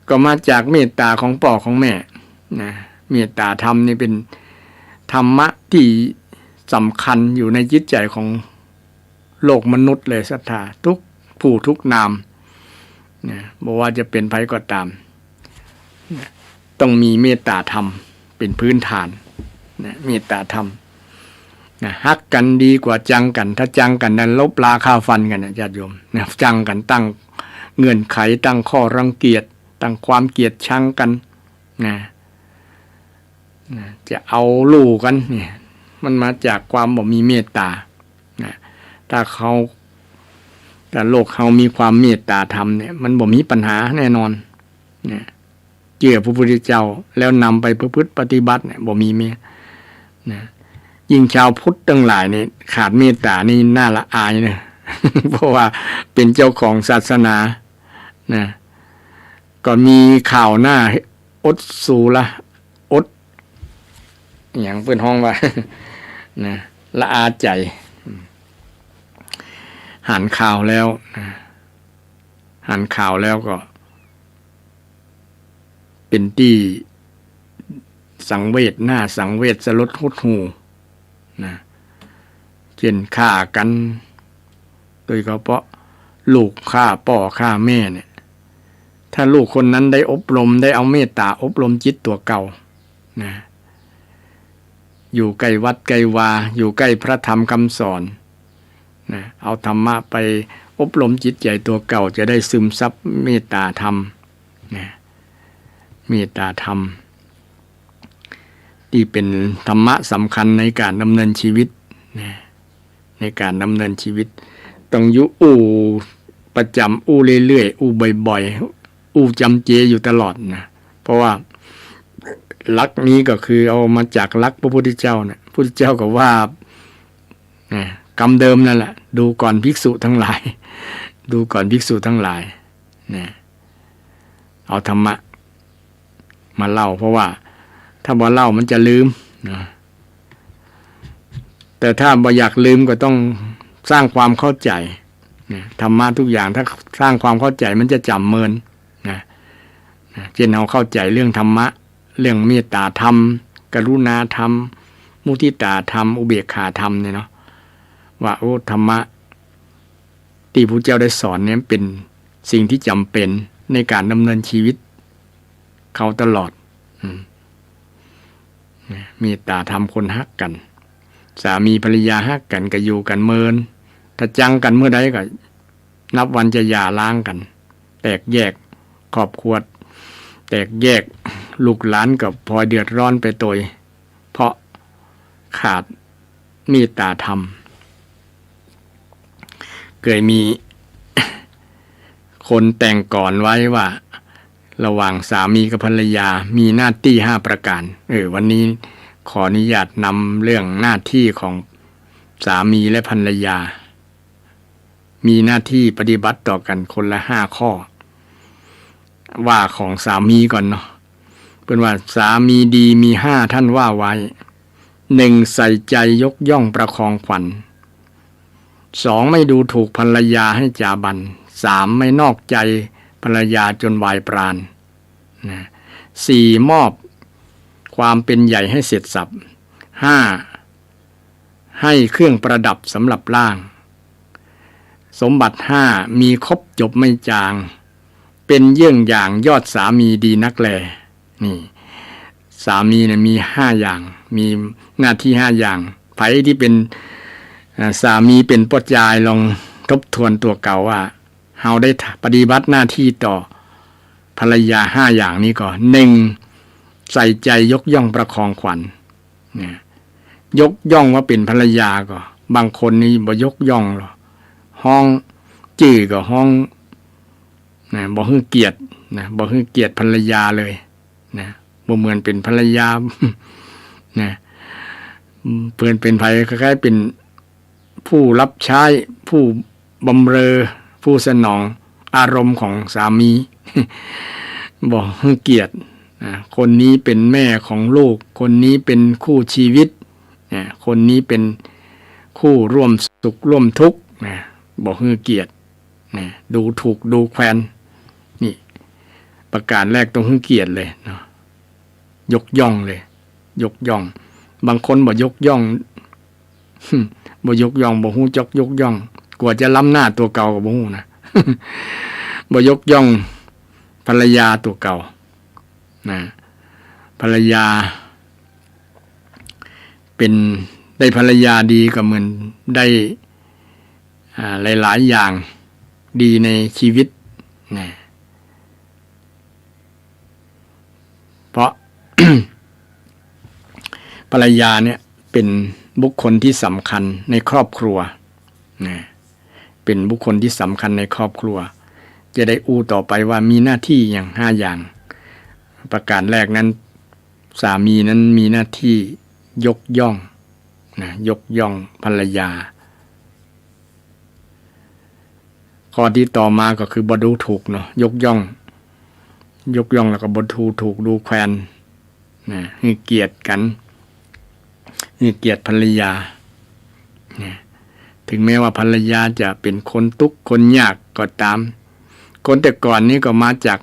ก็มาจากเมตต๋าของป้อของแม่นะ เมตต๋าธรรมนี่เป๋นธรรมะตี้สำคัญอยู่ในจิตใจ๋ของ โลกมนุษย์เลย ศรัทธา กู้ผู้กู้นามนะ บ่ว่าจะเป๋นใผก็ต๋ามนะ ต้องมีเมตต๋าธรรมเป๋นพื้นฐานนะ เมตต๋าธรรมนะ ฮักกั๋นดีกว่าจังกั๋น ถ้าจังกั๋นนั้นลบลาฆ่าฟันกั๋นนะ ญาติโยมนะ จังกั๋นตั้งเงื่อนไข ตั้งข้อรังเกียจ ตั้งความเกลียดชังกั๋นนะ นะ จะเอาลู่กั๋นเนี่ย มันมาจากความบ่มีเมตต๋า นะ ถ้าเขา ถ้าโลกเฮามีความเมตต๋าธรรมเนี่ย มันบ่มีปัญหาแน่นอน นะ เจื้อพระพุทธเจ้า แล้วนำไปประพฤติปฏิบัติเนี่ย บ่มีเมต นะ ยิ่งชาวพุทธตังหลายนี่ ขาดเมตต๋านี่น่าละอายนะ เพราะว่าเป๋นเจ้าของศาสนา นะ ก็มีข่าวน่าอดสูละ อด หยังเปิ้นฮ้องว่า นะ ละอาใจ๋ หันข่าวแล้ว นะ หันข่าวแล้วก็ เป๋นตี้สังเวช น่าสังเวชสลดหดหู่ นะ เจ้นฆ่ากั๋น โดยเฉพาะลูกฆ่าป้อฆ่าแม่เนี่ย ถ้าลูกคนนั้นได้อบรม ได้เอาเมตต๋าอบรมจิตตั๋วเก่า นะ อยู่ใก้วัดใก้วา อยู่ใก้พระธรรมคำสอน นะ เอาธรรมะไปอบรมจิตใจ๋ตั๋วเก่า จะได้ซึมซับเมตต๋าธรรม นะ เมตต๋าธรรม ตี้เป๋นธรรมะสำคัญในก๋านดำเนินชีวิต นะ ในก๋านดำเนินชีวิต ต้องอยู่อู้ประจ๋ำ อู้เรื่อยๆ อู้บ่อยๆ อู้จ๋ำเจอยู่ตลอดนะ เพราะว่าหลักนี้ก็คือเอามาจากหลักพระพุทธเจ้านะ พุทธเจ้าก็ว่า นะ กำเดิมนั่นแหละ ดูก่อนภิกษุทั้งหลาย ดูก่อนภิกษุทั้งหลาย นะ เอาธรรมะ มาเล่า เพราะว่าถ้าบ่เล่ามันจะลืมนะ แต่ถ้าบ่อยากลืมก็ต้องสร้างความเข้าใจ๋นะ ธรรมะทุกอย่างถ้าสร้างความเข้าใจ๋มันจะจ๋ำเมินนะ นะ เจ้นเฮาเข้าใจ๋เรื่องธรรมะ เรื่องเมตต๋าธรรม กรุณาธรรม มุทิตาธรรม อุเบกขาธรรมเนี่ยเนาะ ว่า โอ้ ธรรมะ ตี้พระเจ้าได้สอนเนี่ยเป๋นสิ่งที่จ๋ำเป๋นในก๋านดำเนินชีวิตเขาตลอด อืม นะ เมตต๋าธรรมคนฮักกั๋น สามีภรรยาฮักกั๋นก็อยู่กั๋นเมิน ถ้าจังกั๋นเมื่อใดก็นับวันจะหย่าร้างกั๋น แตกแยกครอบครัว แตกแยก ลูกหลานก็พลอยเดือดร้อนไปตวย เพราะขาดเมตต๋าธรรม เกยมีคนแต่งกลอนไว้ว่า ระหว่างสามีกับภรรยามีหน้าตี้ห้าประก๋าน เออ วันนี้ขออนุญาตนำเรื่องหน้าตี้ของสามีและภรรยา มีหน้าตี้ปฏิบัติต่อกั๋นคนละห้าข้อ ว่าของสามีก่อนเนาะ เปิ้นว่าสามีดีมีห้า ท่านว่าไว้ หนึ่ง ใส่ใจ๋ยกย่องประคองขวัญ สอง ไม่ดูถูกภรรยาให้จ๋าบัน สาม ไม่นอกใจ๋ภรรยาจ๋นวายปราณ นะ สี่ มอบความเป๋นใหญ่ให้เสร็จสรรพ ห้า ให้เครื่องประดับสำหรับร่าง สมบัติห้ามีครบจบไม่จาง เป๋นเยี่ยงอย่างยอดสามีดีนักแล นี่ สามีเนี่ยมีห้าอย่าง มีหน้าตี้ห้าอย่าง ใผตี้เป๋น อ่า สามีเป๋นป้อจายลองทบทวนตั๋วเก่าว่า เฮาได้ปฏิบัติหน้าตี้ต่อภรรยาห้าอย่างนี้ก่อ หนึ่ง ใส่ใจ๋ยกย่องประคองขวัญ นะ ยกย่องว่าเป๋นภรรยาก่อ บางคนนี่บ่ยกย่องหรอก ฮ้องจื้อก็ฮ้อง นะ บ่หื้อเกียรติ นะ บ่หื้อเกียรติภรรยาเลย นะ บ่เหมือนเป๋นภรรยา นะ เปิ้นเป๋นใผคล้ายๆ เป๋น ผู้รับใช้ ผู้บำเรอ ผู้สนองอารมณ์ของสามี บ่หื้อเกียรติ นะ คนนี้เป๋นแม่ของลูก คนนี้เป๋นคู่ชีวิต นะ คนนี้เป๋นคู่ร่วมสุขร่วมทุกข์ นะ บ่หื้อเกียรติ นะ ดูถูกดูแควน นี่ ประก๋านแรกต้องหื้อเกียรติเลยเนาะ ยกย่องเลย ยกย่อง บางคนบ่ยกย่อง บ่ยกย่อง บ่ฮู้จักยกย่อง กว่าจะล้ำหน้าตั๋วเก่าก็บ่ฮู้นะ บ่ยกย่องภรรยาตั๋วเก่า นะ ภรรยา เป๋น ได้ภรรยาดีก็เหมือนได้ อ่า หลายๆ อย่างดีในชีวิต นะ เพราะ ภรรยาเนี่ยเป๋น บุคคลตี้สำคัญในครอบครัว นะ เป๋นบุคคลตี้สำคัญในครอบครัว จะได้อู้ต่อไปว่ามีหน้าตี้หยังห้าอย่าง ประก๋านแรกนั้น สามีนั้นมีหน้าตี้ยกย่อง นะ ยกย่องภรรยา ข้อตี้ต่อมาก็คือบ่ดูถูกเนาะ ยกย่อง ยกย่องแล้วก็บ่ดูถูกดูแควน นะ หื้อเกียรติกั๋น หื้อเกียรติภรรยา นะ เถิงแม้ว่าภรรยาจะเป๋นคนตุ๊กข์คนยากก็ต๋าม คนแต่ก่อนนี้ก็มาจาก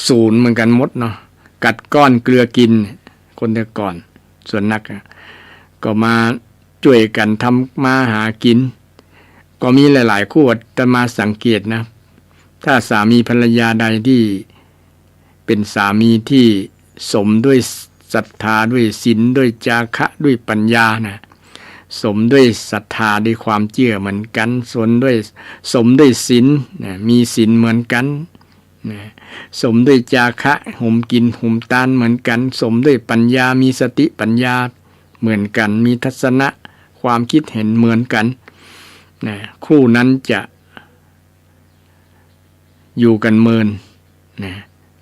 ศูนย์เหมือนกั๋นหมดเนาะ กัดก้อนเกลือกิ๋น คนแต่ก่อน ส่วนนักอะ ก็มาจ้วยกั๋นทำมาหากิ๋น ก็มีหลายๆ คู่ อาตมาสังเกตนะ ถ้าสามีภรรยาใดตี้เป๋นสามีตี้สมด้วยศรัทธา ด้วยศีล ด้วยจาคะ ด้วยปัญญานะ สมด้วยศรัทธา ด้วยความเจื้อเหมือนกั๋น สมด้วย สมด้วยศีลนะ มีศีลเหมือนกั๋น นะ สมด้วยจาคะ หุมกิ๋นหุมตานเหมือนกั๋น สมด้วยปัญญา มีสติปัญญาเหมือนกั๋น มีทัศนะความคิดเห็นเหมือนกั๋น นะ คู่นั้นจะอยู่กั๋นเมิน นะ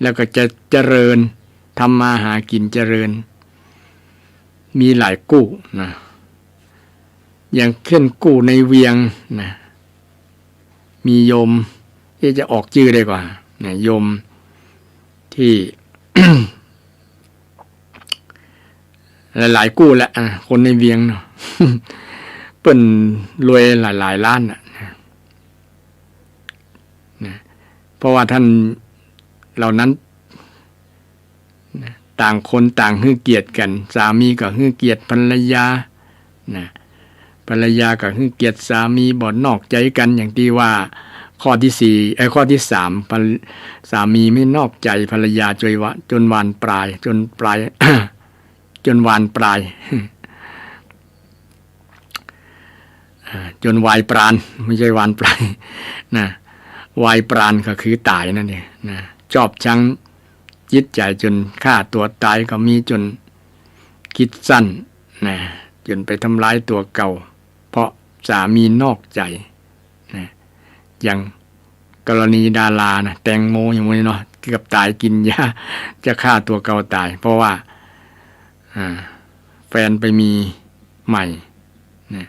แล้วก็จะเจริญ ทำมาหากิ๋นเจริญ มีหลายคู่นะ อย่างเช่นคู่ในเวียงนะ มีโยม เอ๊ะ จะออกจื้อได้ก่อ นะ โยมตี้ หลายๆ คู่แหละ อ่ะ คนในเวียงเนาะ เปิ้นรวยหลายๆ ล้านน่ะ นะ นะ เพราะว่าท่านเหล่านั้น นะ ต่างคนต่างหื้อเกียรติกั๋น สามีก็หื้อเกียรติภรรยา นะ ภรรยาก็หื้อเกียรติสามี บ่นอกใจกั๋น อย่างตี้ว่าข้อตี้สี่ เอ้ย ข้อตี้สาม ภรร- สามีไม่นอกใจภรรยา จนวา- จนวานปราย จนปราย จนวานปราย อ่า จนวายปราณ ไม่ใช่วานปราย นะ วายปราณก็คือต๋ายนั่นเอง นะ ชอบชังจิตใจ๋จ๋นฆ่าตั๋วต๋ายก็มี จ๋นคิดสั้น นะ จ๋นไปทำลายตั๋วเก่า เพราะสามีนอกใจ นะ อย่างกรณีดารานะ แตงโมอย่างนี้เนาะ เกือบต๋ายกิ๋นยาจะฆ่าตั๋วเก่าต๋าย เพราะว่า อ่า แฟนไปมีใหม่ นะ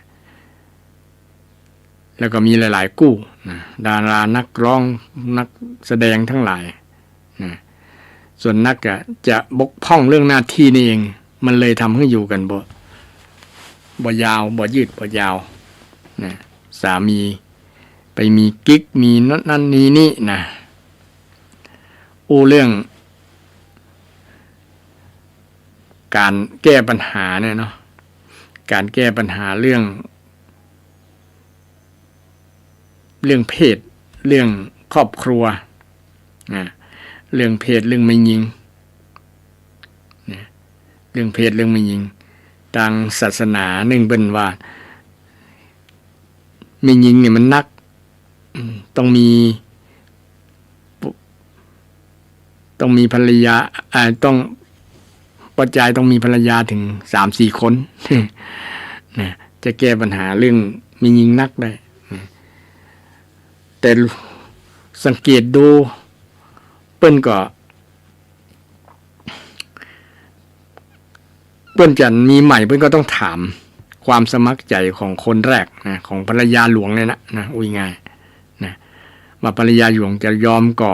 แล้วก็มีหลายๆ คู่นะ ดารานักร้องนักแสดงทั้งหลายนะ ส่วนนักอะจะบกพร่องเรื่องหน้าตี้นี่เอง มันเลยทำหื้ออยู่กั๋นบ่ บ่ยาว บ่ยืด บ่ยาวนะ สามีไปมีกิ๊ก มีนั่นนี่นี่นะ อู้เรื่อง ก๋านแก้ปัญหาเนี่ยเนาะ ก๋านแก้ปัญหาเรื่อง เรื่องเพศ เรื่องครอบครัว นะ เรื่องเพศ เรื่องแม่ญิง นะ เรื่องเพศ เรื่องแม่ญิง ต๋างศาสนานึ่งเปิ้นว่า แม่ญิงเนี่ยมันนัก อืม ต้องมี ต้องมีภรรยา อ่า ต้อง ป้อจายต้องมีภรรยาเถิงสามสี่คน นะ จะแก้ปัญหาเรื่องแม่ญิงนักได้ นะ แต่สังเกตดู เปิ้นก็ เปิ้นจะมีใหม่ เปิ้นก็ต้องถามความสมัครใจ๋ของคนแรกนะ ของภรรยาหลวงเนี่ยนะ นะ อู้ง่ายๆ นะ ว่าภรรยาหลวงจะยอมก่อ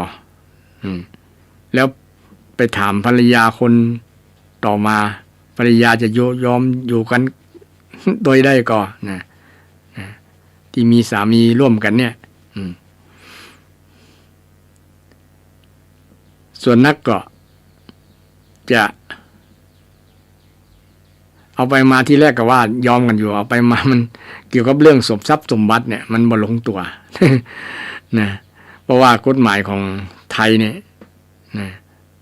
อืม แล้วไปถามภรรยาคนต่อมา ภรรยาจะย- ยอมอยู่กั๋นโดยได้ก่อนะ นะ ตี้มีสามีร่วมกั๋นเนี่ย อืม ส่วนนักก็จะ เอาไปมาทีแรกก็ว่ายอมกั๋นอยู่ เอาไปมามันเกี่ยวกับเรื่องสมทรัพย์สมบัติเนี่ย มันบ่ลงตั๋ว นะ เพราะว่ากฎหมายของไทยเนี่ย นะ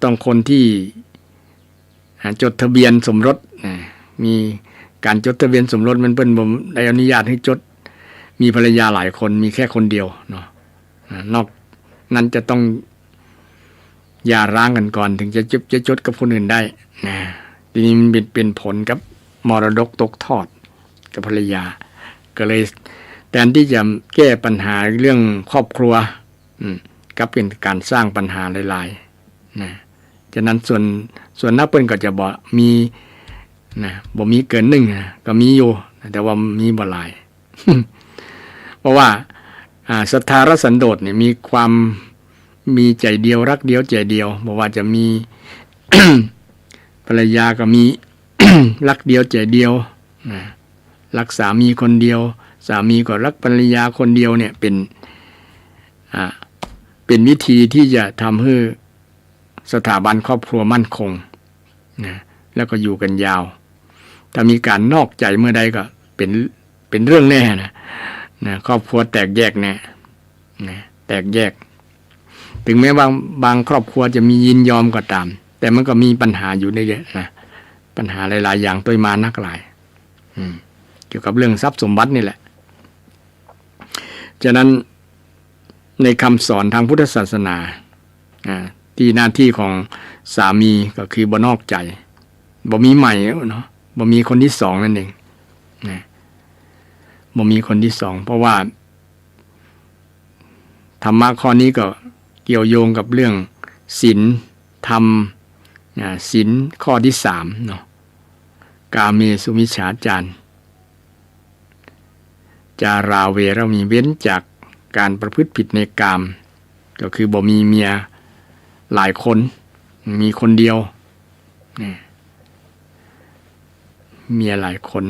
ต้องคนตี้ อ่า จดทะเบียนสมรส นะ มีก๋านจดทะเบียนสมรส มันเปิ้นบ่ได้อนุญาตหื้อจด มีภรรยาหลายคน มีแค่คนเดียวเนาะ อ่า นอกนั้นจะต้องหย่าร้างกั๋นก่อน เถิงจะจด- จะจดกับคนอื่นได้ นะ ทีนี้มันเป๋น- เป๋นผลกับ มรดกตกทอดกับภรรยา ก็เลยแตนตี้จะแก้ปัญหาเรื่องครอบครัว อืม กลับเป๋นก๋านสร้างปัญหาหลายๆ นะ ฉะนั้นส่วน ส่วนนักเปิ้นก็จะบ่มี นะ บ่มีเกินนึ่งนะ ก็มีอยู่ แต่ว่ามีบ่หลาย เพราะว่า อ่า ศรัทธาระสันโดษเนี่ยมีความ มีใจ๋เดียว ฮักเดียวใจ๋เดียว บ่ว่าจะมี ภรรยาก็มี ฮักเดียวใจ๋เดียว นะ ฮักสามีคนเดียว สามีก็ฮักภรรยาคนเดียวเนี่ย เป๋น อ่า เป๋นวิธีตี้จะทำหื้อ สถาบันครอบครัวมั่นคง นะ แล้วก็อยู่กั๋นยาว ถ้ามีก๋านนอกใจ๋เมื่อใดก็เป๋น เป๋นเรื่องแน่นะ นะ ครอบครัวแตกแยกแน่ นะ แตกแยก ถึงแม้ว่าบางครอบครัวจะมียินยอมก็ต๋าม แต่มันก็มีปัญหาอยู่เรื่อยๆ นะ ปัญหาหลายๆ อย่างตวยมานักหลาย อืม เกี่ยวกับเรื่องทรัพย์สมบัตินี่แหละ ฉะนั้นในกำสอนตางพุทธศาสนา อ่า ตี้หน้าตี้ของสามีก็คือบ่นอกใจ๋ บ่มีใหม่เนาะ บ่มีคนตี้สองนั่นเอง นะ บ่มีคนตี้สอง เพราะว่า ธรรมะข้อนี้ก็เกี่ยวโยงกับเรื่องศีลธรรม อ่า ศีลข้อตี้สามเนาะ กาเมสุมิจฉาจาร จาราเวรมณี เว้นจากก๋านประพฤติผิดในกาม ก็คือบ่มีเมียหลายคน มีคนเดียว เนี่ย เมียหลายคน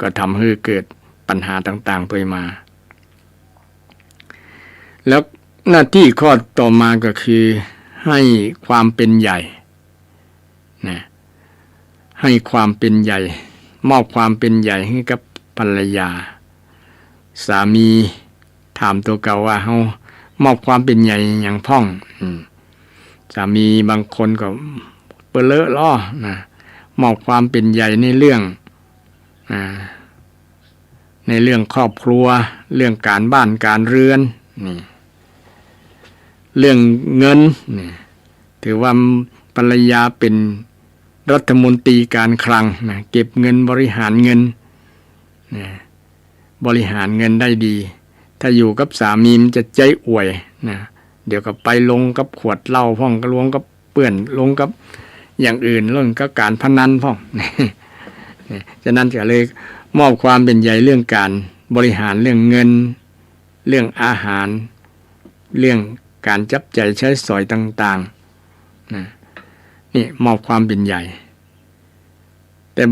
ก็ทำหื้อเกิดปัญหาต่างๆ ตวยมา แล้วหน้าตี้ข้อต่อมาก็คือให้ความเป๋นใหญ่ นะ ให้ความเป๋นใหญ่ มอบความเป๋นใหญ่หื้อกับภรรยา สามีถามตั๋วเก่าว่า เฮามอบความเป๋นใหญ่หยังพ่อง อืม สามีบางคนก็เปอะเลอะลอนะ มอบความเป๋นใหญ่ในเรื่อง อ่า ในเรื่องครอบครัว เรื่องก๋านบ้านก๋านเฮือน นี่ เรื่องเงิน นี่ ถือว่าภรรยาเป๋นรัฐมนตรีการคลังนะ เก็บเงิน บริหารเงินนะ บริหารเงินได้ดี ถ้าอยู่กับสามีมันจะใจ๊อวยนะ เดี๋ยวก็ไปลงกับขวดเหล้าพ่อง ก็ลงกับเปื้อน ลงกับอย่างอื่น ลงกับก๋านพนันพ่อง นี่ ฉะนั้นก็เลยมอบความเป๋นใหญ่เรื่องก๋านบริหารเรื่องเงิน เรื่องอาหาร เรื่องก๋านจับจ่ายใจ๊สอยต่างๆ นะ นี่มอบความเป๋นใหญ่ แต่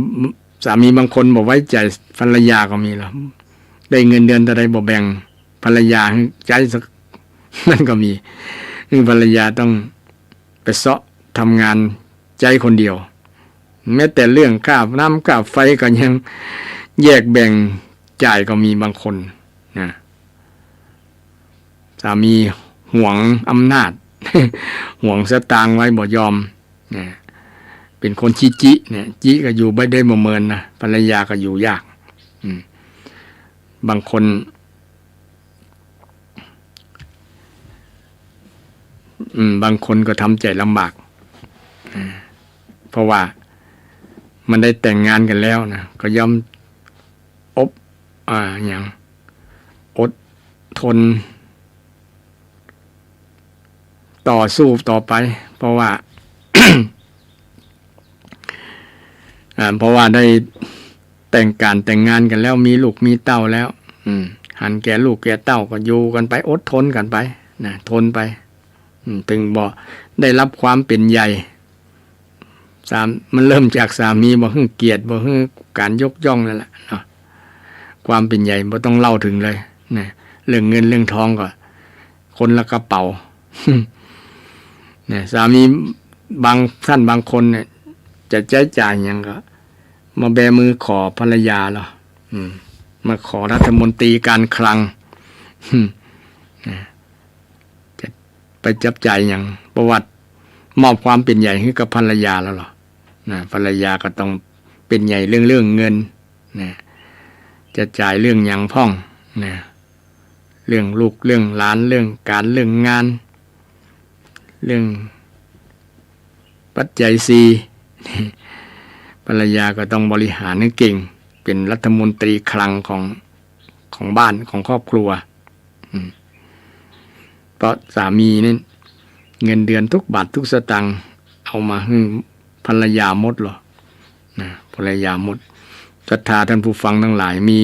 สามีบางคนบ่ไว้ใจ๋ภรรยาก็มีลอ ได้เงินเดือนเต้าใดบ่แบ่งภรรยาหื้อใจ๊สัก มันก็มี หื้อภรรยาต้องไปเซาะทำงานใจ๊คนเดียว แม้แต่เรื่องค่าน้ำค่าไฟก็ยังแยกแบ่งจ่ายก็มีบางคนนะ สามีหวงอำนาจ หวงสตางค์ไว้บ่ยอมนะ เป๋นคนขี้จิเนี่ย จิก็อยู่บ่ได้บ่เมินนะ ภรรยาก็อยู่ยาก อืม บางคน อืม บางคนก็ทำใจ๋ลำบาก อ่า เพราะว่ามันได้แต่งงานกั๋นแล้วนะ ก็ย่อมอบ อ่า หยัง อดทน ต่อสู้ต่อไป เพราะว่า อ่า เพราะว่าได้แต่งก๋านแต่งงานกั๋นแล้ว มีลูกมีเต้าแล้ว อืม หันแก่ลูกแก่เต้าก็อยู่กั๋นไป อดทนกั๋นไปนะ ทนไป อืม เถิงบ่ได้ฮับความเป๋นใหญ่ สาม มันเริ่มจากสามีบ่หื้อเกียรติ บ่หื้อก๋านยกย่องนั่นแหละเนาะ ความเป๋นใหญ่บ่ต้องเล่าเถิงเลยนะ เรื่องเงินเรื่องทองก็คนละกระเป๋า นะ สามีบางท่านบางคนเนี่ย จะใจ๊จ่ายหยังก็มาแบมือขอภรรยาลอ อืม มาขอรัฐมนตรีการคลัง อืม นะ จะไปจับจ่ายหยัง เพราะว่ามอบความเป๋นใหญ่หื้อกับภรรยาแล้วลอ นะ ภรรยาก็ต้องเป๋นใหญ่เรื่อง เรื่องเงิน นะ จะจ่ายเรื่องหยังพ่อง นะ เรื่องลูกเรื่องหลาน เรื่องก๋านเรื่องงาน เรื่องปัจจัยสี่ ไป รรยาก็ต้องบริหารหื้อเก่ง เป๋นรัฐมนตรีคลังของ ของบ้าน ของครอบครัว อืม เพราะสามีนี่เงินเดือนทุกบาททุกสตางค์ เอามาหื้อภรรยาหมดลอ นะ ภรรยาหมด ศรัทธาท่านผู้ฟังตังหลาย มี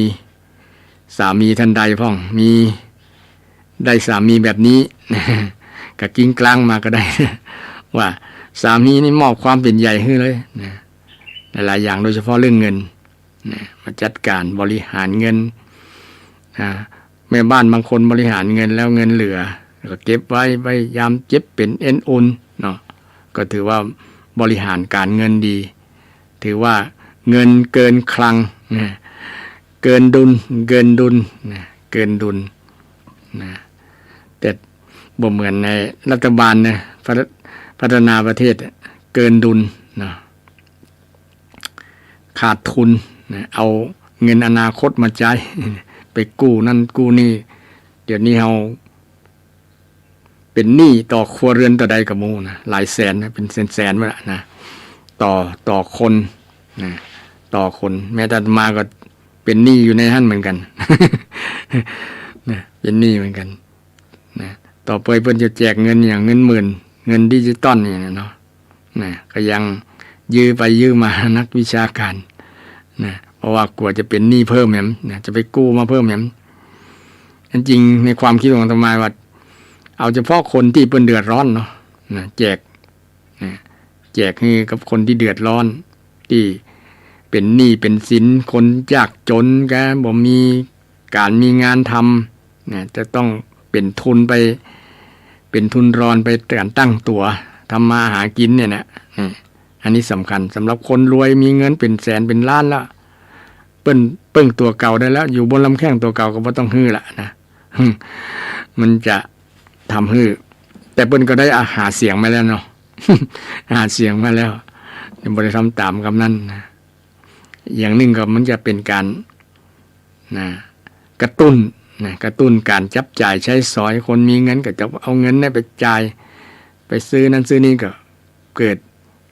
สามีท่านใดพ่อง มี ได้สามีแบบนี้ ก็กริ้งกร้างมาก็ได้ ว่าสามีนี่มอบความเป๋นใหญ่หื้อเลยนะ หลายๆ อย่าง โดยเฉพาะเรื่องเงินนะ มาจัดก๋านบริหารเงินนะ แม่บ้านบางคนบริหารเงินแล้วเงินเหลือ ก็เก็บไว้ ไว้ยามเจ็บเป๋นเอ็นอุ่นเนาะ ก็ถือว่าบริหารก๋านเงินดี ถือว่าเงินเกินคลังนะ เกินดุล เกินดุลนะ เกินดุลนะ แต่บ่เหมือนในรัฐบาลนะ พัฒ- พัฒนาประเทศอะ เกินดุลนะ ขาดทุนนะ เอาเงินอนาคตมาใจ๊ ไปกู้นั่นกู้นี่ เดี๋ยวนี้เฮา เป๋นหนี้ต่อครัวเรือนต่อใดก็บ่ฮู้นะ หลายแสนนะ เป๋นแสนๆ ไว้ละนะ ต่อ ต่อคนนะ ต่อคน แม้แต่อาตมาก็เป๋นหนี้อยู่ในหั้นเหมือนกั๋น นะ เป๋นหนี้เหมือนกั๋นนะ ต่อไปเปิ้นจะแจกเงินอย่างเงินหมื่น เงินดิจิตอลนี่นะเนาะ นะ ก็ยังยื้อไปยื้อมา นักวิชาการนะ เพราะว่ากลัวจะเป๋นหนี้เพิ่มแหมนะ จะไปกู้มาเพิ่มแหม อันจริงในความคิดของอาตมาว่า เอาเฉพาะคนตี้เปิ้นเดือดร้อนเนาะ นะ แจก นะ แจกหื้อกับคนตี้เดือดร้อน ตี้เป๋นหนี้เป๋นสิน คนยากจ๋นกา บ่มีก๋านมีงานทำนะ จะต้องเป๋นทุนไป เป๋นทุนรอนไปก๋านตั้งตั๋ว ทำมาหากิ๋นเนี่ยนะ นะ อันนี้สำคัญ สำหรับคนรวยมีเงินเป๋นแสนเป๋นล้านแล้ว เปิ้นเปิ้งตั๋วเก่าได้แล้ว อยู่บนลำแข้งตั๋วเก่าก็บ่ต้องหื้อละนะ มันจะทำหื้อ แต่เปิ้นก็ได้หาเสียงมาแล้วเนาะ หาเสียงมาแล้ว ยังบ่ได้ทำต๋ามกำนั้นนะ อย่างนึ่งก็มันจะเป๋นก๋าน นะ กระตุ้น นะ กระตุ้นก๋านจับจ่ายใช้สอย คนมีเงินก็จะเอาเงินเนี่ยไปจ่าย ไปซื้อนั่นซื้อนี่ ก็เกิด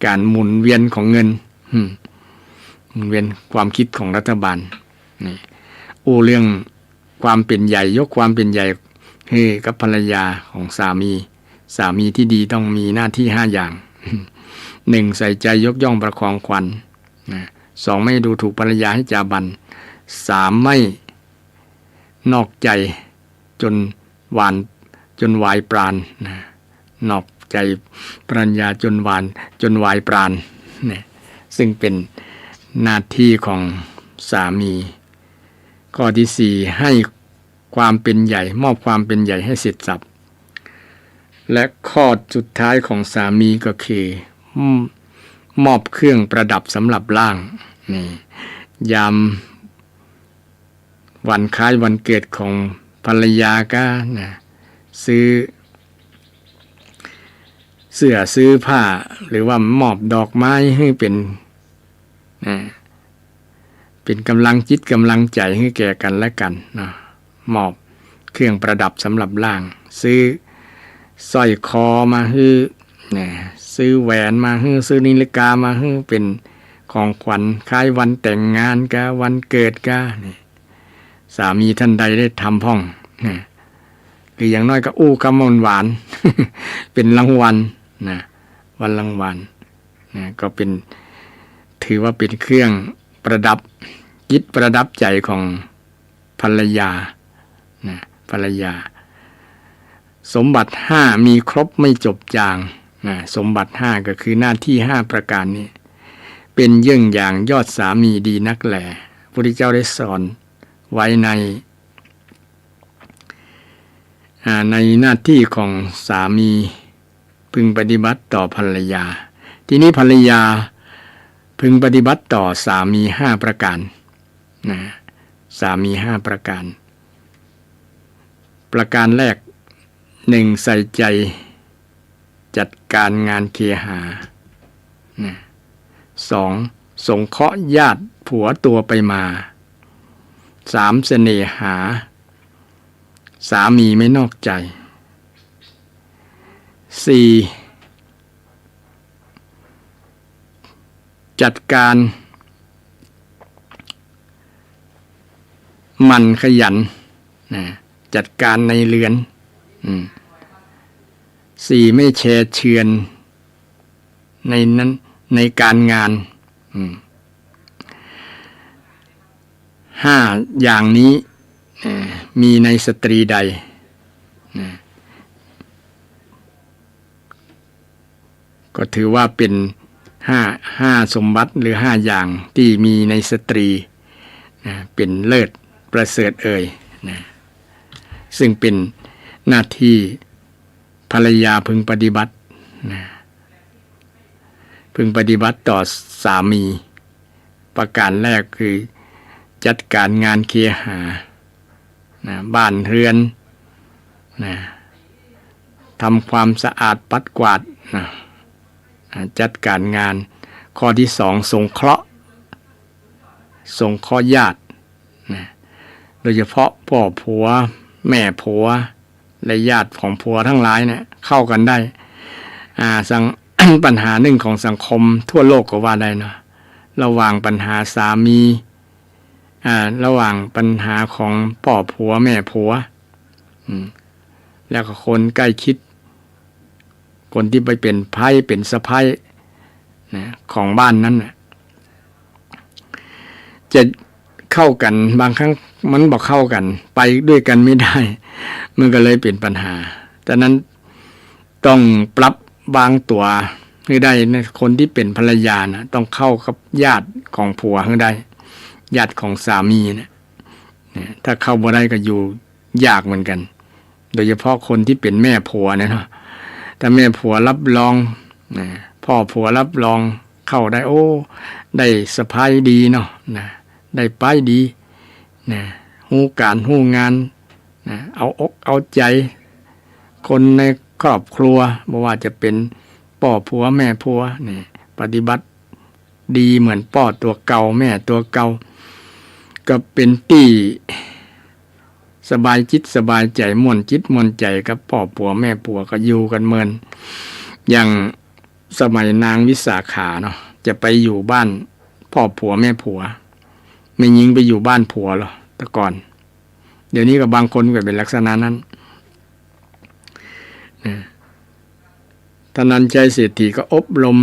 ก๋านหมุนเวียนของเงิน อืม หมุนเวียนความคิดของรัฐบาล นี่ อู้เรื่องความเป๋นใหญ่ ยกความเป๋นใหญ่หื้อกับภรรยาของสามี สามีตี้ดีต้องมีหน้าตี้ห้าอย่าง หนึ่ง ใส่ใจ๋ยกย่องประคองขวัญ นะ สอง ไม่ดูถูกภรรยาให้จาบัน สาม ไม่นอกใจ๋จ๋นหวาน จ๋นวายปราณ นะ นอกใจ๋ภรรยาจ๋นหวาน จ๋นวายปราณ นะ ซึ่งเป๋นหน้าตี้ของสามี ข้อตี้สี่ ให้ความเป๋นใหญ่ มอบความเป๋นใหญ่ให้เสร็จสรรพ และข้อสุดท้ายของสามีก็คือ อืม มอบเครื่องประดับสำหรับร่าง นี่ ยามวันคล้ายวันเกิดของภรรยากานะ ซื้อ เสื้อซื้อผ้า หรือว่ามอบดอกไม้หื้อเป๋น นะ เป๋นก๋ำลังจิตก๋ำลังใจ๋หื้อแก่กั๋นและกั๋นเนาะ มอบเครื่องประดับสำหรับร่าง ซื้อสร้อยคอมาหื้อ นะ ซื้อแหวนมาหื้อ ซื้อนาฬิกามาหื้อ เป๋นของขวัญคล้ายวันแต่งงานกา วันเกิดกา นี่ สามีท่านใดได้ทำพ่อง นะ หรืออย่างน้อยก็อู้กำหวานๆ เป๋นรางวัล นะ วันรางวัล นะ ก็เป๋น ถือว่าเป๋นเครื่องประดับจิตประดับใจ๋ของภรรยา นะ ภรรยา สมบัติห้ามีครบไม่จบจาง นะ สมบัติห้าก็คือหน้าตี้ห้าประก๋านนี้ เป๋นเยี่ยงอย่างยอดสามีดีนักแล พระพุทธเจ้าได้สอนไว้ใน อ่า ในหน้าตี้ของสามีพึงปฏิบัติต่อภรรยา ทีนี้ภรรยาพึงปฏิบัติต่อสามีห้าประก๋าน นะ สามีห้าประก๋าน ประก๋านแรก หนึ่ง ใส่ใจ๋ จัดก๋านงานเคหา นะ สอง สงเคราะห์ญาติผัวตัวไปมา สาม เสน่หา สามีไม่นอกใจ๋ สี่ จัดก๋าน หมั่นขยัน นะ จัดก๋านในเฮือน อืม สี่ ไม่แชเชือน ในนั้น ในก๋านงาน อืม ห้าอย่างนี้ เอ่อ มีในสตรีใด นะ ก็ถือว่าเป๋นห้า ห้าสมบัติหรือห้าอย่างตี้มีในสตรี นะ เป๋นเลิศประเสริฐเอ่ย นะ ซึ่งเป๋นหน้าตี้ภรรยาพึงปฏิบัติ นะ พึงปฏิบัติต่อสามี ประก๋านแรกคือจัดก๋านงานเคหะ นะ บ้านเฮือน นะ ทำความสะอาดปัดกวาด นะ อ่า จัดก๋านงาน ข้อตี้สอง สงเคราะห์ สงเคราะห์ญาติ นะ โดยเฉพาะป้อผัว แม่ผัว และญาติของผัวตังหลายเนี่ย เข้ากั๋นได้ อ่า สัง- ปัญหานึ่งของสังคมทั่วโลกก็ว่าได้เนาะ ระหว่างปัญหาสามี อ่า ระหว่างปัญหาของป้อผัวแม่ผัว อืม แล้วก็คนใกล้ชิด คนตี้ไปเป๋นใผ้เป๋นสะใภ้ นะ ของบ้านนั้นน่ะ จะเข้ากั๋น บางครั้งมันบ่เข้ากั๋น ไปด้วยกั๋นไม่ได้ มันก็เลยเป๋นปัญหา ฉะนั้นต้องปรับวางตั๋วหื้อได้นะ คนตี้เป๋นภรรยาน่ะ ต้องเข้ากับญาติของผัวหื้อได้ ญาติของสามีน่ะ เนี่ย ถ้าเข้าบ่ได้ก็อยู่ยากเหมือนกั๋น โดยเฉพาะคนตี้เป๋นแม่ผัวเนี่ยเนาะ ถ้าแม่ผัวรับรอง นะ ป้อผัวรับรองเข้าได้ โอ้ ได้สะใภ้ดีเนาะ นะ ได้ใป๊ดี นะ ฮู้ก๋านฮู้งาน นะ เอาอกเอาใจ๋คนในครอบครัว บ่ว่าจะเป๋นป้อผัวแม่ผัว นี่ ปฏิบัติ ดีเหมือนป้อตั๋วเก่าแม่ตั๋วเก่า ก็เป๋นตี้สบายจิตสบายใจ๋ ม่วนจิตม่วนใจ๋กับป้อผัวแม่ผัว ก็อยู่กั๋นเมิน อย่างสมัยนางวิสาขาเนาะ จะไปอยู่บ้านป้อผัวแม่ผัว แม่ญิงไปอยู่บ้านผัวเหรอ แต่ก่อน เดี๋ยวนี้ก็บางคนก็เป๋นลักษณะนั้น นะ ธนัญชัยเศรษฐีก็อบรม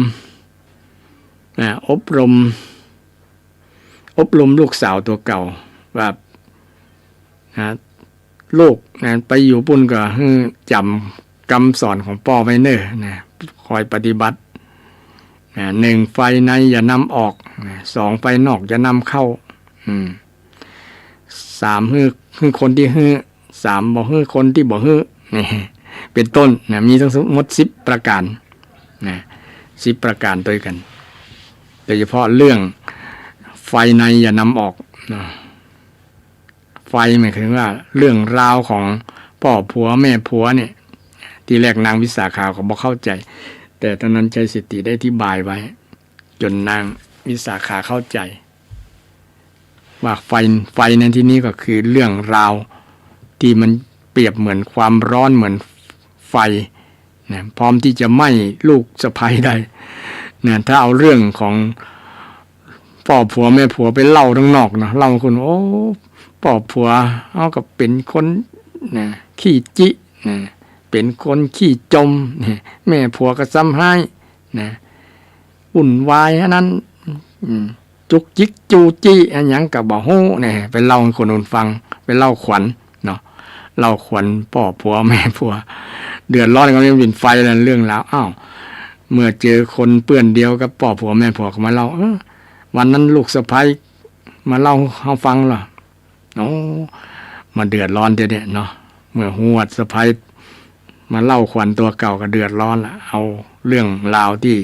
อ่า อบรม อบรมลูกสาวตั๋วเก่าว่า นะ ลูกนะ ไปอยู่ปู๊นก็หื้อจ๋ำกำสอนของป้อไว้เน่อ นะ คอยปฏิบัติ นะ นึ่ง ไฟในอย่านำออก นะ สอง ไฟนอกอย่านำเข้า อืม สาม หื้อ หื้อคนตี้หื้อ สาม บ่หื้อคนตี้บ่หื้อ นี่ เป๋นต้นนะ มีตังหมดสิบประก๋าน นะ สิบประก๋านตวยกั๋น โดยเฉพาะเรื่องไฟในอย่านำออก นะ ไฟหมายถึงว่าเรื่องราวของป้อผัวแม่ผัวเนี่ย ทีแรกนางวิสาขาก็บ่เข้าใจ๋ แต่ธนัญชัยเศรษฐีได้อธิบายไว้ จ๋นนางวิสาขาเข้าใจ๋ ว่าไฟ ไฟในที่นี้ก็คือเรื่องราวตี้มันเปรียบเหมือนความร้อนเหมือนไฟนะ พร้อมตี้จะไหม้ลูกสะใภ้ได้นะ ถ้าเอาเรื่องของป้อผัวแม่ผัวไปเล่าตังนอกเนาะ เล่าคน โอ้ ป้อผัวเฮาก็เป๋นคนนะ ขี้จินะ เป๋นคนขี้จมนะ แม่ผัวก็ซ้ำฮ้าย นะ วุ่นวายอันนั้น อืม จุกจิกจู้จี้อะหยังก็บ่ฮู้เนี่ย ไปเล่าหื้อคนอื่นฟัง ไปเล่าขวัญเนาะ เล่าขวัญป้อผัวแม่ผัว เดือดร้อนกั๋นเป๋นไฟแล้วเรื่องราว อ้าว เมื่อเจอคนเปื้อนเดียวกับป้อผัวแม่ผัวก็มาเล่า เออ วันนั้นลูกสะใภ้มาเล่าหื้อเฮาฟังเหรอ โอ้ มาเดือดร้อนเดี๋ยวนี้เนาะ เมื่อฮู้ว่าสะใภ้มาเล่าขวัญตั๋วเก่าก็เดือดร้อนละ เอาเรื่องราวตี้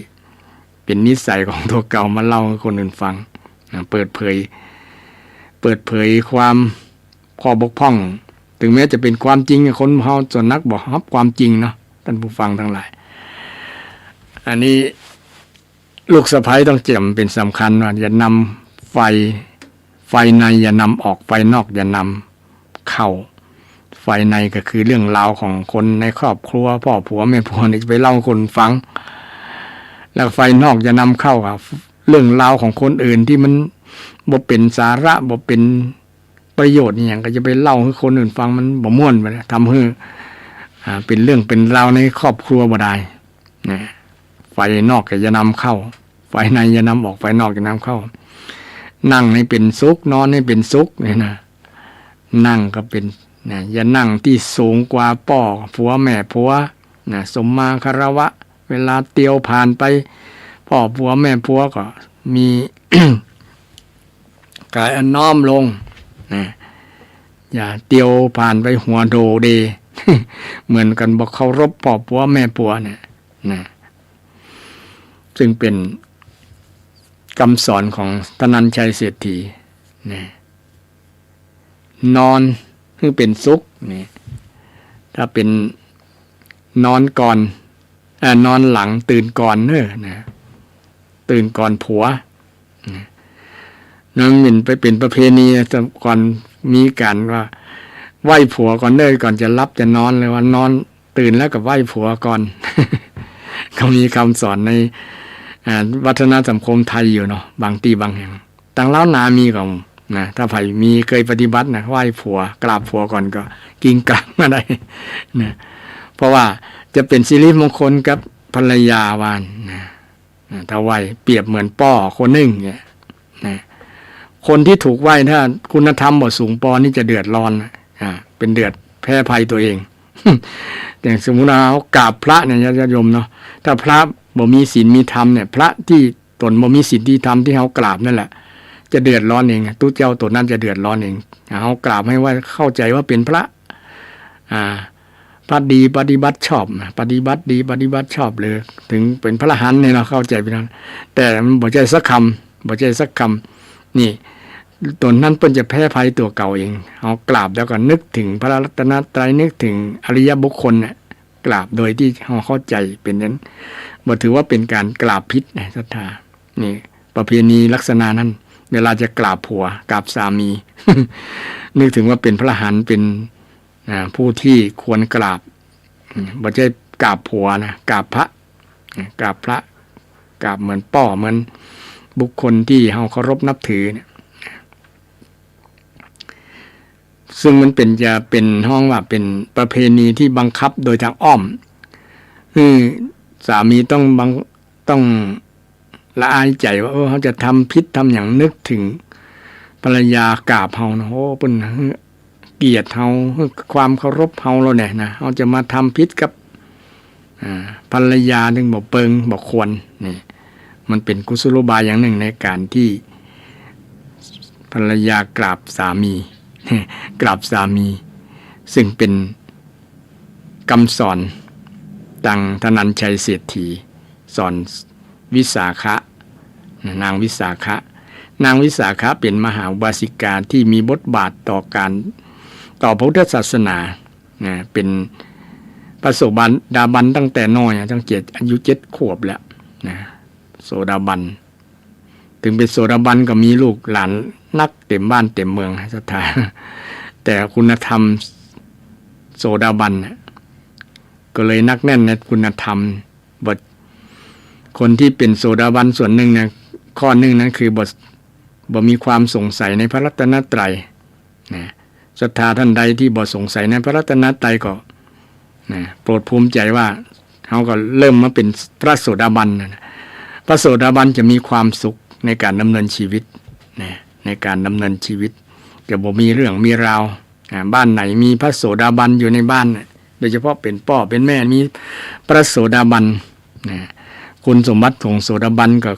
เป๋นนิสัยของตั๋วเก่ามาเล่าหื้อคนอื่นฟังนะ เปิดเผย เปิดเผยความข้อบกพร่อง ถึงแม้จะเป๋นความจริง คนเฮาส่วนนักบ่ฮับความจริงเนาะ ต้านผู้ฟังตังหลาย อันนี้ ลูกสะใภ้ต้องจ๋ำเป๋นสำคัญว่าอย่านำไฟ ไฟในอย่านำออก ไฟนอกอย่านำเข้า ไฟในก็คือเรื่องราวของคนในครอบครัว ป้อผัวแม่ผัวนี่จะไปเล่าหื้อคนฟัง แล้วไฟนอกอย่านำเข้าอะ เรื่องราวของคนอื่นตี้มันบ่เป๋นสาระ บ่เป๋น ประโยชน์อะหยัง ก็จะไปเล่าหื้อคนอื่นฟัง มันบ่ม่วนไปแล้ว ทำหื้อ อ่า เป๋นเรื่องเป๋นราวในครอบครัวบ่ได้นะ ฝ่ายนอกก็อย่านำเข้า ฝ่ายในอย่านำออก ฝ่ายนอกอย่านำเข้า นั่งหื้อเป๋นสุข นอนหื้อเป๋นสุขเนี่ยนะ นั่งก็เป๋น นะ อย่านั่งตี้สูงกว่าป้อผัวแม่ผัวนะ สมมาคารวะ เวลาเตียวผ่านไป ป้อผัวแม่ผัวก็มี กายอันน้อมลงนะ อย่าเตียวผ่านไปหัวโดเด เหมือนกันบ่เคารพป้อผัวแม่ผัวเนี่ยนะ ซึ่งเป๋นกำสอนของธนัญชัยเศรษฐีนะ นอนหื้อเป๋นสุขนี่ ถ้าเป๋นนอนก่อน เอ่อ นอนหลังตื่นก่อนเน้อนะ ตื่นก่อนผัวนะ นั่นมันไปเป๋นประเพณี แต่ก่อนมีก๋านว่าไหว้ผัวก่อนเน้อ ก่อนจะหลับจะนอน เลยว่านอนตื่นแล้วก็ไหว้ผัวก่อน ก็มีกำสอนใน อ่า วัฒนธรรมสังคมไทยอยู่เนาะ บางตี้บางแห่ง ตางลาวนามีก่อนะ ถ้าใผมีเกยปฏิบัตินะ ไหว้ผัว กราบผัวก่อนก็กริ้งกร้างมาได้นะ เพราะว่าจะเป๋นสิริมงคลกับภรรยาว่าอั้นนะ นะ ถ้าไหว้เปรียบเหมือนป้อคนนึ่งเนี่ยนะ คนตี้ถูกไหว้ถ้าคุณธรรมบ่สูงปอนี่จะเดือดร้อนนะ อ่า เป๋นเดือดแพ้ภัยตั๋วเอง อย่างสมมุติว่าเฮากราบพระเนี่ย ญาติโยมเนาะ ถ้าพระบ่มีศีลมีธรรมเนี่ย พระตี้ต๋นบ่มีศีลมีธรรมตี้เฮากราบนั่นแหละ จะเดือดร้อนเอง ตุ๊เจ้าตั๋นนั้นจะเดือดร้อนเอง เฮากราบหื้อว่าเข้าใจ๋ว่าเป๋นพระ อ่า พระดีปฏิบัติชอบนะ ปฏิบัติดีปฏิบัติชอบเลย เถิงเป๋นพระอรหันต์เนี่ยเนาะ เข้าใจ๋เป๋นนั้น แต่มันบ่ใจ้สักกำ บ่ใจ้สักกำ นี่ ตั๋นนั้นเปิ้นจะแพ้ภัยตั๋วเก่าเอง เฮากราบแล้วก็นึกเถิงพระรัตนตรัย นึกเถิงอริยบุคคลเนี่ย กราบโดยตี้เฮาเข้าใจ๋เป๋นนั้น บ่ถือว่าเป๋นก๋านกราบผิดนะ ศรัทธา นี่ ประเพณีลักษณะนั้น เวลาจะกราบผัว กราบสามี นึกเถิงว่าเป๋นพระอรหันต์ เป๋น อ่า ผู้ตี้ควรกราบ อืม บ่ใจ้กราบผัวนะ กราบพระ อืม กราบพระ กราบเหมือนป้อ เหมือนบุคคลตี้เฮาเคารพนับถือเนี่ย ซึ่งมันเป๋น จะเป๋นฮ้องว่าเป๋นประเพณีตี้บังคับโดยตางอ้อม คือสามีต้องบัง ต้อง ละอายใจ๋ว่า เออ เฮาจะทำผิดทำหยัง นึกเถิงภรรยากราบเฮานะ โอ้ เปิ้นหื้อเกียรติเฮา หื้อความเคารพเฮาแล้วเนี่ยนะ เฮาจะมาทำผิดกับ อ่า ภรรยา ซึ่งบ่เปิงบ่ควร นี่ มันเป๋นกุศโลบายอย่างนึ่งในก๋านตี้ภรรยากราบสามี กราบสามี ซึ่งเป๋นกำสอนตางธนัญชัยเศรษฐี สอนวิสาขะ นางวิสาขะ นางวิสาขะเป๋นมหาอุบาสิกาตี้มีบทบาทต่อก๋าน ต่อพระพุทธศาสนา นะ เป๋นพระโสดาบันตั้งแต่น้อยอะ ตั้งเจ็ด อายุเจ็ดขวบแล้ว นะ โสดาบัน เถิงเป๋นโสดาบันก็มีลูกหลานนักเต๋มบ้านเต๋มเมือง ศรัทธา แต่คุณธรรมโสดาบันน่ะ ก็เลยหนักแน่นในคุณธรรม บ่ คนตี้เป๋นโสดาบันส่วนนึ่งเนี่ย ข้อนึ่งนั้นคือบ่ บ่มีความสงสัยในพระรัตนตรัย นะ ศรัทธาต้านใดตี้บ่สงสัยในพระรัตนตรัยก็ นะ โปรดภูมิใจ๋ว่าเฮาก็เริ่มมาเป๋นพระโสดาบันนะ พระโสดาบันจะมีความสุขในก๋านดำเนินชีวิต นะ ในก๋านดำเนินชีวิต จะบ่มีเรื่องมีราว อ่า บ้านไหนมีพระโสดาบันอยู่ในบ้านน่ะ โดยเฉพาะเป๋นป้อเป๋นแม่มีพระโสดาบัน นะ คุณสมบัติของโสดาบันก็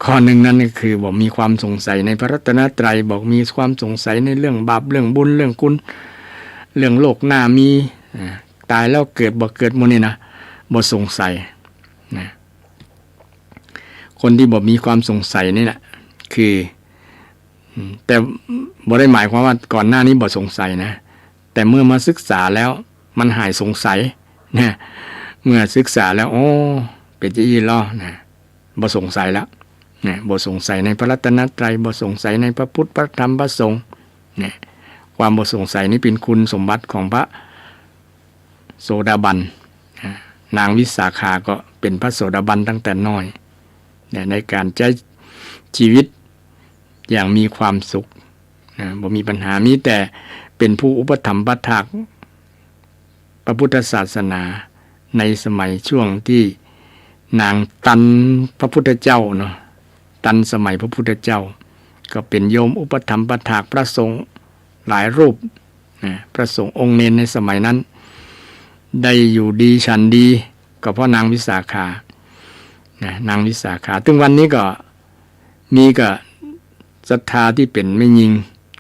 ข้อนึ่งนั้นก็คือบ่มีความสงสัยในพระรัตนตรัย บ่มีความสงสัยในเรื่องบาป เรื่องบุญ เรื่องคุณ เรื่องโลกหน้ามี อ่า ต๋ายแล้วเกิดบ่เกิดหมู่นี้นะ บ่สงสัย นะ คนตี้บ่มีความสงสัยนี่แหละ คือ อืม แต่บ่ได้หมายความว่าก่อนหน้านี้บ่สงสัยนะ แต่เมื่อมาศึกษาแล้วมันหายสงสัย นะ เมื่อศึกษาแล้ว โอ้ เป๋นจะอี้ลอ นะ บ่สงสัยแล้ว นะ บ่สงสัยในพระรัตนตรัย บ่สงสัยในพระพุทธ พระธรรม พระสงฆ์ นะ ความบ่สงสัยนี้เป๋นคุณสมบัติของพระโสดาบัน นะ นางวิสาขาก็เป๋นพระโสดาบันตั้งแต่น้อย นะ ในก๋านใจ๊ชีวิตอย่างมีความสุข นะ บ่มีปัญหา มีแต่เป๋นผู้อุปถัมภ์ประถาก พระพุทธศาสนาในสมัยช่วงตี้นางตันพระพุทธเจ้าเนาะ ตันสมัยพระพุทธเจ้า ก็เป๋นโยมอุปถัมภ์ประถากพระสงฆ์หลายรูปนะ พระสงฆ์องค์เณรในสมัยนั้น ได้อยู่ดีฉันดี ก็เพราะนางวิสาขานะ นางวิสาขา ตึงวันนี้ก็ มีก็ศรัทธาตี้เป๋นแม่ญิง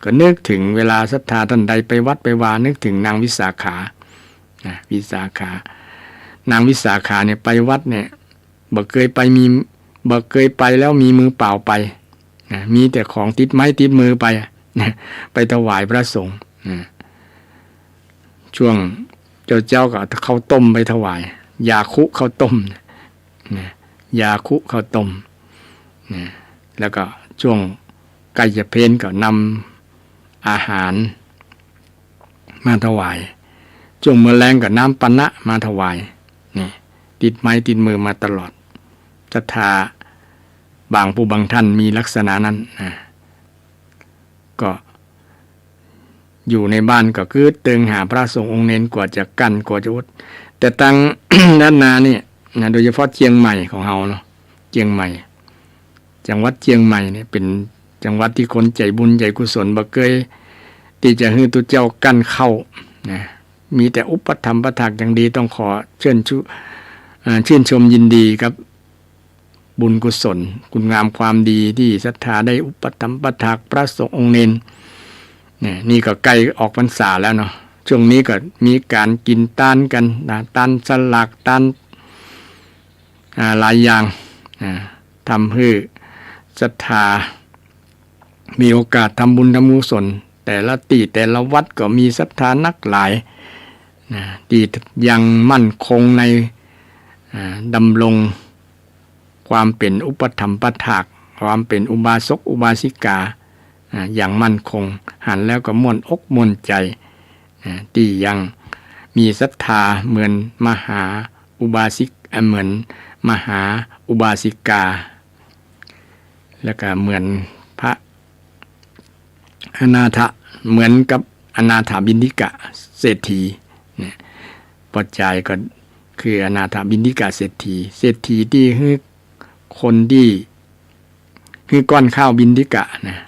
ก็นึกเถิงเวลาศรัทธาต้านใดไปวัดไปวา นึกเถิงนางวิสาขา นะ วิสาขา นางวิสาขาเนี่ยไปวัดเนี่ย บ่เกยไปมี บ่เกยไปแล้วมีมือเปล่าไป นะ มีแต่ของติดไม้ติดมือไป นะ ไปถวายพระสงฆ์ นะ ช่วงเจ๊าๆ ก็เอาข้าวต้มไปถวาย ยาคุข้าวต้ม นะ ยาคุข้าวต้ม นะ แล้วก็ช่วงใก้จะเพลก็นำอาหารมาถวาย ช่วงเมือแลงก็น้ำปานะมาถวาย นี่ ติดไม้ติดมือมาตลอด ศรัทธาบางผู้บางท่านมีลักษณะนั้น นะ ก็ อยู่ในบ้านก็กึ๊ดเติงหาพระสงฆ์องค์เณร กว่าจะกั้น กว่าจะอด แต่ตังล้านนานี่นะ โดยเฉพาะเจียงใหม่ของเฮาเนาะ เจียงใหม่ จังหวัดเจียงใหม่เนี่ยเป๋นจังหวัดตี้คนใจ๋บุญใจ๋กุศล บ่เกยตี้จะหื้อตุ๊เจ้ากั้นเข้านะ มีแต่อุปถัมภ์ประถากอย่างดี ต้องขอเชิญชู เอ่อ ชื่นชมยินดีกับ บุญกุศล คุณงามความดีตี้ศรัทธาได้อุปถัมภ์ประถากพระสงฆ์องค์เณร เนี่ย นี่ก็ใก้ออกพรรษาแล้วเนาะ ช่วงนี้ก็มีก๋านกิ๋นตานกั๋นนะ ตานสลาก ตาน อ่า หลายอย่าง อ่า ทำหื้อศรัทธา มีโอกาสทำบุญทำกุศล แต่ละตี้แต่ละวัดก็มีศรัทธานักหลาย นะ ตี้ยังมั่นคงใน อ่า ดำรงความเป๋นอุปถัมภ์ประถาก ความเป๋นอุบาสกอุบาสิกา อ่า อย่างมั่นคง หันแล้วก็ม่วนอกม่วนใจ๋ อ่า ตี้ยังมีศรัทธาเหมือนมหาอุบาสิก อ่า เหมือนมหาอุบาสิกา แล้วก็เหมือนพระอนาถะ เหมือนกับอนาถบิณฑิกะเศรษฐีเนี่ย ป้อจายก็คืออนาถบิณฑิกะเศรษฐี เศรษฐีตี้หื้อคนตี้หื้อก้อนข้าวบิณฑิกะนะ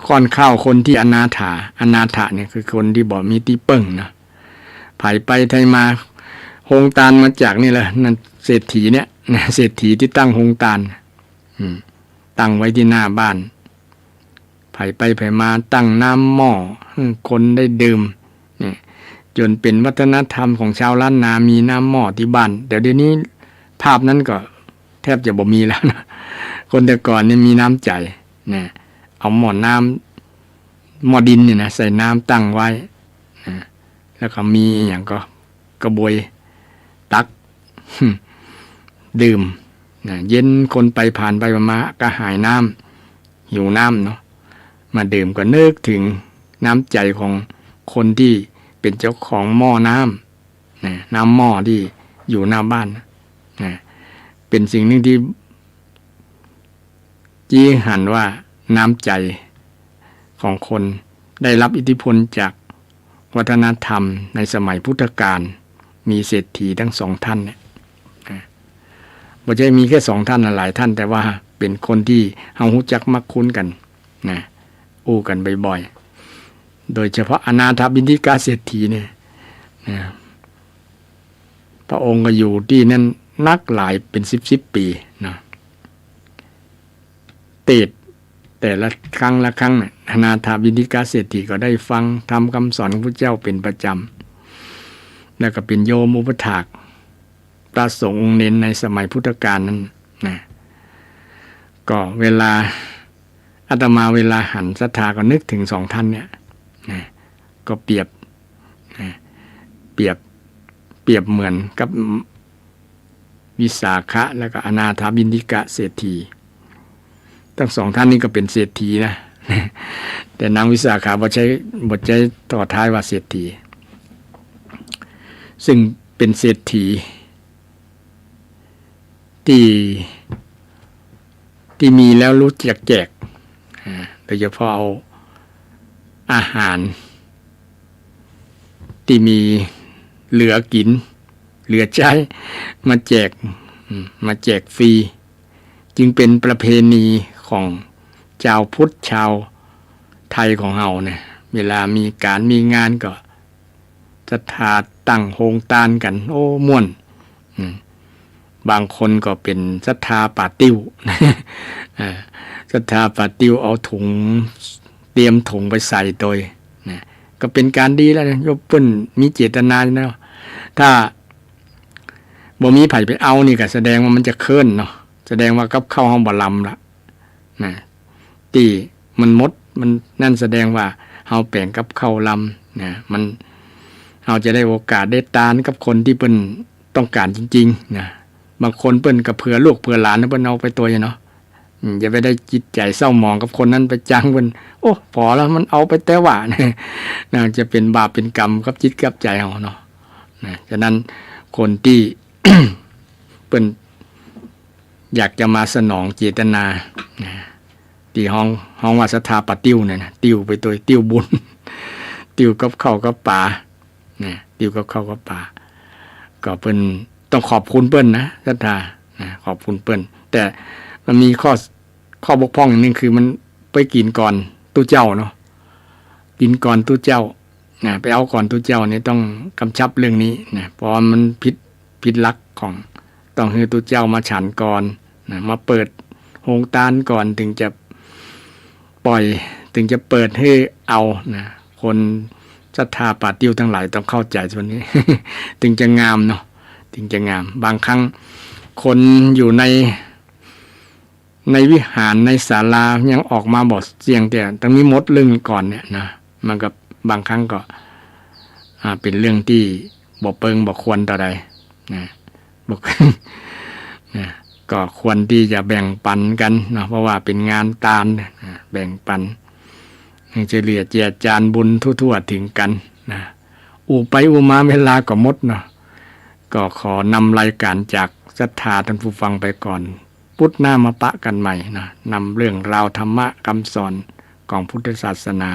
ก้อนข้าวคนตี้อนาถา อนาถะเนี่ยคือคนตี้บ่มีตี้เปิ้งนะ ใผไปใผมา โฮงตานมาจากนี่แหละ นั่นเศรษฐีเนี่ยนะ เศรษฐีตี้ตั้งโฮงตาน อืม ตั้งไว้ตี้หน้าบ้าน ใผไปใผมาตั้งน้ำหม้อหื้อคนได้ดื่ม เนี่ย จ๋นเป๋นวัฒนธรรมของชาวล้านนา มีน้ำหม้อตี้บ้าน แต่เดี๋ยวนี้ภาพนั้นก็แทบจะบ่มีแล้วนะ คนแต่ก่อนนี่มีน้ำใจ๋ นะ เอาหม้อน้ำ หม้อดินเนี่ยนะ ใส่น้ำตั้งไว้ นะ แล้วก็มีอะหยังก็กระบวยตัก ดื่ม นะ เย็นคนไปผ่านไปผ่านมากระหายน้ำ หิวน้ำเนาะ มาดื่มก็นึกเถิงน้ำใจ๋ของคนตี้เป๋นเจ้าของหม้อน้ำ นะ น้ำหม้อตี้อยู่หน้าบ้าน นะ เป๋นสิ่งหนึ่งตี้ จี้หันว่าน้ำใจ๋ของคนได้รับอิทธิพลจากวัฒนธรรมในสมัยพุทธกาล มีเศรษฐีทั้งสองท่านเนี่ย นะ บ่ใจ้มีแค่สองท่านนะ หลายท่าน แต่ว่าเป๋นคนตี้เฮาฮู้จักมักคุ้นกั๋น นะ อู้กั๋นบ่อยๆ โดยเฉพาะอนาถบิณฑิกะเศรษฐีเนี่ย นะ พระองค์ก็อยู่ตี้นั้นนักหลายเป๋นสิบสิบปี๋นะ เตศน์แต่ละครั้งละครั้งเนี่ย อนาถบิณฑิกะเศรษฐีก็ได้ฟังธรรมคำสอนของพระเจ้าเป๋นประจ๋ำ แล้วก็เป๋นโยมอุปัฏฐากพระสงฆ์องค์เณรในสมัยพุทธกาลนั้นนะ ก็เวลา อาตมาเวลาหันศรัทธาก็นึกเถิงสองท่านเนี่ย นะ ก็เปรียบ นะ เปรียบ เปรียบเหมือนกับวิสาขะ แล้วก็อนาถบิณฑิกะเศรษฐี ทั้งสองท่านนี้ก็เป๋นเศรษฐีนะ แต่นางวิสาขาบ่ใจ้ บ่ใจ้ต่อท้ายว่าเศรษฐี ซึ่งเป๋นเศรษฐี ตี้ ตี้มีแล้วฮู้จักแจก อ่า โดยเฉพาะเอาอาหารตี้มีเหลือกิ๋น เหลือใจ๊ มาแจก อืม มาแจกฟรี จึงเป๋นประเพณีของจาวพุทธ จาวไทยของเฮาเนี่ย เวลามีก๋านมีงานก็ ศรัทธาตั้งโฮงตานกั๋น โอ้ ม่วน อืม บางคนก็เป๋นศรัทธาป๋าติ้ว อ่า ศรัทธาป๋าติ้ว เอาถุง เตรียมถุงไปใส่ตวย นะ ก็เป๋นก๋านดีแล้วนะ ยกเปิ้นมีเจตนานะ ถ้าบ่มีใผไปเอานี่ก็แสดงว่ามันจะเคิ้นเนาะ แสดงว่ากับข้าวเฮาบ่ลำละ นะ ตี้มันหมด มันนั่นแสดงว่าเฮาแป๋งกับข้าวลำ นะ มัน เฮาจะได้โอกาสได้ตานกับคนตี้เปิ้นต้องก๋านจริงๆ นะ บางคนเปิ้นก็เผื่อลูกเผื่อหลานนะ เปิ้นเอาไปตวยเนาะ อืม อย่าไปได้จิตใจ๋เศร้าหมองกับคนนั้นไปจัง เปิ้น โอ้ ปอแล้ว มันเอาไปแต๊หว่า นะ จะเป๋นบาปเป๋นกรรมกับจิตกับใจ๋เฮาเนาะ นะ ฉะนั้นคนตี้ เปิ้นอยากจะมาสนองเจตนา นะ ตี้ฮ้อง ฮ้องว่าศรัทธาป๋าติ้วเนี่ยนะ ติ้วไปตวย ติ้วบุญ ติ้วกับข้าวกับปลา นะ ติ้วกับข้าวกับปลา ก็เปิ้นต้องขอบคุณเปิ้นนะ ศรัทธา นะ ขอบคุณเปิ้น แต่มันมีข้อ ข้อบกพร่องอย่างนึ่งคือมันไปกิ๋นก่อนตุ๊เจ้าเนาะ กิ๋นก่อนตุ๊เจ้า นะ ไปเอาก่อนตุ๊เจ้านี่ต้องกำชับเรื่องนี้นะ เพราะมันผิด ผิดหลักของ ต้องหื้อตุ๊เจ้ามาฉันก่อนนะ มาเปิดโฮงตานก่อน เถิงจะปล่อย เถิงจะเปิดหื้อเอานะ คนศรัทธาป๋าติ้วตังหลายต้องเข้าใจ๋ส่วนนี้ เถิงจะงามเนาะ เถิงจะงาม บางครั้งคนอยู่ใน ในวิหารในศาลายังออกมาบ่เสี้ยงเตื้อ ต้องมีหมดเรื่องก่อนเนี่ยนะ มันก็บางครั้งก็ อ่า เป๋นเรื่องตี้บ่เปิงบ่ควรเต้าใดนะ บ่ นะ ก็ควรตี้จะแบ่งปั๋นกั๋นเนาะ เพราะว่าเป๋นงานตานนะ แบ่งปั๋น หื้อเฉลี่ยเจือจานบุญทั่วๆ เถิงกั๋นนะ อู้ไปอู้มาเวลาก็หมดเนาะ ก็ขอนำรายก๋านจากศรัทธาต้านผู้ฟังไปก่อน พุธหน้ามาปะกั๋นใหม่นะ นำเรื่องราวธรรมะกำสอนของพุทธศาสนา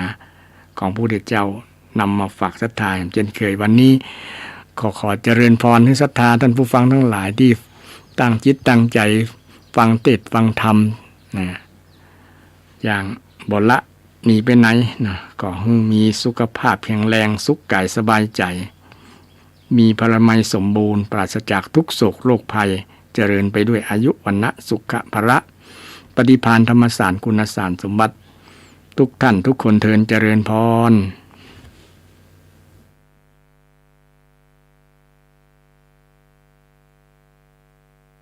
ของพระพุทธเจ้านำมาฝากศรัทธาเช่นเคย วันนี้ขอ ขอเจริญพรหื้อศรัทธาต้านผู้ฟังตังหลายตี้ตั้งจิตตั้งใจ๋ฟังเตสน์ฟังธรรมนะ อย่างบ่ละหนีไปไหนนะ ก็หื้อมีสุขภาพแข็งแรง สุขกายสบายใจ๋ มีพลามัยสมบูรณ์ ปราศจากทุกข์โศกโรคภัย เจริญไปด้วยอายุ วรรณะ สุขะ พละ ปฏิภาณ ธรรมสาร คุณสารสมบัติ ทุกท่านทุกคนเทอญ เจริญพร